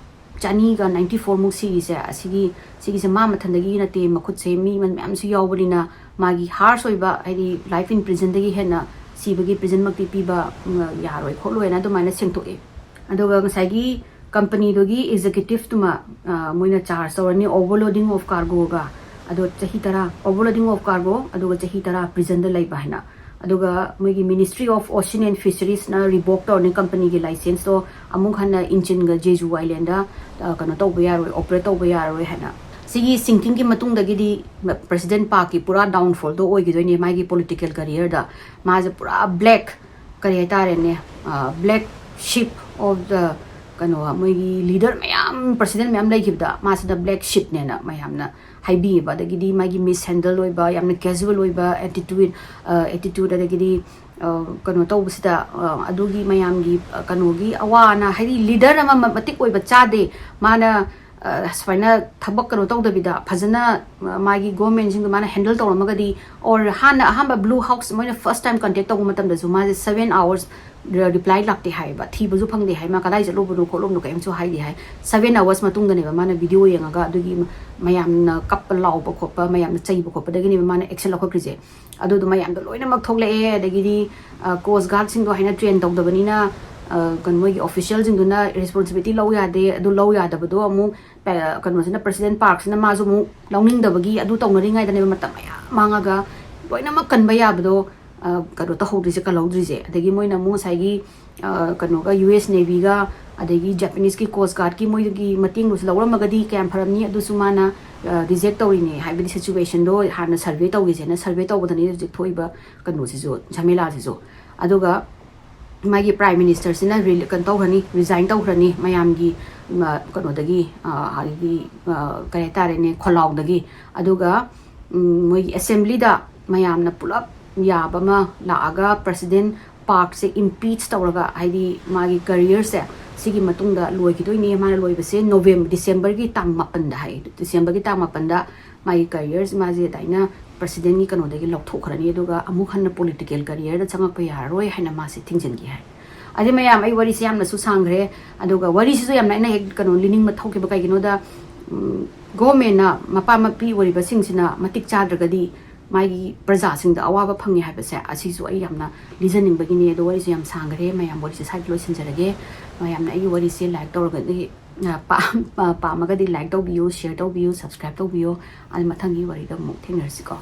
ꯆꯅꯤꯒ ꯅꯥꯏꯟꯇꯤ ꯐꯣꯔ ꯃꯨꯛ ꯁꯤꯔꯤꯁꯦ, ꯑꯁꯤꯒꯤ, ꯁꯤꯒꯤꯁꯦ ꯃꯥ ꯃꯊꯟꯗꯒꯤ ꯅꯠꯇꯦ, ꯃꯈꯨꯠꯁꯦ ꯃꯤ ꯃꯌꯥꯝꯁꯨ ꯌꯥꯎꯕꯅꯤꯅ ꯃꯥꯒꯤ ꯍꯥꯔꯁ ꯑꯣꯏꯕ, ꯍꯥꯏꯗꯤ life imprisonꯗꯒꯤ ꯍꯦꯟꯅ ꯁꯤꯕꯒꯤ ꯄ꯭ꯔꯤꯖꯟꯃꯛꯇꯤ ꯄꯤꯕ, ꯎꯝ, ꯌꯥꯔꯣꯏ ꯈꯣꯠꯂꯣꯏꯅ ꯑꯗꯨꯃꯥꯏꯅ ꯁꯦꯡꯗꯣꯛꯑꯦ꯫ ꯑꯗꯨꯒ ꯉꯁꯥꯏꯒꯤ ꯀꯝꯄꯅꯤꯗꯨꯒꯤ ꯑꯦꯛꯖꯤꯀ꯭ꯌꯨꯇꯤꯚꯇꯨꯃ, ꯑ, ꯃꯣꯏꯅ ꯆꯥꯔꯖ ꯇꯧꯔꯅꯤ, overloading of cargoꯒ꯫ ꯑꯗꯣ ꯆꯍꯤ ꯇꯔꯥ, overloading of cargo, ꯑꯗꯨꯒ ꯆꯍꯤ ꯇꯔꯥ ꯄ꯭ꯔꯤꯖꯟꯗ ꯂꯩꯕ ꯍꯥꯏꯅ꯫ ꯑꯗꯨꯒ ꯃꯣꯏꯒꯤ Ministry of Ocean and Fisheriesꯅ ꯔꯤꯚꯣꯛ ꯇꯧꯔꯅꯤ ꯀꯝꯄꯅꯤꯒꯤ ꯂꯥꯏꯁꯦꯟꯁꯇꯣ, ꯑꯃꯨꯛ ꯍꯟꯅ ꯏꯟꯆꯤꯟꯒ ꯖꯦꯖꯨ ꯑꯥꯏꯂꯦꯟꯗ, ꯑ, ꯀꯩꯅꯣ ꯇꯧꯕ ꯌꯥꯔꯣꯏ, ꯑꯣꯄꯔꯦꯠ ꯇꯧꯕ ꯌꯥꯔꯣꯏ ꯍꯥꯏꯅ꯫ ꯁꯤꯒꯤ ꯁꯤꯡꯀꯤꯡꯒꯤ ꯃꯇꯨꯡꯗꯒꯤꯗꯤ ꯄ꯭ꯔꯦꯁꯤꯗꯦꯟ ꯄꯥꯛꯀꯤ ꯄꯨꯔꯥ ꯗꯥꯎꯟꯐꯣꯜꯗꯣ ꯑꯣꯏꯈꯤꯗꯣꯏꯅꯦ ꯃꯥꯒꯤ ꯄꯣꯂꯤꯇꯤꯀꯦꯜ ꯀꯔꯤꯌꯔꯗ꯫ ꯃꯥꯁꯦ ꯄꯨꯔꯥ ꯕ꯭ꯂꯦꯛ, ꯀꯔꯤ ꯍꯥꯏꯇꯥꯔꯦꯅꯦ, ꯕ꯭ꯂꯦꯛ ꯁꯤꯞ ꯑꯣꯐ ꯗ, ꯀꯩꯅꯣ, ꯃꯣꯏꯒꯤ ꯂꯤꯗꯔ ꯃꯌꯥꯝ, ꯄ꯭ꯔꯦꯁꯤꯗꯦꯟ ꯃꯌꯥꯝ ꯂꯩꯈꯤꯕꯗ ꯃꯥꯁꯤꯅ ꯕ꯭ꯂꯦꯛ ꯁꯤꯞꯅꯦꯅ ꯃꯌꯥꯝꯅ ꯍꯥꯏꯕꯤꯌꯦꯕ꯫ ꯑꯗꯒꯤꯗꯤ ꯃꯥꯒꯤ ꯃꯤꯁ ꯍꯦꯟꯗꯜ ꯑꯣꯏꯕ, ꯌꯥꯝꯅ ꯀꯦꯖꯨꯋꯦꯜ ꯑꯣꯏꯕ ꯑꯦꯇꯤꯇ꯭ꯌꯨꯠ, ꯑꯦꯇꯤꯇ꯭ꯌꯨꯠ, ꯑꯗꯒꯤꯗꯤ, ꯑ, ꯀꯩꯅꯣ ꯇꯧꯕꯁꯤꯗ, ꯑ, ꯑꯗꯨꯒꯤ ꯃꯌꯥꯝꯒꯤ, ꯑ, ꯀꯩꯅꯣꯒꯤ ꯑꯋꯥ ꯑꯅꯥ, ꯍꯥꯏꯗꯤ ꯂꯤꯗꯔ ꯑꯃ ꯃ-, ꯃꯇꯤꯛ ꯑꯣꯏꯕ ꯆꯥꯗꯦ꯫ ꯃꯥꯅ, ꯑ, ꯁꯨꯃꯥꯏꯅ ꯊꯕꯛ ꯀꯩꯅꯣ ꯇꯧꯗꯕꯤꯗ ꯐꯖꯅ, ꯑ, ꯃꯥꯒꯤ ꯒꯣꯔꯃꯦꯟꯁꯤꯡꯗꯣ ꯃꯥꯅ ꯍꯦꯟꯗꯜ ꯇꯧꯔꯝꯃꯒꯗꯤ, or ꯍꯥꯟꯅ ꯑꯍꯥꯟꯕ ꯕ꯭ꯂꯨ ꯍꯥꯎꯁ ꯃꯣꯏꯅ ꯐꯥꯔꯁ ꯇꯥꯏꯝ ꯀꯟꯇꯦꯛ ꯇꯧꯕ ꯃꯇꯝꯗꯁꯨ ꯃꯥꯁꯦ ꯁꯚꯦꯟ ꯑꯥꯋꯔꯁ ꯔꯤꯄ꯭ꯂꯥꯏ ꯂꯥꯛꯇꯦ ꯍꯥꯏꯌꯦꯕ, ꯊꯤꯕꯁꯨ ꯐꯪꯗꯦ ꯍꯥꯏ, ꯃꯥ ꯀꯗꯥꯏ ꯆꯠꯂꯨꯕꯅꯣ ꯈꯣꯠꯂꯨꯕꯅꯣ ꯀꯔꯤꯝꯁꯨ ꯍꯥꯏꯗꯦ ꯍꯥꯏ꯫ ꯁꯚꯦꯟ ꯑꯥꯋꯔꯁ ꯃꯇꯨꯡꯗꯅꯦꯕ ꯃꯥꯅ ꯚꯤꯗꯤꯑꯣ ꯌꯦꯡꯉꯒ ꯑꯗꯨꯒꯤ ꯃ-, ꯃꯌꯥꯝꯅ ꯀꯞꯄ ꯂꯥꯎꯕ ꯈꯣꯠꯄ, ꯃꯌꯥꯝꯅ ꯆꯩꯕ ꯈꯣꯠꯄꯗꯒꯤꯅꯦꯕ ꯃꯥꯅ ꯑꯦꯛꯁꯟ ꯂꯧꯈꯠꯈ꯭ꯔꯤꯁꯦ꯫ ꯑꯗꯨꯗꯣ ꯃꯌꯥꯝꯗꯣ ꯂꯣꯏꯅꯃꯛ ꯊꯣꯛꯂꯛꯑꯦ꯫ ꯑꯗꯒꯤꯗꯤ, ꯑ, ꯀꯣꯁ ꯒꯥꯔꯗꯁꯤꯡꯗꯣ ꯍꯥꯏꯅ ꯇ꯭ꯔꯦꯟ ꯇꯧꯗꯕꯅꯤꯅ, ꯑ, ꯀꯩꯅꯣ, ꯃꯣꯏꯒꯤ ꯑꯣꯐꯤꯁꯤꯌꯦꯜꯁꯤꯡꯗꯨꯅ ꯔꯦꯁꯄꯣꯟꯁꯤꯕꯤꯂꯤꯇꯤ ꯂꯧ ꯌꯥꯗꯦ꯫ ꯑꯗꯨ ꯂꯧ ꯌꯥꯗꯕꯗꯣ ꯑꯃꯨꯛ, ꯑ, ꯀꯩꯅꯣꯁꯤꯅ, ꯄ꯭ꯔꯦꯁꯤꯗꯦꯟ ꯄꯥꯔꯛꯁꯤꯅ ꯃꯥꯁꯨ ꯑꯃꯨꯛ ꯂꯧꯅꯤꯡꯗꯕꯒꯤ ꯑꯗꯨ ꯇꯧꯅꯔꯤꯉꯩꯗꯅꯦꯕ ꯃꯇꯝ ꯃꯌꯥꯝ ꯃꯥꯡꯉꯒ ꯂꯣꯏꯅꯃꯛ ꯀꯟꯕ ꯌꯥꯕꯗꯣ ꯀꯩꯅꯣ ꯇꯧꯍꯧꯗ꯭ꯔꯤꯁꯦ, ꯀꯜꯍꯧꯗ꯭ꯔꯤꯁꯦ꯫ ꯑꯗꯒꯤ ꯃꯣꯏꯅ ꯑꯃꯨꯛ ꯉꯁꯥꯏꯒꯤ ꯀꯩꯅꯣꯒ, ꯌꯨ ꯑꯦꯁ ꯅꯦꯚꯤꯒ ꯑꯗꯒꯤ ꯖꯄꯅꯤꯁꯀꯤ ꯀꯣꯁ ꯒꯥꯔꯗꯀꯤ ꯃꯣꯏꯒꯤ ꯃꯇꯦꯡꯗꯨꯁꯨ ꯂꯧꯔꯝꯃꯒꯗꯤ ꯀꯌꯥꯝ ꯐꯔꯝꯅꯤ꯫ ꯑꯗꯨꯁꯨ ꯃꯥꯅ ꯔꯤꯖꯦꯛ ꯇꯧꯔꯤꯅꯦ, ꯍꯥꯏꯕꯗꯤ ꯁꯤꯆꯨꯋꯦꯁꯟꯗꯣ ꯍꯥꯟꯅ ꯁꯔꯚꯦ ꯇꯧꯈꯤꯁꯦꯅ ꯁꯔꯚꯦ ꯇꯧꯕꯗꯅꯤ ꯍꯧꯖꯤꯛ ꯊꯣꯛꯏꯕ ꯀꯩꯅꯣꯁꯤꯁꯨ, ꯖꯃꯦꯂꯥꯁꯤꯁꯨ꯫ ꯑꯗꯨꯒ ꯃꯥꯒꯤ ꯄ꯭ꯔꯥꯏꯝ ꯃꯤꯅꯤꯁꯇꯔꯁꯤꯅ ꯔꯤ-, ꯀꯩꯅꯣ ꯇꯧꯈ꯭ꯔꯅꯤ, ꯔꯤꯖꯥꯏꯟ ꯇꯧꯈ꯭ꯔꯅꯤ ꯃꯌꯥꯝꯒꯤ ꯀꯩꯅꯣꯗꯒꯤ, ꯍꯥꯏꯗꯤ ꯀꯔꯤ ꯍꯥꯏꯇꯥꯔꯦꯅꯦ, ꯈꯣꯜꯂꯥꯎꯗꯒꯤ꯫ ꯑꯗꯨꯒ ꯃꯣꯏꯒꯤ ꯑꯦꯁꯦꯝꯕ꯭ꯂꯤꯗ ꯃꯌꯥꯝꯅ ꯄꯨꯂꯞ ꯌꯥꯕ ꯑꯃ ꯂꯥꯛꯑꯒ ꯄ꯭ꯔꯁꯤꯗꯦꯟ ꯄꯥꯔꯛꯁꯦ ꯏꯝꯄꯤꯆ ꯇꯧꯔꯒ, ꯍꯥꯏꯗꯤ ꯃꯥꯒꯤ ꯀꯦꯔꯤꯌꯔꯁꯦ ꯁꯤꯒꯤ ꯃꯇꯨꯡꯗ ꯂꯣꯏꯈꯤꯗꯣꯏꯅꯦ꯫ ꯃꯥꯅ ꯂꯣꯏꯕꯁꯦ ꯅꯣꯕꯦꯝ-, ꯗꯤꯁꯦꯝꯕꯔꯒꯤ ꯇꯥꯡ ꯃꯥꯄꯟꯗ ꯍꯥꯏ꯫ ꯗꯤꯁꯦꯝꯕꯔꯒꯤ ꯇꯥꯡ ꯃꯥꯄꯟꯗ ꯃꯥꯒꯤ ꯀꯦꯔꯤꯌꯔꯁꯦ ꯃꯥꯁꯦ ꯑꯗꯨꯃꯥꯏꯅ ꯄ꯭ꯔꯁꯤꯗꯦꯟꯒꯤ ꯀꯩꯅꯣꯗꯒꯤ ꯂꯧꯊꯣꯛꯈ꯭ꯔꯅꯤ, ꯑꯗꯨꯒ ꯑꯃꯨꯛ ꯍꯟꯅ ꯄꯣꯂꯤꯇꯤꯀꯦꯜ ꯀꯦꯔꯤꯌꯔꯗ ꯆꯪꯉꯛꯄ ꯌꯥꯔꯔꯣꯏ ꯍꯥꯏꯅ ꯃꯥꯁꯦ ꯊꯤꯡꯖꯤꯟꯈꯤ ꯍꯥꯏ꯫ ꯑꯗꯩ ꯃꯌꯥꯝ, ꯑꯩ ꯋꯥꯔꯤꯁꯦ ꯌꯥꯝꯅꯁꯨ ꯁꯥꯡꯈ꯭ꯔꯦ, ꯑꯗꯨꯒ ꯋꯥꯔꯤꯁꯤꯁꯨ ꯌꯥꯝꯅ ꯑꯩꯅ ꯍꯦꯛ ꯀꯩꯅꯣ ꯂꯤꯅꯤꯡꯕ ꯊꯣꯛꯈꯤꯕ ꯀꯩꯒꯤꯅꯣꯗ, ꯎꯝ, ꯒꯣꯔꯃꯦꯟꯅ ꯃꯄꯥ ꯃꯄꯤ ꯑꯣꯏꯔꯤꯕꯁꯤꯡꯁꯤꯅ ꯃꯇꯤꯛ ꯆꯥꯗ꯭ꯔꯒꯗꯤ ꯃꯥꯒꯤ ꯄ꯭ꯔꯖꯥꯁꯤꯡꯗ ꯑꯋꯥꯕ ꯐꯪꯉꯤ ꯍꯥꯏꯕꯁꯦ ꯑꯁꯤꯁꯨ ꯑꯩ ꯌꯥꯝꯅ ꯂꯤꯖꯅꯤꯡꯕꯒꯤꯅꯤ꯫ ꯑꯗꯣ ꯋꯥꯔꯤꯁꯦ ꯌꯥꯝ ꯁꯥꯡꯈ꯭ꯔꯦ, ꯃꯌꯥꯝ ꯋꯥꯔꯤꯁꯦ ꯁ꯭ꯋꯥꯏꯗ ꯂꯣꯏꯁꯤꯟꯖꯔꯒꯦ꯫ ꯃꯌꯥꯝꯅ ꯑꯩꯒꯤ ꯋꯥꯔꯤꯁꯦ ꯂꯥꯏꯛ ꯇꯧꯔꯒꯗꯤ, ꯑ, ꯄꯥ-, ꯑ, ꯄꯥꯝꯃꯒꯗꯤ ꯂꯥꯏꯛ ꯇꯧꯕꯤꯌꯨ, ꯁꯤꯌꯔ ꯇꯧꯕꯤꯌꯨ, ꯁꯕꯁꯀ꯭ꯔꯥꯏꯕ ꯇꯧꯕꯤꯌꯨ꯫ ꯑꯗꯨ ꯃꯊꯪꯒꯤ ꯋꯥꯔꯤꯗ ꯑꯃꯨꯛ ꯊꯦꯡꯅꯔꯁꯤꯀꯣ꯫